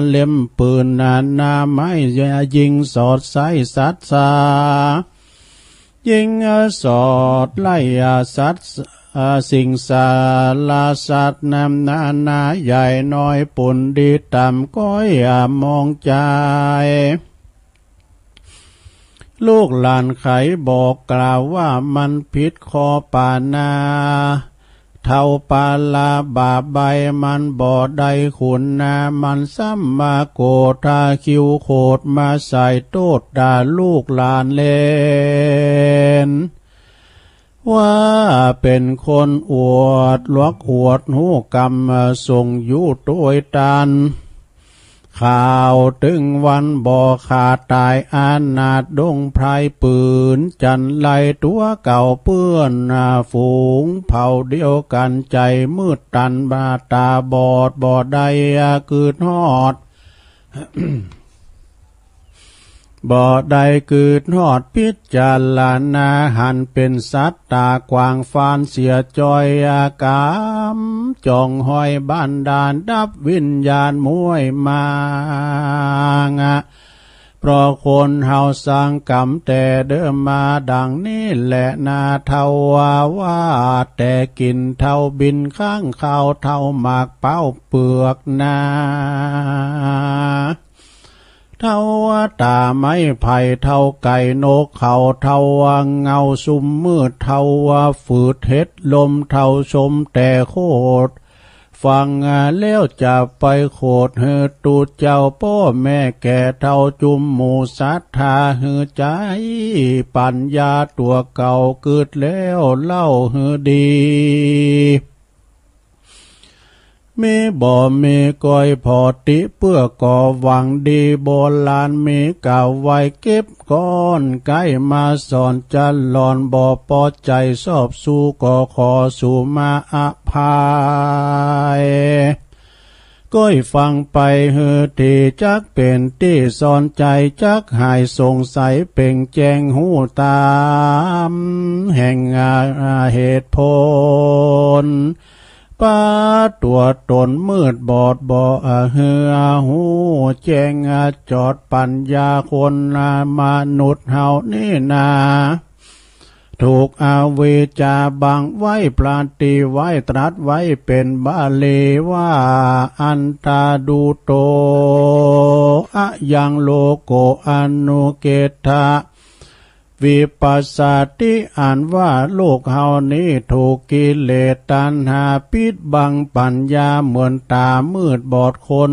เล็มปืนหน้าไม้ยิงสอดใส่สัตว์สา ยิงสอดไล่สัตว์สิ่งสารสัตว์นำนานาใหญ่น้อย ปุนดีต่ำก้อยมองใจ๋ ลูกหลานไขบอกกล่าวว่ามันผิดข้อปานา เฒ่าปาลาบาปใบ้มันบ่ได้คุณนา มันซ้ำมาโกธาคิ้วโขดมาใส่โต้ษด่าลูกหลานเล่น ว่าเป๋นคนอวดลวกอวดฮู้กำ ส่งอยู่โตยตาน ข่าวตึงวันบ่ขาดตาย อานาถดงไพรปืน จันไรตั๋วเก่าเปื้อน ฝูงเผ่าเดียวกัน ใจ๋มืดตัน ตาบอด บ่ได้กึ๊ดฮอด บ่ได้กึ๊ดฮอด พิจารณาหัน เป๋นสัตว์ตากว้างฟาน เสียจ้อยกำ จ้องห้อยบันดาล ดับวิญญาณม้วยมาง เพราะคนเฮาสร้างกรรมแต่เดิมมาดังนี้แหละนา เท่าว่า ว่าแต่กิ๋นเท่าบิน ข้างคาวเท่าหมากเป๊าเปือกนา เท่าว่าตาไม้ไผ่ เท่าไก่นกเขา เท่าว่าเงาซุ่มมืด เท่าว่าฝืดเห็ดลม เท่าชมแต่โคตร ฟังแล้วจะไปโขด หื้อตุ๊เจ้าป้อแม่แก่เฒ่า จุมหมู่ศรัทธา หื้อใจ๊ปัญญาตั๋วเก่ากึ๊ดแล้วเล่าหื้อดี มีบ่มีก้อยผ่อติ เปื้อก่อหวังดี โบราณมีกล่าวไว้ เก็บก้อนไก่มาสอน จะหลอนบ่ปอใจ๋ ชอบสู้ก็ขอสู่มาอภัย ก้อยฟังไปหื้อตี้ จักเป๋นตี้สอนใจ๋ จักหายสงสัย เปล่งแจ้งฮู้ต๋ามแห่งเหตุผล ปาตั๋วตนมืดบอดบ่หื้อฮู้แจ้ง จอดปัญญาคนมนุษย์เฮานี้นา ถูกอวิชชาบังไว้ ปฏิไว้ตรัสไว้เป๋นบาลีว่า อันทาดูโต อะยังโลโก อนุเกตถะ วิปัสสาติ อันว่าโลกเฮานี้ถูกกิเลสตัณหาปิดบังปัญญา เหมือนต๋ามืดบอด คน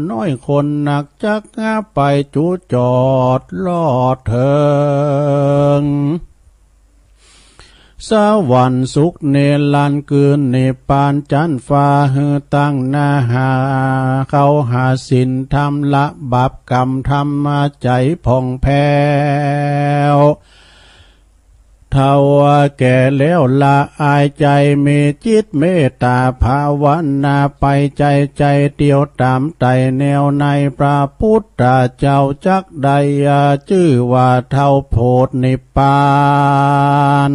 น้อยคนนัก จักไปจุจอดลอดเถิง สวรรค์สุขนิรันดร์ คือนิพพานจั๊นฟ้า หื้อตั้งหน้าหาเข้าหาศีลธรรม ละบาปกรรม ทำใจ๋ผ่องแผ้ว เฒ่าแก่แล้วละอายใจ๋ มีจิตเมตต๋าภาวนา ไปใจ๋ใจ๋เตียวต๋ามไต่แนวใน พระพุทธเจ้าจักได้จื้อว่าเฒ่าโพธินิพพาน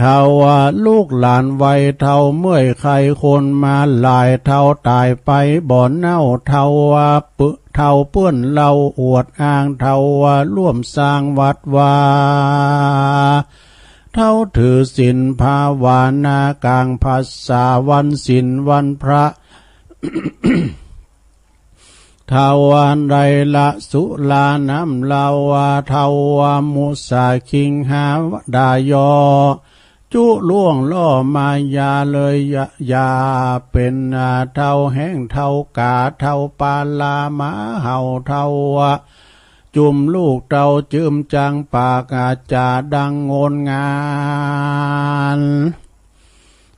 เฒ่าว่าลูกหลานวัยเฒ่าเมื่อยไข้คนมาหลาย เฒ่าต๋ายไปบ่เน่า เฒ่าว่าปึ เฒ่าเปื้อนเหล้าอวดอ้าง เฒ่าว่าร่วมสร้างวัดวา เฒ่าถือศีลภาวนากลางพรรษาวันศีลวันพระ เฒ่าว่าได้ละสุราน้ำเหล้า เฒ่าว่ามุสาคิงหาด่ายอ จุล่วงล่อมายาเลยอย่า อย่าเป๋นเฒ่าแฮ้งเฒ่ากา เฒ่าปาลาหมาเห่า เฒ่าจุมลูกเต้าจื้มจังปากจาดังโงนงาน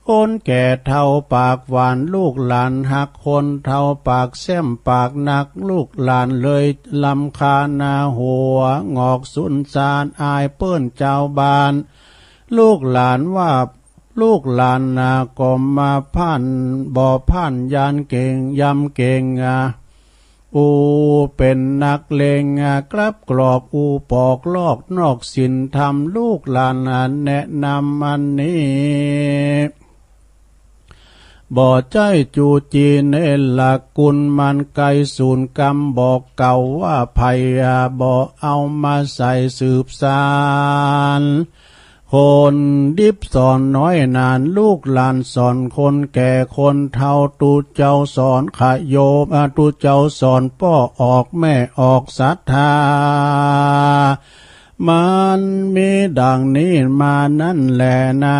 คนแก่เฒ่าปากหวาน ลูกหลานฮักคนเฒ่าปากแซ่มปากนัก ลูกหลานเลยรำคาญหัวงอกสุนซาน อายเปิ้นเจ้าบ้าน ลูกหลานว่า ลูกหลานนาก็มาผ่าน บ่ผ่านยานเก่ง ยำเก่ง อูเป๋นนักเลง กลับกรอก อูปอกลอกนอกศีลธรรม ลูกหลานแนะนำอันนี้ บ่ใจ้จู้จี้เนรคุณ มันไกลสูนกรรม บอกเก่าว่าไผ บ่เอามาใส่สืบสาน คนดิบสอนน้อยนาน ลูกหลานสอนคนแก่คนเฒ่า ตุ๊เจ้าสอนขะโยม ตุ๊เจ้าสอนป้อออกแม่ออกศรัทธา มันมีดังนี้มานั้นแหละนา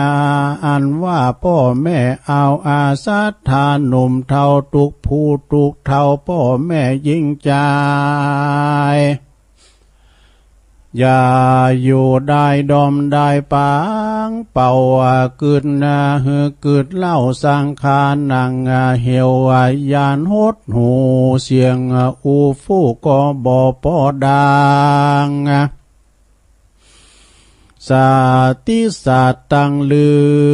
อันว่าป้อแม่เอาอาศรัทธาหนุ่มเฒ่า ตุ๊กผู้ตุ๊กเฒ่าป้อแม่ญิงจาย อย่าอยู่ได้ดอมได้ปาง เป่าว่าเกิดนาหือเกิดเล่าสังขารหนังเหี่ยว ยานหดหูเสียงอู้ฟู่ก็บ่ปอดัง สติสัตว์ตั้งลื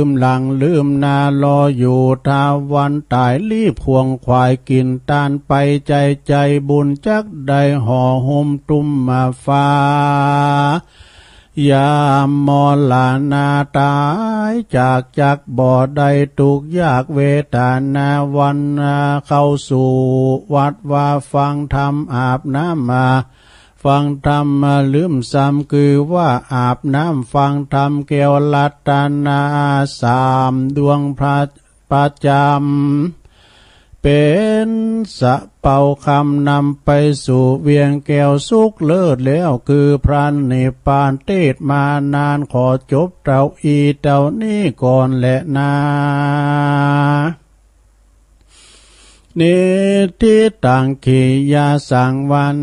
ม หลังลืมหน้ารออยู่ ถ้าวันตายรีบขวนขวาย กินตานไป ใจใจบุญจักได้ห่อหุ้มตุ้มมาฟ้า ยามมรณาตายจาก จักบ่ได้ทุกข์ยากเวทนา วันเข้าสู่วัดวาฟังธรรม อาบน้ำมา ฟังธรรมลืมซ้ำ คือว่าอาบน้ำฟังธรรม แก้วรัตนาสามดวงพระประจำ เป็นสะเปาคำนำไปสู่เวียงแก้วสุขเลิศแล้ว คือพระนิพพาน เทศน์มานาน ขอจบเต้าอี้เต้านี้ก่อนแลนา นิทธิตัง กิริยาสังวร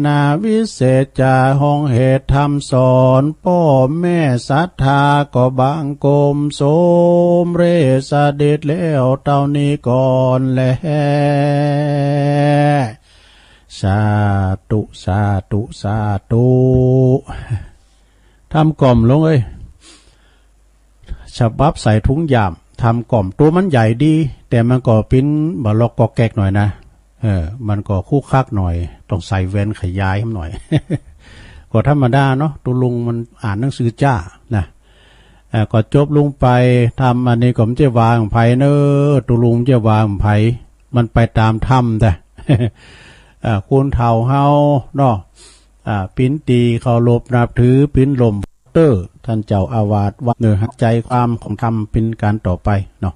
ณา วิเศษจา ห้องเหตุธรรมสอน ป้อแม่ศรัทธาก็บังคมสมเร็จเสด็จแล้วเต้านี้ก่อนแล สาธุ สาธุ สาธุ ธรรมกล่อมลงเอ้ย ฉบับใส่ถุงยาม ธรรมกล่อม ตัวมันใหญ่ดี แต่มันก็ปิ้นบ่ล็อกก็แก๊กหน่อยนะ เออ มันก็คุกคักหน่อย ต้องใส่แว่นขยายมันหน่อย ก็ธรรมดาเนาะ ตุลุงมันอ่านหนังสือจ้านะ เอ่อ ก็จบลงไป ธรรมอันนี้ก็บ่ใจ้ว่าของไผเนอะ ตุลุงบ่ใจ้ว่าของไผ มันไปตามธรรมแต่ เอ่อ คนเฒ่าเฮาเนาะ อ่า ปิ้นตี้เคารพนับถือ ปิ้นหล่ม เตอร์ ท่านเจ้าอาวาสวัดเนอ หักใจความของธรรมเป็นการต่อไปเนาะ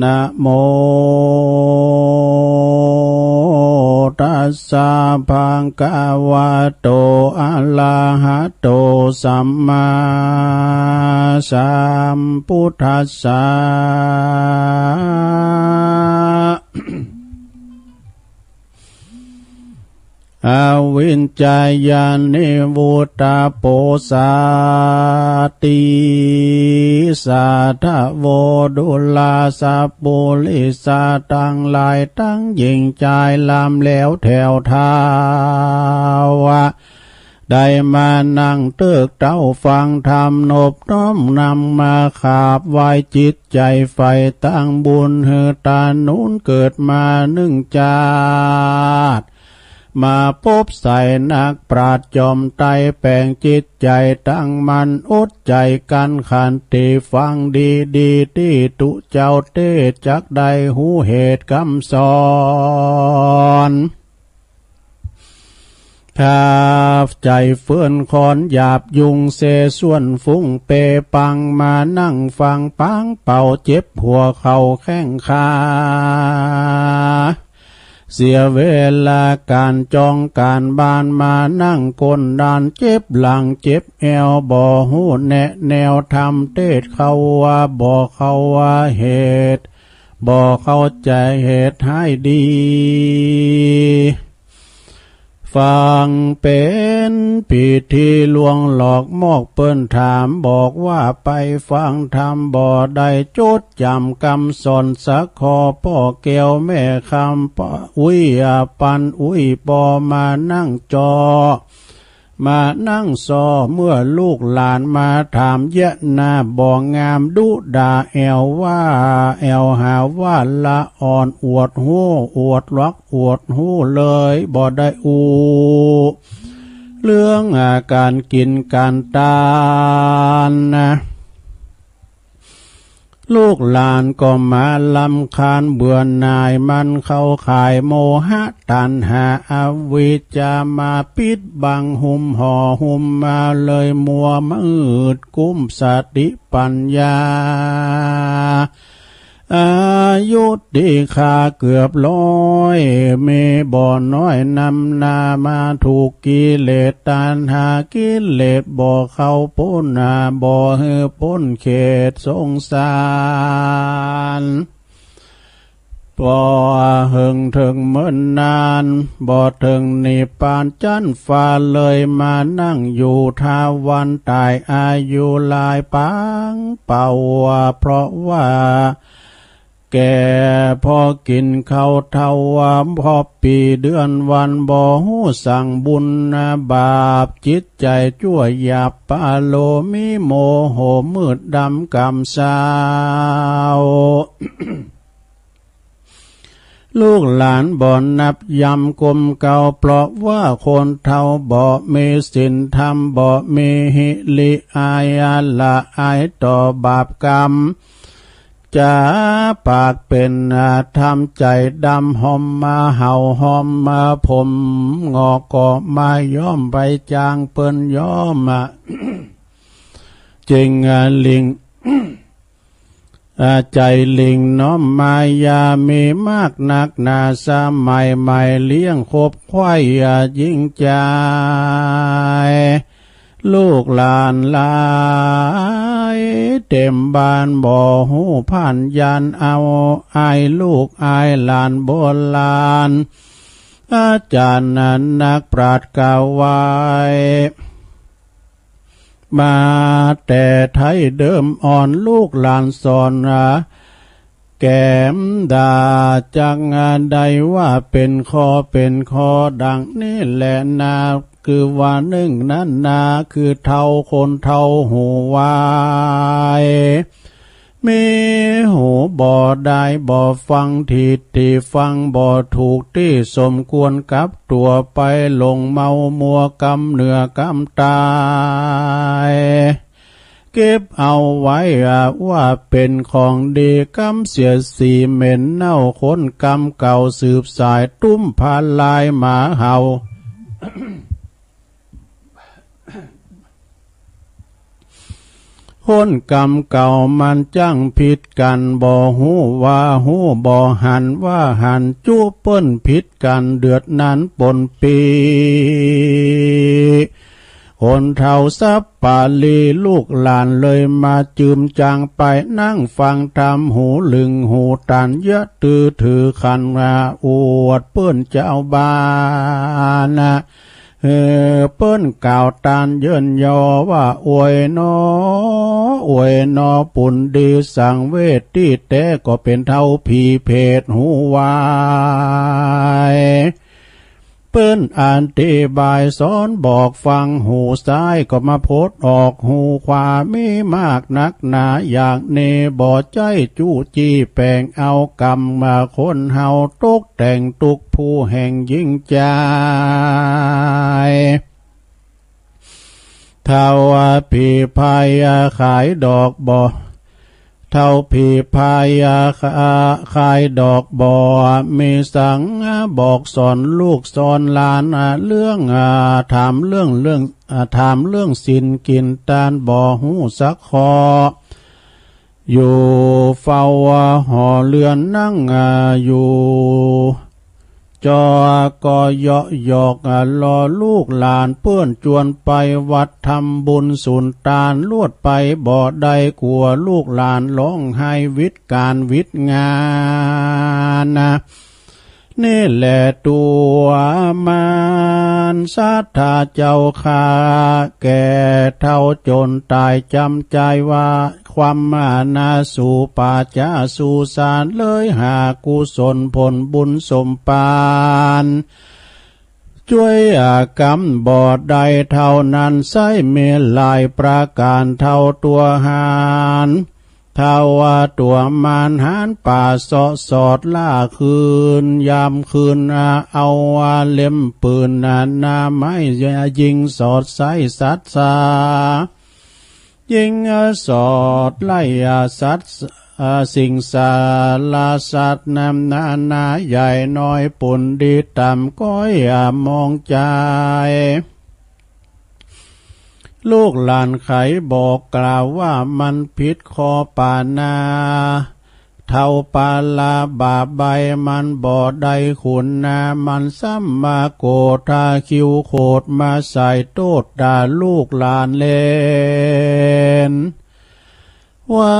นะโม ตัสสะ ภะคะวะโต อะระหะโต สัมมาสัมพุทธัสสะ อวิชชา ญาณิ วุฑฒโภ สาติ สาธโว ดูราสัปปุริสา ตังหลายตังญิงจาย ลำแล้วแถวเท้า ได้มานั่งเติกเต๊าฟังธรรม นบน้อมนำมาขาบไหว้จิต ใจ๋ใฝ่ตั้งบุญหื้อตาหนุนเกิดมานึ่งจาติ มาปบใส่นักปราชญ์จอมไตร แป๋งจิตใจ๋ตั้งมั่นอดใจ๋กั้นขันติ ฟังดีๆ ตี้ตุ๊เจ้าเตสน์ จักได้ฮู้เหตุกำสอน ถ้าใจ๋เฟื่อนคอนหยาบยุง เสส่วนฟุ้งเปปัง มานั่งฟังปางเป่า เจ็บหัวเข่าแข้งขา เสียเวลาก๋านจองก๋านบ้าน มานั่งก้นด้าน เจ็บหลังเจ็บแอว บ่ฮู้แนะแนวธรรม เตสน์เข้าว่าบ่เข้าว่าเหตุ บ่เข้าใจ๋เหตุให้ดี ฟังเป๋นพิธีลวงหลอกมอก เปิ้นถามบอกว่าไปฟังธรรมบ่ได้จดจ๋ำกำสอนสักข้อ ป้อแก้วแม่คำ ป้ออุ๊ย อ่า ปันอุ๊ย ป้อมานั่งจอ มานั่งซอ เมื่อลูกหลานมาถามเยียะหน้าบ่งาม ดุด่าแอวว่า แอวหาว่าละอ่อน อวดฮู้ อวดหลอก อวดฮู้เลย บ่ได้อู้ เรื่องอาก๋านกิ๋นก๋านตานนะ ลูกหลานก็มารำคาญเบื่อหน่าย มันเข้าข่ายโมหะตัณหาอวิชชา มาปิดบังหุ้มห่อหุ้มมาเลยมัวมืด กุ้มสติปัญญา อายุตี้ข้าเกือบร้อย มีบ่น้อยนำหน้ามาถูกกิเลสตัณหา กิเลสบ่เข้าป๊นหน้า บ่หื้อป๊นเขตสงสาร บ่เถิงเถิงเมินนาน บ่เถิงนิพพานจั้นฟ้าเลย มานั่งอยู่ทาวันต๋ายอายุหลายปางเป่า เพราะว่าแก่พอกินข้าวเฒ่า พอปีเดือนวันบ่ฮู้สังบุญบาป จิตใจจั่วหยาบปาโล มีโมโหมืดดำกำเศร้า ลูกหลานบ่นับยำกลมเกลา เพราะว่าคนเฒ่าบ่มีศีลธรรม บ่มีหิริอายะละอายต่อบาปกรรม จะปากเป็นธรรมใจดำ หอมมาเห่าหอมมาผมงอก ก็มาย้อมไปจางเปิ้นย้อม จริงหลิง อา ใจหลิงน้อมมายามีมากนักหนา สมัยใหม่เลี้ยงคบควายอา หญิงชาย ลูกหลานหลายเต็มบ้าน บ่ฮู้ผ่านยานเอา อายลูกอายหลานโบราณ อาจารย์นักปราชญ์กล่าวไว้ มาแต่ไท้เดิมอ่อน ลูกหลานสอนแกมด่า จักได้ว่าเป็นข้อเป็นข้อดังนี้แลนา คือว่านึ่งนั้นนา คือเฒ่าคนเฒ่าฮู้วาย มีหูบ่ได้บ่ฟัง ทิฏฐิฟังบ่ถูกตี้สมควรกับตั๋ว ไปหลงเมามัวกำเหนือกำต๋าย เก็บเอาไว้ว่าเป็นของดี กำเสียสีเหม็นเน่า คนกำเก่าสืบสาย ตุ้มพาลายหมาเห่า คนกำเก่ามันจั้งผิดกั๋น บ่ฮู้ว่าฮู้ บ่หันว่าหัน จุเปิ้นผิดกั๋น เดือดนั้นปนปี คนเฒ่าสัปปาลี ลูกหลานเลยมาจืมจางไป นั่งฟังธรรมหูลึงหูตัน อย่าตื้อถือขันว่าอวดเปิ้นเจ้าบ้าน เออ เปิ้นกล่าวตานเยินยอว่า อวยหนอ อวยหนอ ปุณดีสังเวช ตี้แต๊ก็เป๋นเฒ่าผีเผตรฮู้วาย เปิ้นอธิบายสอนบอกฟัง หูซ้ายก็มาพดออกหูขวา มีมากนักหนาอย่างนี้ บ่ใจ้จุจี้แป๋งเอา กรรมคนเฮาตก แต่งตุ๊กข์ผู้แห่งหญิงชาย เฒ่าผีพายขายดอกบ่ เฒ่าผีพายขายดอกบ่ มีสังบอกสอนลูกสอนหลาน เรื่อง ถามเรื่อง เรื่อง ถามเรื่องศีลกินตาน บ่ฮู้สักข้อ อยู่เฝ้าหอเรือนนั่งอยู่ จอก็เยาะหยอกล้อลูกหลาน เปิ้นจวนไปวัดทำบุญสุนตาน ลวดไปบ่ได้ กั๋วลูกหลานร้องไห้วิดก๋านวิดงาน นี่แหละตั๋วมารศาสดาเจ้าข้า แก่เฒ่าจนต๋ายจำใจ๋ว่า ความมานาสู่ป่าจ๊าสู่ศาล เลยหากุศลผลบุญสมภาร จ้วยกรรมบ่ได้เท่านั้น ใช้มีหลายประก๋านเท่าตั๋วหาร เฒ่าตั๋วมารหารป่าเซาะสอดล่าคืนยามคืน เอาเล็มปืนหน้าไม้ยิงสอดใส่สัตว์สา ยิงสอดไล่สัตว์ สิงสารสัตว์นำนานาใหญ่น้อย ปุณดีต่ำก้อยมองใจ ลูกหลานไขบอกกล่าวว่ามันผิดข้อปานา เฒ่าปาลาบาปใบ้มันบ่ได้คุณนา มันซ้ำมาโกธาคิ้วโขดมาใส่โต้ษด่าลูกหลานเล่น ว่า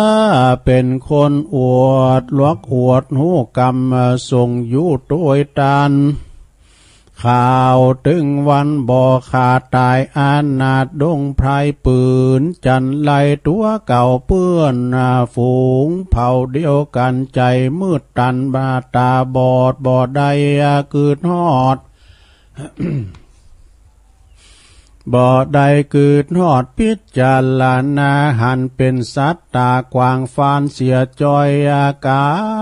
เป๋นคนอวดลวกอวดฮู้กำ ส่งอยู่โตยตาน ข่าวตึงวันบ่ขาดตายอนาถดงไพรปืน จันไรตั๋วเก่าเปื้อนหน้าฝูงเผ่าเดียวกัน ใจ๋มืดตันบาตาบอด บ่ได้กึดฮอด บ่ได้กึดฮอดพิจารณา หันเป๋นสัตว์ตากว้างฟานเสียจ้อย ก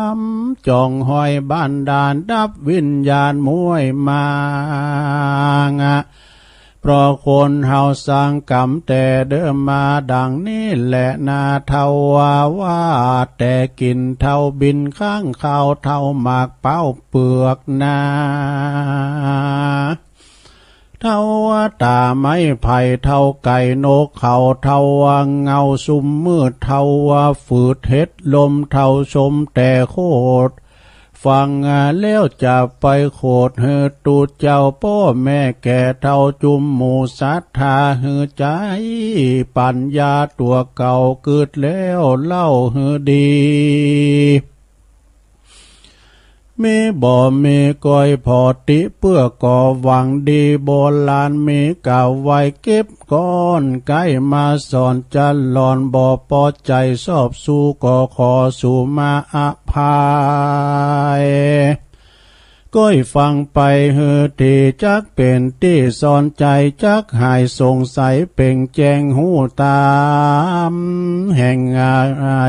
ำจ่องห้อยบันดาลดับวิญญาณม้วยมาง เพราะคนเฮาสร้างกรรมแต่เดิมมาดังนี้แหละนา เท่าว่า ว่าแต่กิ๋นเท่าบินข้างคาว เท่าหมากเป๊าเปือกนา เท่าตาไม้ไผ่ เท่าไก่นกเขา เท่าเงาซุ่มมืด เท่าฝืดเห็ดลม เท่าชมแต่โคตร ฟังแล้วจะไปโขดหื้อตุ๊เจ้าป้อแม่แก่เฒ่าจุมหมู่ศรัทธาหื้อใจ๊ปัญญาตั๋วเก่ากึ๊ดแล้วเล่าหื้อดี มีบ่มีก้อยผ่อติเปื้อก่อหวังดี โบราณมีกล่าวไว้เก็บก้อนไก่มาสอนจะหลอนบ่ปอใจ๋สอบสู้ก็ขอสู่มาอภัย ก้อยฟังไปหื้อตี้จักเป๋นตี้สอนใจ๋ จักหายสงสัยเป่งแจ้งฮู้ต๋ามแห่ง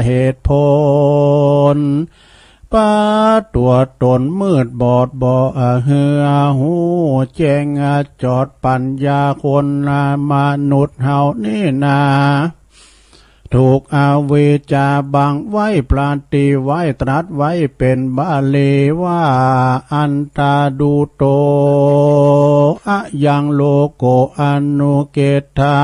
เหตุผล ปาตั๋วตนมืดบอดบ่หื้อฮู้แจ้ง จอดปัญญาคนมนุษย์เฮานี้นา ถูกอวิชชาบังไว้ พระตี้ไว้ตรัสไว้เป๋นบาลีว่า อันทาดูโต อะยังโลโก อนุเกตถะ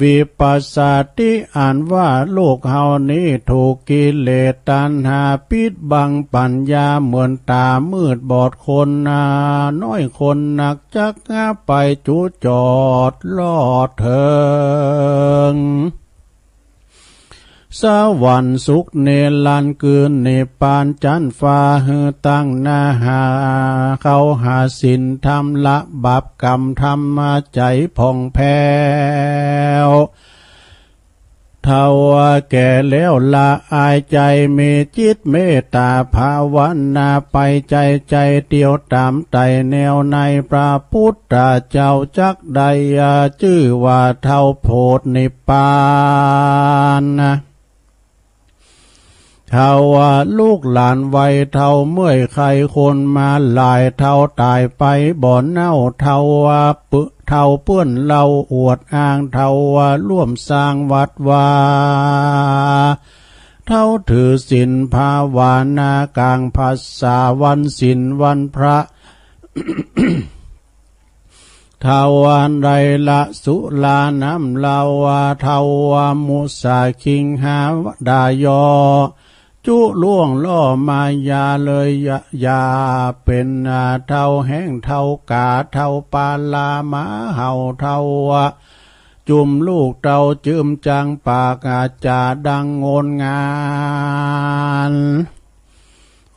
วิปัสสาติ อันว่าโลกเฮานี้ถูกกิเลสตัณหาปิดบังปัญญา เหมือนต๋ามืดบอดคนน้อยคนนัก จักไปจุจอดลอดเถิง สวรรค์สุขนิรันดร์ คือนิพพานจั๊นฟ้า หื้อตั้งหน้าหาเข้าหาศีลธรรม ละบาปกรรม ทำใจ๋ผ่องแผ้ว เฒ่าแก่แล้วละอายใจ๋ มีจิตเมตต๋าภาวนา ไปใจ๋ใจ๋เตียวต๋ามไต่แนวใน พระพุทธเจ้าจักได้จื้อว่าเฒ่าโพธินิพพาน เฒ่าว่าลูกหลานวัยเฒ่าเมื่อยไข้คนมาหลาย เฒ่าต๋ายไปบ่เน่า เฒ่าว่าปึ เฒ่าเปื้อนเหล้าอวดอ้าง เฒ่าว่าร่วมสร้างวัดวา เฒ่าถือศีลภาวนากลางพรรษาวันศีลวันพระ เฒ่าอันได้ละสุราน้ำเหล้า เฒ่ามุสาคิงหาด่ายอ จุล่วงล่อมายาเลยอย่า อย่าเป๋นเฒ่าแห้งเฒ่ากา เฒ่าปาลาหมาเห่า เฒ่าจุมลูกเต้าจื้มจังปากอาจาดังโงนงาน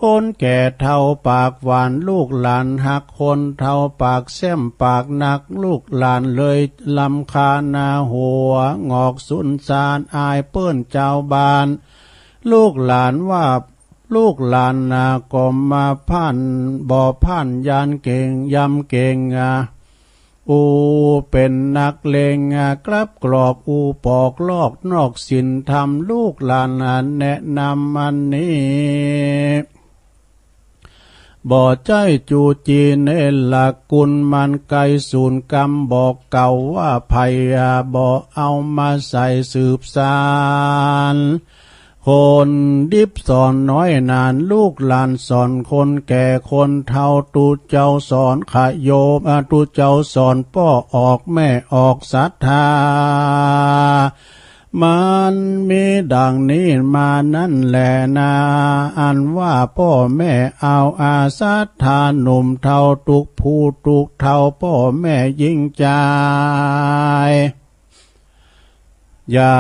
คนแก่เฒ่าปากหวาน ลูกหลานฮักคนเฒ่าปากแซ่มปากนัก ลูกหลานเลยรำคาญหน้าหัวงอกสุนซาน อายเปิ้นจาวบ้าน ลูกหลานว่า ลูกหลานนาก็มาผ่าน บ่ผ่านยานเก่ง ยำเก่ง อูเป๋นนักเลง กลับกรอก อูปอกลอกนอกศีลธรรม ลูกหลานแนะนำอันนี้ บ่ใจ้จูจีเนรคุณ มันไกลศูนย์กรรม บอกเก่าว่าไผ บ่เอามาใส่สืบสาน คนดิบสอนน้อยนาน ลูกหลานสอนคนแก่คนเฒ่า ตุ๊เจ้าสอนขะโยม ตุ๊เจ้าสอนป้อออกแม่ออกศรัทธา มันมีดังนี้มานั่นแหละนา อันว่าป้อแม่เอาอาศรัทธาหนุ่มเฒ่า ตุ๊กผู้ตุ๊กเฒ่าป้อแม่ยิ่งจาย อย่า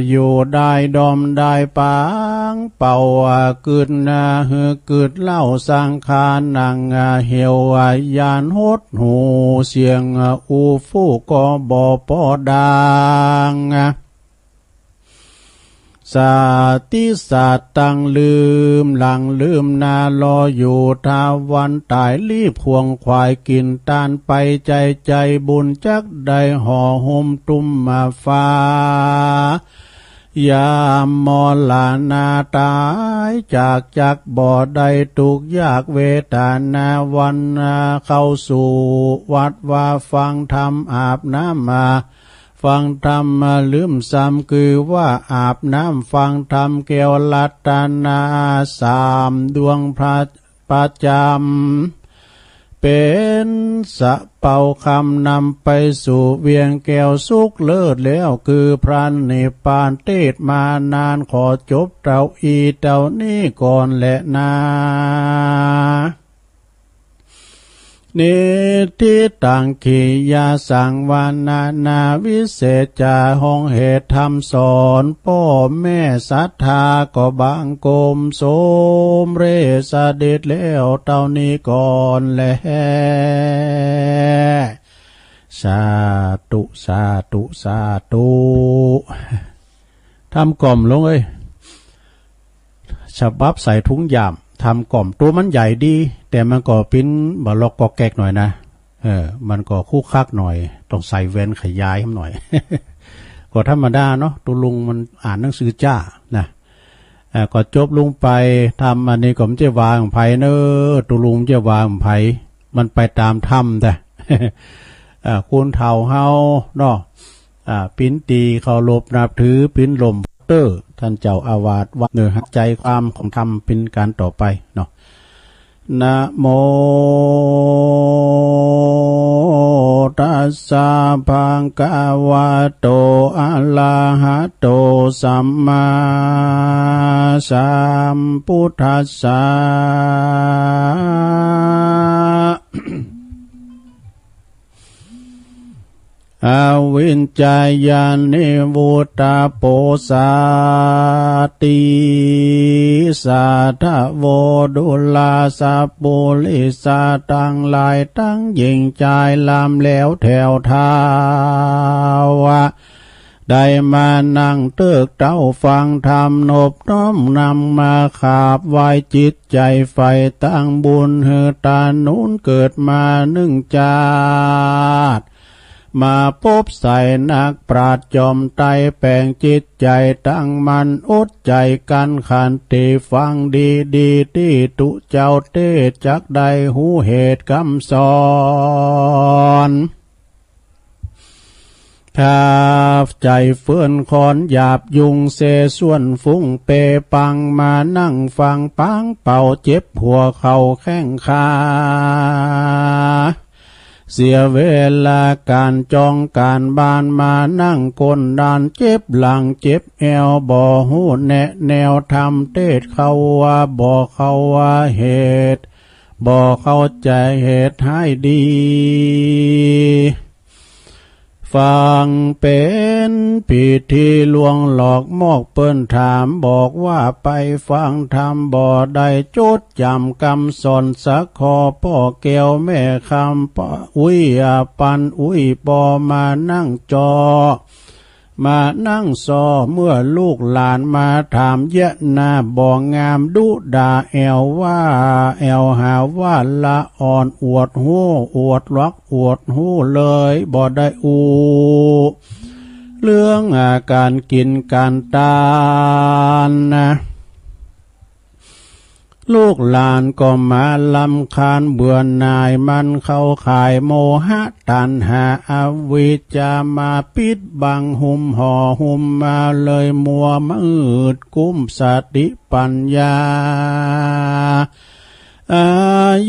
อยู่ได้ดอมได้ปาง เป่าว่าเกิดนาหือเกิดเล่าสังขารหนังเหี่ยว ยานหดหูเสียงอู้ฟู่ก็บ่ปอดัง สติสัตว์ตั้งลืมหลังลืมหน้ารออยู่ ถ้าวันตายรีบขวนขวายกินตานไป ใจใจบุญจักได้ห่อหุ้มตุ้มมาฟ้า ยามมรณาตายจากจักบ่ได้ทุกข์ยากเวทนา วันเข้าสู่วัดวาฟังธรรมอาบน้ำมา ฟังธรรมลืมซ้ำคือว่าอาบน้ำฟังธรรมแก้วรัตนาสามดวงพระประจำ เป็นสะเปาคำนำไปสู่เวียงแก้วสุขเลิศแล้ว คือพระนิพพาน เทศน์มานานขอจบเต้าอี้เต้านี้ก่อนแลนา นิทธิตัง กิริยาสังวรณานาวิเศษจา ห้องเหตุธรรมสอนป้อแม่ศรัทธา ก็บังคมสมเร็จเสด็จแล้วเต้านี้ก่อนแล สาธุ สาธุ สาธุ ทำกล่อมลงเอ้ย ฉบับใส่ถุงยาม ทำกล่อม ตัวมันใหญ่ดี แต่มันก็ปิ้นบ่ล็อกก็แก๊กหน่อยนะ เออ มันก็คุกคักหน่อย ต้องใส่แว่นขยายหน่อย ก็ธรรมดาเนาะ ตัวลุงมันอ่านหนังสือจ้านะ เอ่อ ก็จบลงไป ธรรมอันนี้ก็บ่ใจ้ว่าของไผเนอะ ตัวลุงบ่ใจ้ว่าของไผ มันไปตามธรรมแต่ เอ่อ คนเฒ่าเฮาเนาะ อ่า ปิ้นตี้เคารพนับถือ ปิ้นหล่มเตอร์ ท่านเจ้าอาวาสวัดเนอะ ใจความของธรรมเป็นการต่อไปเนาะ นะโม ตัสสะ ภะคะวะโต อะระหะโต สัมมาสัมพุทธัสสะ อวิชชา ญาณิ วุตตะโป สาติ สาทะโว ดูราสัปปุริสะ ตังหลายตังหญิงจายลำแล้วแถวเท้า ได้มานั่งเติกเต้าฟังธรรม นบน้อมนำมาขาบไหว้จิตใจใฝ่ตั้งบุญ หื้อตาหนุนเกิดมานึ่งจาติ มาปบใส่นักปราชญ์จอมไตร่ แป๋งจิตใจตั้งมั่นอดใจกั้นขันติ ฟังดีๆ ตี้ตุ๊เจ้าเตสน์ จักได้ฮู้เหตุกำสอน ถ้าใจ๋เฟื่อนคอนหยาบยุงเสส่วนฟุ้งเปปัง มานั่งฟังปางเป่าเจ็บหัวเข่าแข้งขา เสียเวลาก๋านจองก๋านบ้าน มานั่งก้นด้านเจ็บหลังเจ็บแอว บ่ฮู้แนะแนวธรรมเตสน์ เขาว่าบ่เข้าว่าเหตุ บ่เข้าใจ๋เหตุให้ดี ฟังเป๋นพิธีลวงหลอกมอก เปิ้นถามบอกว่าไปฟังธรรมบ่ได้จดจ๋ำกำสอนสักข้อ ป้อแก้วแม่คำ ป้ออุ๊ย อ่า ปันอุ๊ย ป้อมานั่งจอ มานั่งซอ เมื่อลูกหลานมาถามเยียะหน้าบ่งาม ดุด่าแอวว่า แอวหาว่าละอ่อน อวดฮู้ อวดหลอก อวดฮู้เลย บ่ได้อู้ เรื่องอาก๋านกิ๋นก๋านตานนะ ลูกหลานก็มารำคาญเบื่อหน่าย มันเข้าข่ายโมหะตัณหาอวิชชา มาปิดบังหุ้มห่อหุ้มมาเลยมัวมืด กุ้มสติปัญญา อา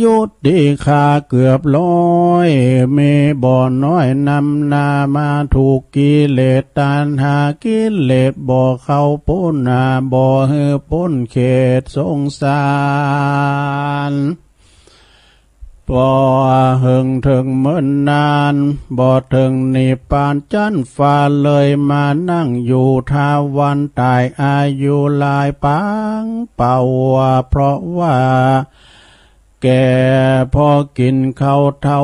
ยุตี้ข้าเกือบร้อย มีบ่น้อยนำหน้ามาถูกกิเลสตัณหา กิเลสบ่เข้าป๊นหน้า บ่หื้อป๊นเขตสงสาร บ่เถิงเถิงเมินนาน บ่เถิงนิพพานจั้นฟ้าเลย มานั่งอยู่ทาวันต๋ายอายุหลายปางเป่า เพราะว่าแก่พอกินข้าวเฒ่า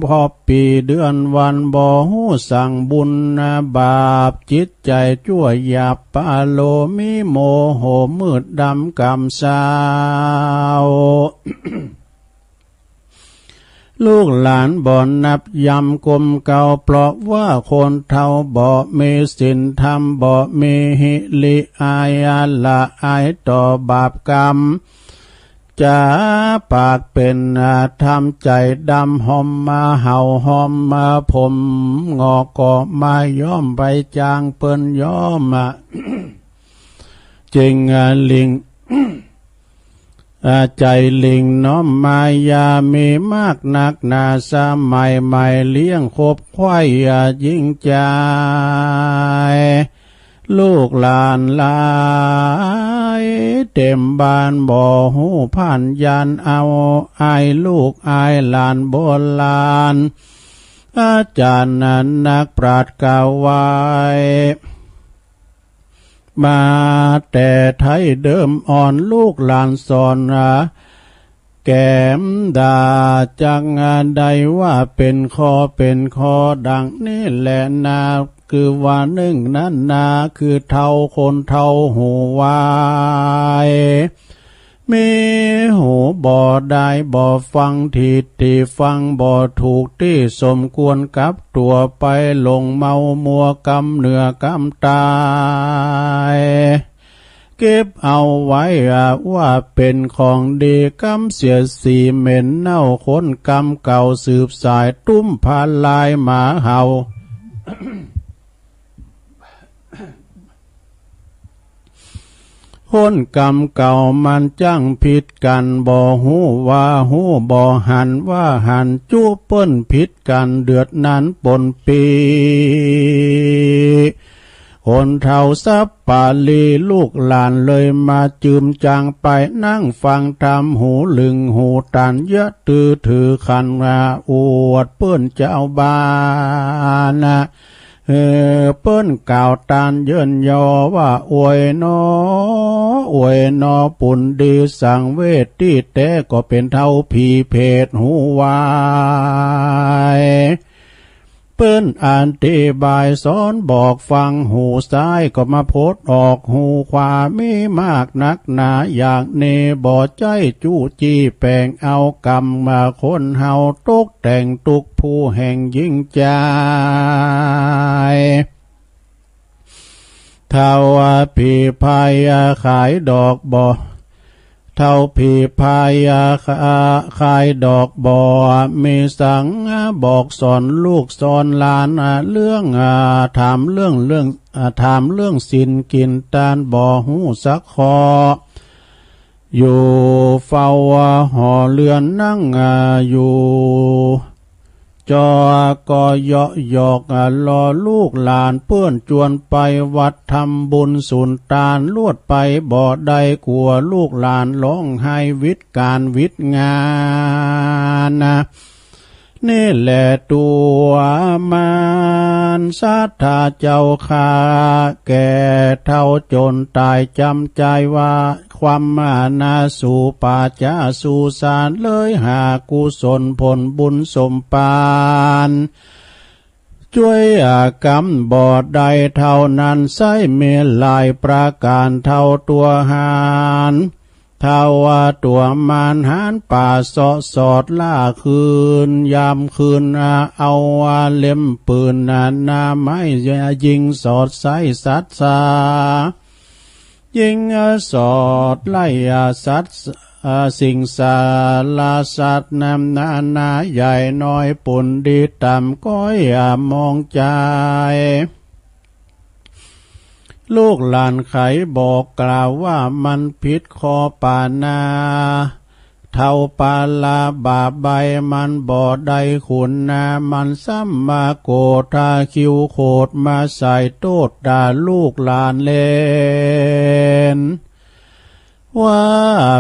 พอปีเดือนวันบ่ฮู้สังบุญบาป จิตใจจั่วหยาบปาโล มีโมโหมืดดำกำเศร้า ลูกหลานบ่นับยำกลมเกลา เพราะว่าคนเฒ่าบ่มีศีลธรรม บ่มีหิริอายะละอายต่อบาปกรรม จ๋าปากเป๋นธรรม ใจดำหอมมาเห่าหอมมาผมงอก ก็มาย้อมไปจางเปิ้นย้อม จริงหลิง อา ใจหลิงน้อมมายามีมากนักหนา สมัยใหม่เลี้ยงคบควายอา ยิ่งใจ ลูกหลานหลายเต็มบ้าน บ่ฮู้ผ่านยานเอา อายลูกอายหลานโบราณ อาจารย์นักปราชญ์กล่าวไว้ มาแต่ไท้เดิมอ่อน ลูกหลานสอนแกมดา จักได้ว่าเป๋นข้อเป๋นข้อดังนี้แลนา คือว่านึ่งนั้นนา คือเฒ่าคนเฒ่าฮู้วาย มีหูบ่ได้บ่ฟังตี้ ตี้ฟังบ่ถูกตี้สมควรกับตั๋วไป หลงเมามัวกำเหนือกำต๋าย เก็บเอาไว้อาว่าเป๋นของดี กำเสียสีเหม็นเน่า คนกำเก่าสืบสาย ตุ้มพาลายหมาเห่า คนกำเก่ามันจั้งผิดกั๋น บ่ฮู้ว่าฮู้ บ่หันว่าหัน จุเปิ้นผิดกั๋น เดือดนั้นปนปี คนเฒ่าสัปปาลี ลูกหลานเลยมาจืมจางไป นั่งฟังธรรมหูลึงหูตัน อย่าตื้อถือขันว่าอวดเปิ้นเจ้าบ้าน เออ เปิ้นกล่าวตานเยินยอว่า อวยหนอ อวยหนอ ปุณดีสังเวช ตี้แต๊ก็เป๋นเฒ่าผีเผตรฮู้วาย เปิ้นอธิบายสอนบอกฟัง หูซ้ายก็มาพดออกหูขวา มีมากนักหนาอย่างนี้ บ่ใจ้จุจี้แป๋งเอา กรรมคนเฮาตกแต่งทุกผู้แห่งยิ่งใจ เฒ่าผีพายขายดอกบ่ เฒ่าผีพายขายดอกบ่ มีสังบอกสอนลูกสอนหลาน เรื่อง ถามเรื่อง เรื่อง ถามเรื่องศีลกินตาน บ่ฮู้สักข้อ อยู่เฝ้าหอเรือนนั่งอยู่ จอก็เยาะหยอกล้อลูกหลาน เปิ้นจวนไปวัดทำบุญสุนตาน ลวดไปบ่ได้ กั๋วลูกหลานร้องไห้วิดก๋านวิดงาน นี่แหละตั๋วมารศรัทธาเจ้าข้า แก่เฒ่าจนต๋ายจำใจ๋ว่า ความมานาสู่ป่าจ๊าสู่สาน เลยหากุศลผลบุญสมปาน จ้วยกรรมบ่ได้เท่านั้น ใช้มีหลายประก๋านเท่าตั๋วหาร เฒ่าตั๋วมารหารป่าเซาะสอดล่าคืนยามคืน เอาเล็มปืนหน้าไม้ยิงสอดใส่สัตว์สา ยิงสอดไล่สัตว์ สิงสารสัตว์นำนานาใหญ่น้อย ปุณดีต่ำก้อยมองใจ ลูกหลานไขบอกกล่าวว่ามันผิดข้อปานา เฒ่าปาลาบาปใบ้มันบ่ได้คุณนา มันซ้ำมาโกธาคิ้วโขดมาใส่โต้ษด่าลูกหลานเล่น ว่า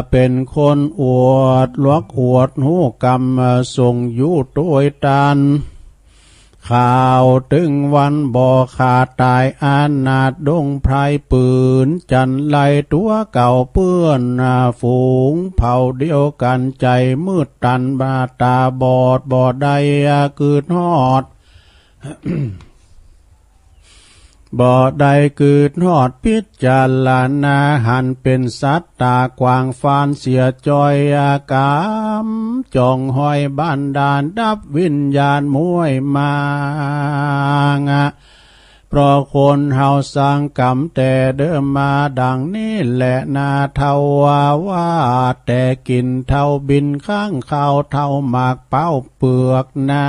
เป๋นคนอวดลวกอวดฮู้กำ ส่งอยู่โตยตาน ข่าวตึงวันบ่ขาดตาย อานาถดงไพรปืน จันไรตั๋วเก่าเปื้อน ฝูงเผ่าเดียวกัน ใจ๋มืดตัน ตาบอด บ่ได้กึดฮอด บ่ได้กึดฮอด พิจารณาหัน เป๋นสัตว์ตากว้าง ฟานเสียจ้อย กำจ้องห้อยบันดาล ดับวิญญาณม้วยมาง เพราะคนเฮาสร้างกรรมแต่เดิมมาดังนี้แหละนา เท่าว่า ว่าแต่กิ๋นเท่าบิน ค้างคาวเท่าหมากเป๊าเปือกนา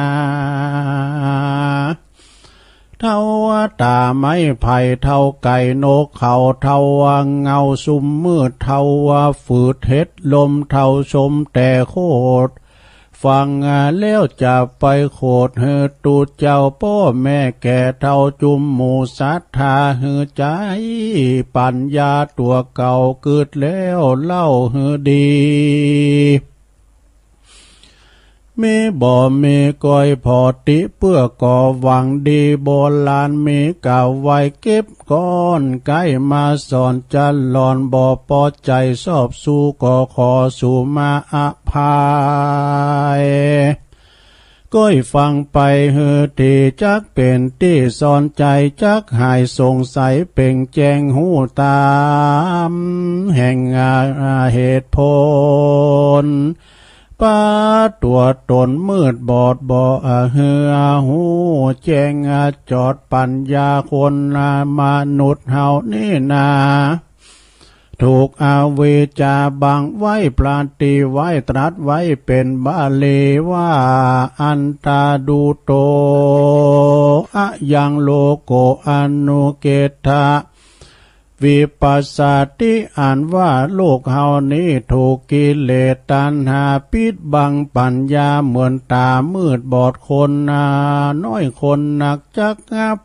เท่าว่าตาไม้ไผ่ เท่าไก่นกเขา เท่าว่าเงาซุ่มมืด เท่าว่าฝืดเห็ดลม เท่าชมแต่โคตร ฟังแล้วจะไปโขดหื้อตุ๊เจ้าป้อแม่แก่เฒ่าจุมหมู่ศรัทธาหื้อใจ๊ ปัญญาตั๋วเก่ากึ๊ดแล้วเล่าหื้อดี มีบ่มีก้อยผ่อติเปื้อก่อหวังดี โบราณมีกล่าวไว้เก็บก้อน ใก้มาสอนจะหลอน บ่ปอใจ๋สอบสู้ ก็ขอสู่มาอภัย ก้อยฟังไปหื้อตี้ จักเป๋นตี้สอนใจ๋ จักหายสงสัยเป่งแจ้งฮู้ต๋าม แห่งเหตุผล ปาตั๋วตนมืดบอดบ่เหือฮู้แจ้ง จอดปัญญาคนมนุษย์เฮานี้นา ถูกอวิชชาบังไว้ ปราตรีไว้ ตรัสไว้เป๋นบาลีว่า อันตาดูโต อะยังโลโก อนุเกตถะ วิปัสสาติ อันว่าโลกเฮานี้ถูกกิเลสตัณหาปิดบังปัญญา เหมือนต๋ามืดบอดคนน้อยคนนัก จัก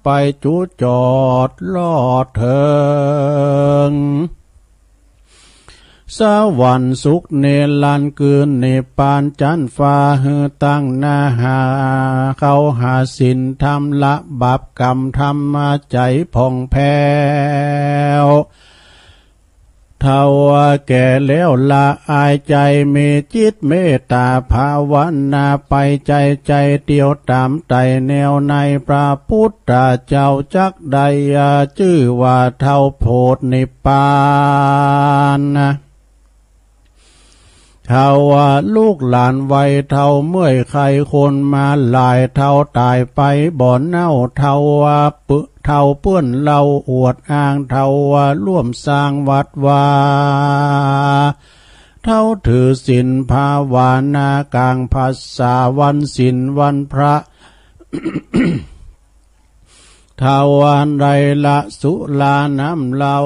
ไปจุจอดลอดเถิง สวรรค์สุขนิรันดร์ คือนิพพานจั้นฟ้า หื้อตั้งหน้าหาเข้าหาศีลธรรม ละบาปกรรม ทำมาใจ๋ผ่องแผ้ว เฒ่าแก่แล้วละอายใจ๋ มีจิตเมตตาภาวนา ไปใจ๋ใจ๋เตียวต๋ามไต่แนวใน พระพุทธเจ้าจักได้จื้อว่าเฒ่าโพธินิพพาน เฒ่าว่าลูกหลานวัยเฒ่าเมื่อยไข้คนมาหลาย เฒ่าต๋ายไปบ่เน่า เฒ่าว่าปึ เฒ่าเปื้อนเหล้าอวดอ้าง เฒ่าว่าร่วมสร้างวัดวา เฒ่าถือศีลภาวนากลางพรรษาวันศีลวันพระ เฒ่าว่าได้ละสุราน้ำเหล้า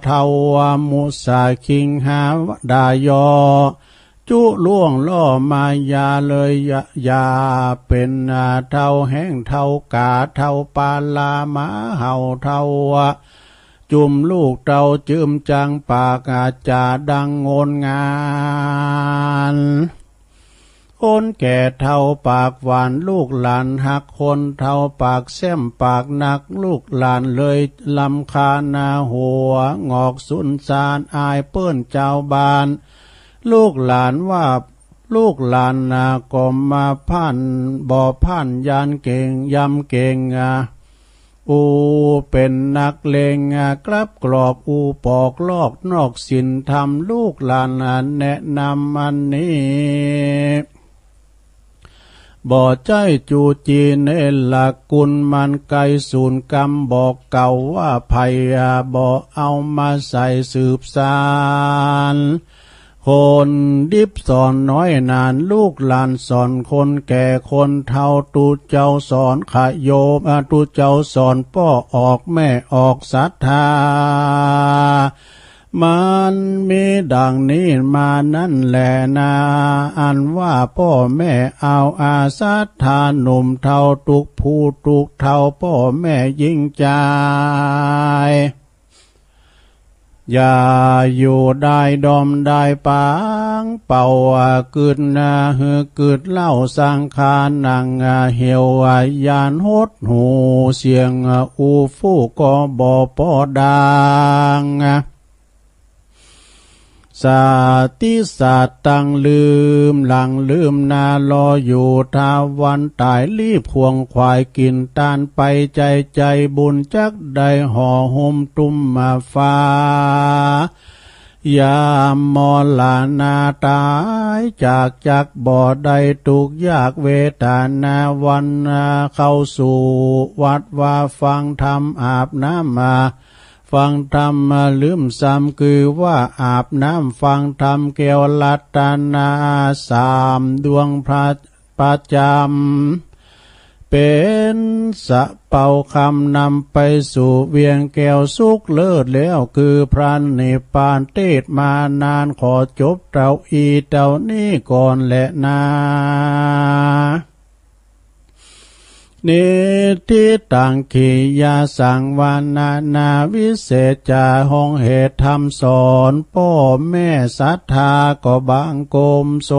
เฒ่าว่ามุสาคิงหาด่ายอ จุล่วงล่อมายาเลยอย่า อย่าเป๋นเฒ่าแห้งเฒ่ากา เฒ่าปาลาหมาเห่า เฒ่าจุมลูกเต้าจื้มจังปากอาจาดังโงนงาน คนแก่เฒ่าปากหวาน ลูกหลานฮักคนเฒ่าปากแซ่มปากหนัก ลูกหลานเลยรำคาญหัวงอกสุนซาน อายเปิ้นจาวบ้าน ลูกหลานว่า ลูกหลานนาก็มาผ่าน บ่ผ่านยานเก่ง ยำเก่ง อูเป๋นนักเลง กลับกรอก อูปอกลอกนอกศีลธรรม ลูกหลานแนะนำอันนี้ บ่ใจ้จูจีเนรคุณ มันไกลศูนย์กรรม บอกเก่าว่าไผบ่เอามาใส่สืบสาน คนดิบสอนน้อยนาน ลูกหลานสอนคนแก่คนเฒ่า ตุ๊เจ้าสอนขะโยม อ่า ตุ๊เจ้าสอนป้อออกแม่ออกศรัทธา มันมีดังนี้มานั่นแหละนา อันว่าป้อแม่เอาอาศรัทธาหนุ่มเฒ่า ตุ๊กผู้ตุ๊กเฒ่าป้อแม่ยิ่งจาย อย่าอยู่ได้ดอมได้ปาง เป่าว่าเกิดนาหือเกิดเล่าสังขารหนังเหี่ยว ยานหดหูเสียงอู้ฟู่ก็บ่ปอดัง สาติสาตังลืมหลังลืมหน้ารออยู่ ถ้าวันตายรีบขวนขวายกินตานไป ใจใจบุญจักได้ห่อหุ้มตุ้มมาฟ้า ยามมรณาตายจากจักบ่ได้ทุกข์ยากเวทนา วันเข้าสู่วัดวาฟังธรรมอาบน้ำมา ฟังธรรมลืมซ้ำคือว่าอาบน้ำฟังธรรมแก้วรัตนาสามดวงพระประจำ เป็นสะเปาคำนำไปสู่เวียงแก้วสุขเลิศแล้ว คือพระนิพพาน เทศน์มานานขอจบเต้าอี้เต้านี้ก่อนแลนา นิทธิตัง กิริยาสังวรณา วิเศษจาห้องเหตุธรรมสอน ป้อแม่ศรัทธาก็บังคมส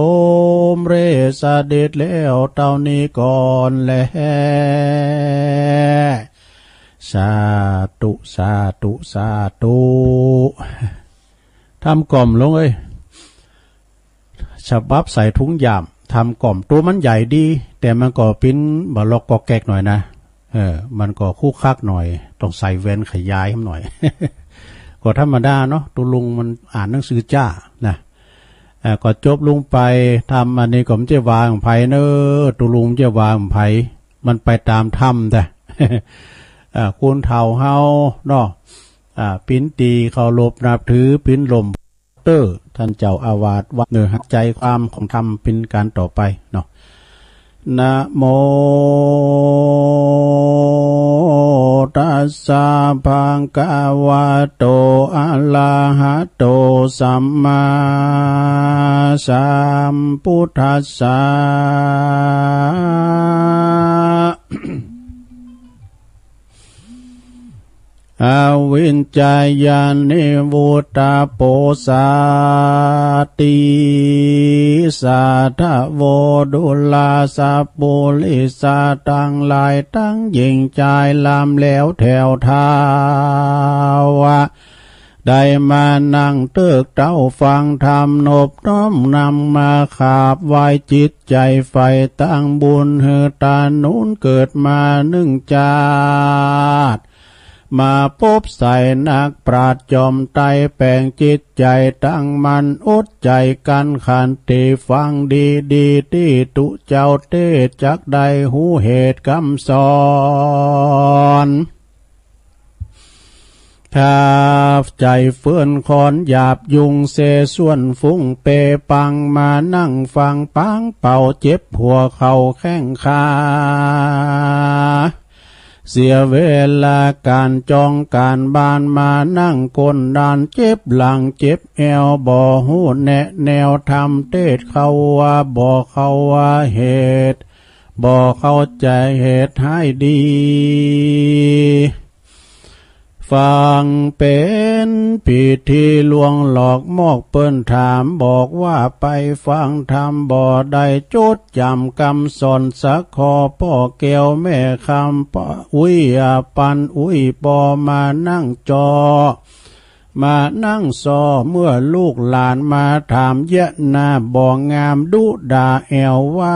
มเร็จเสด็จแล้วเต้านี้ก่อนแล สาธุ สาธุ สาธุ ทำกล่อมลงเอ้ย ฉบับใส่ถุงยาม ทำกล่อม ตัวมันใหญ่ดี แต่มันก็ปิ้นบ่ล็อกก็แก๊กหน่อยนะ เออ มันก็คุกคักหน่อย ต้องใส่แว่นขยายหน่อย ก็ธรรมดาเนาะ ตัวลุงมันอ่านหนังสือจ้านะ เอ่อ ก็จบลงไป ธรรมอันนี้ก็บ่ใจ้ว่าของไผเนอะ ตัวลุงบ่ใจ้ว่าของไผ มันไปตามธรรมแต่ อ่า คนเฒ่าเฮาเนาะ อ่า ปิ้นตี้เคารพนับถือ ปิ้นหล่ม เตอร์ ท่านเจ้าอาวาสวัดเนอ หักใจความของธรรมเป็นการต่อไปเนาะ นะโม ตัสสะ ภะคะวะโต อะระหะโต สัมมาสัมพุทธัสสะ อวิชชายานิวรุตตะ โปสาติสาทะโว ดูราสัปปุริสะตังหลายตังหญิงจายลำแล้วแถวเท้า ได้มานั่งเติกเต้าฟังธรรมนบน้อมนำมาขาบไหว้จิต ใจใฝ่ตั้งบุญหื้อตาหนุนเกิดมานึ่งจาติ มาปบใส่นักปราชญ์จอมไตรแปลงจิตใจตั้งมั่นอดใจกั้นขันติฟังดีๆ ตี้ตุ๊เจ้าเตสน์จักได้ฮู้เหตุกำสอน ถ้าใจ๋เฟื่อนคอนหยาบยุงเสส่วนฟุ้งเปปัง มานั่งฟังปางเป่าเจ็บหัวเข่าแข้งขา เสียเวลาก๋านจองก๋านบาน มานั่งก้นด้านเจ็บหลังเจ็บแอว บ่ฮู้แนะแนวธรรมเตสน์เขาว่า บ่เข้าว่าเหตุ บ่เข้าใจ๋เหตุให้ดี ฟังเป๋นพิธีลวงหลอกมอกเปิ้นถามบอกว่าไปฟังธรรมบ่ได้จดจ๋ำกำสอนสักข้อ ป้อแก้วแม่คำป้ออุ๊ยอาปันอุ๊ยป้อมานั่งจอ มานั่งซอ เมื่อลูกหลานมาถามเยียะหน้าบ่งามดุด่าแอวว่า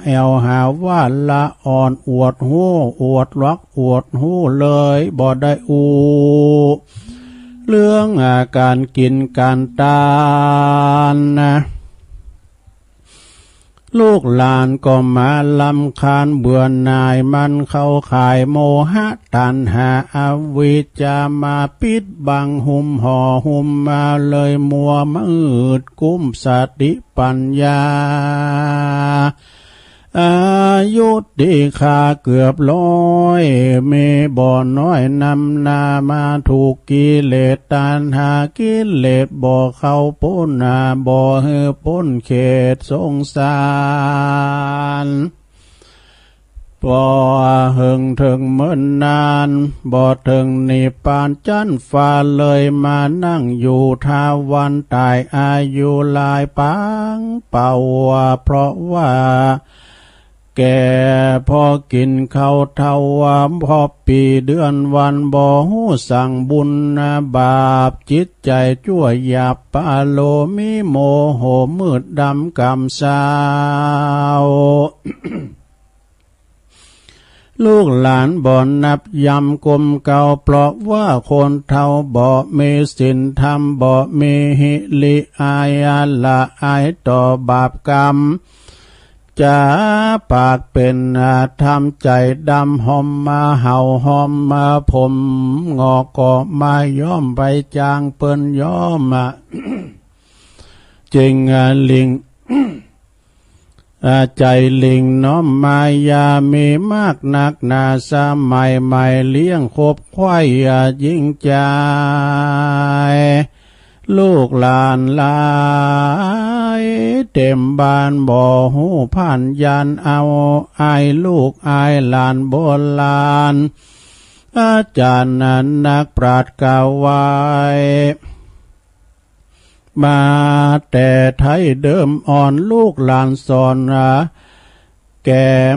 แอวหาว่าละอ่อนอวดฮู้อวดลักอวดฮู้เลยบ่ได้อู้ เรื่องอาก๋านกิ๋นก๋านตานนะ ลูกหลานก็มารำคาญเบื่อหน่าย มันเข้าข่ายโมหะตัณหาอวิชชามาปิดบังหุ้มห่อหุ้มมาเลยมัวมืดกุ้มสติปัญญา อายุตี้ข้าเกือบร้อย มีบ่น้อยนำหน้ามาถูกกิเลสตัณหา กิเลสบ่เข้าป๊นหน้า บ่หื้อป๊นเขตสงสาร บ่เถิงเถิงเมินนาน บ่เถิงนิพพานจั้นฟ้าเลย มานั่งอยู่ทาวันตาย อายุหลายปางเป่า เพราะว่าแก่พอกินข้าวเฒ่า พอปีเดือนวัน บ่ฮู้สั่งบุญบาป จิตใจชั่วหยาบปาโล มีโมโหมืดดำกำเศร้า ลูกหลานบ่นับยำกลมเกลา เพราะว่าคนเฒ่าบ่มีศีลธรรม บ่มีหิริอายะละอายต่อบาปกรรม จะปากเป็นอาธรรม ใจดำหอมมาเห่าหอมมาผม งอกก็มาย้อมไปจางเปิ้นย้อมอะ จริงอะลิง อา ใจลิงน้อมมายามีมากนักหนา สมัยใหม่เลี้ยงคบควายอา ยิ่งใจ ลูกหลานหลายเต็มบ้าน บ่ฮู้ผ่านยานเอา อายลูกอายหลานโบราณ อาจารย์นักปราชญ์กล่าวไว้ มาแต่ไทยเดิมอ่อน ลูกหลานสอนแก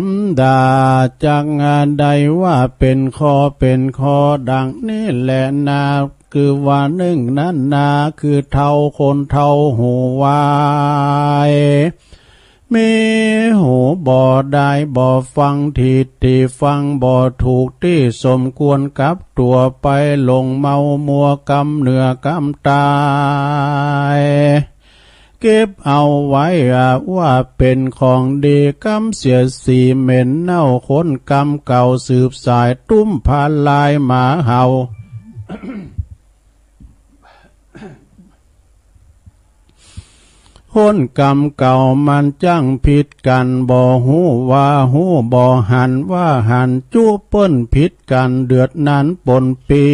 มด่า จักได้ว่าเป็นข้อเป็นข้อดังนี้แหละนา คือว่านึ่งนั้นนา คือเฒ่าคนเฒ่าฮู้ไว้ มีหูบ่ได้บ่ฟัง ทิฏฐิฟังบ่ถูกตี้ สมควรกับตั๋วไป หลงเมามัวกำเหนือกำตาย เก็บเอาไว้อะว่าเป็นของดี กำเสียสีเหม็นเน่า คนกำเก่าสืบสาย ตุ้มพาลายหมาเห่า คนกำเก่ามันจั้งผิดกั๋น บ่ฮู้ว่าฮู้ บ่หันว่าหัน จุเปิ้นผิดกั๋น เดือดนั้นปนปี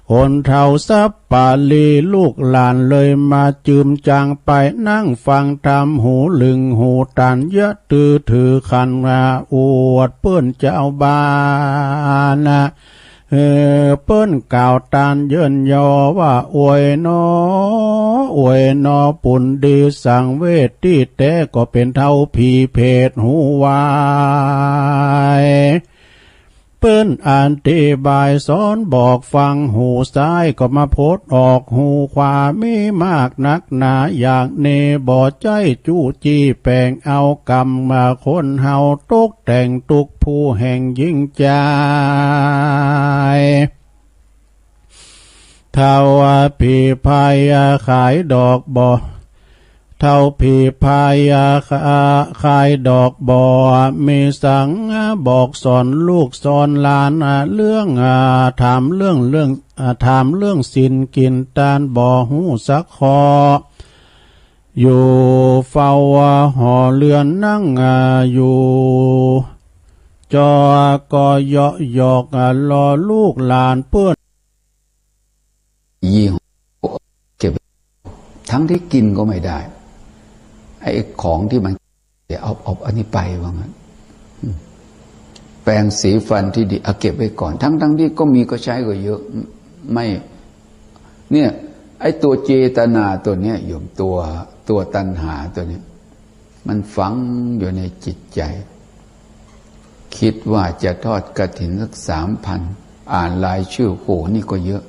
คนเฒ่าสัปปะรี ลูกหลานเลยมาจืมจางไป นั่งฟังธรรมหูลึงหูตัน อย่าตื้อถือขันว่าอวดเปิ้นเจ้าบ้านนะ เออ เปิ้นกล่าวตานเยินยอว่า อวยหนอ อวยหนอ ปุญดีสังเวช ตี้แต๊ก็เป๋นเฒ่าผีเผตรฮู้ไว้ เปิ้นอธิบายสอนบอกฟัง หูซ้ายก็มาพดออกหูขวา มีมากนักหนาอย่างนี้ บ่ใจ้จู้จี้แป๋งเอา กรรมมาคนเฮาตก แต่งตุ๊กข์ผู้แห่งยิ่งใจ เฒ่าผีพายขายดอกบ่ เฒ่าผีพายขายดอกบ่ มีสังบอกสอนลูกสอนหลาน เรื่อง ถามเรื่อง เรื่อง ถามเรื่องศีลกินตาน บ่ฮู้สักข้อ อยู่เฝ้าหอเรือนนั่งอยู่ จอก็เยาะหยอกล้อลูกหลานเปิ้น ยี่ห้อเก็บ ทั้งที่กินก็ไม่ได้ ไอ้ของที่มัน เดี๋ยวเอา เอาอันนี้ไปว่างั้น อืม แปรงสีฟันที่ดี เอาเก็บไว้ก่อน ทั้งๆ ที่ก็มีก็ใช้ก็เยอะ ไม่ เนี่ย ไอ้ตัวเจตนาตัวเนี้ยโยม ตัว ตัวตัณหาตัวเนี้ย มันฝังอยู่ในจิตใจ คิดว่าจะทอดกฐินสักสามพัน อ่านรายชื่อ โห นี่ก็เยอะ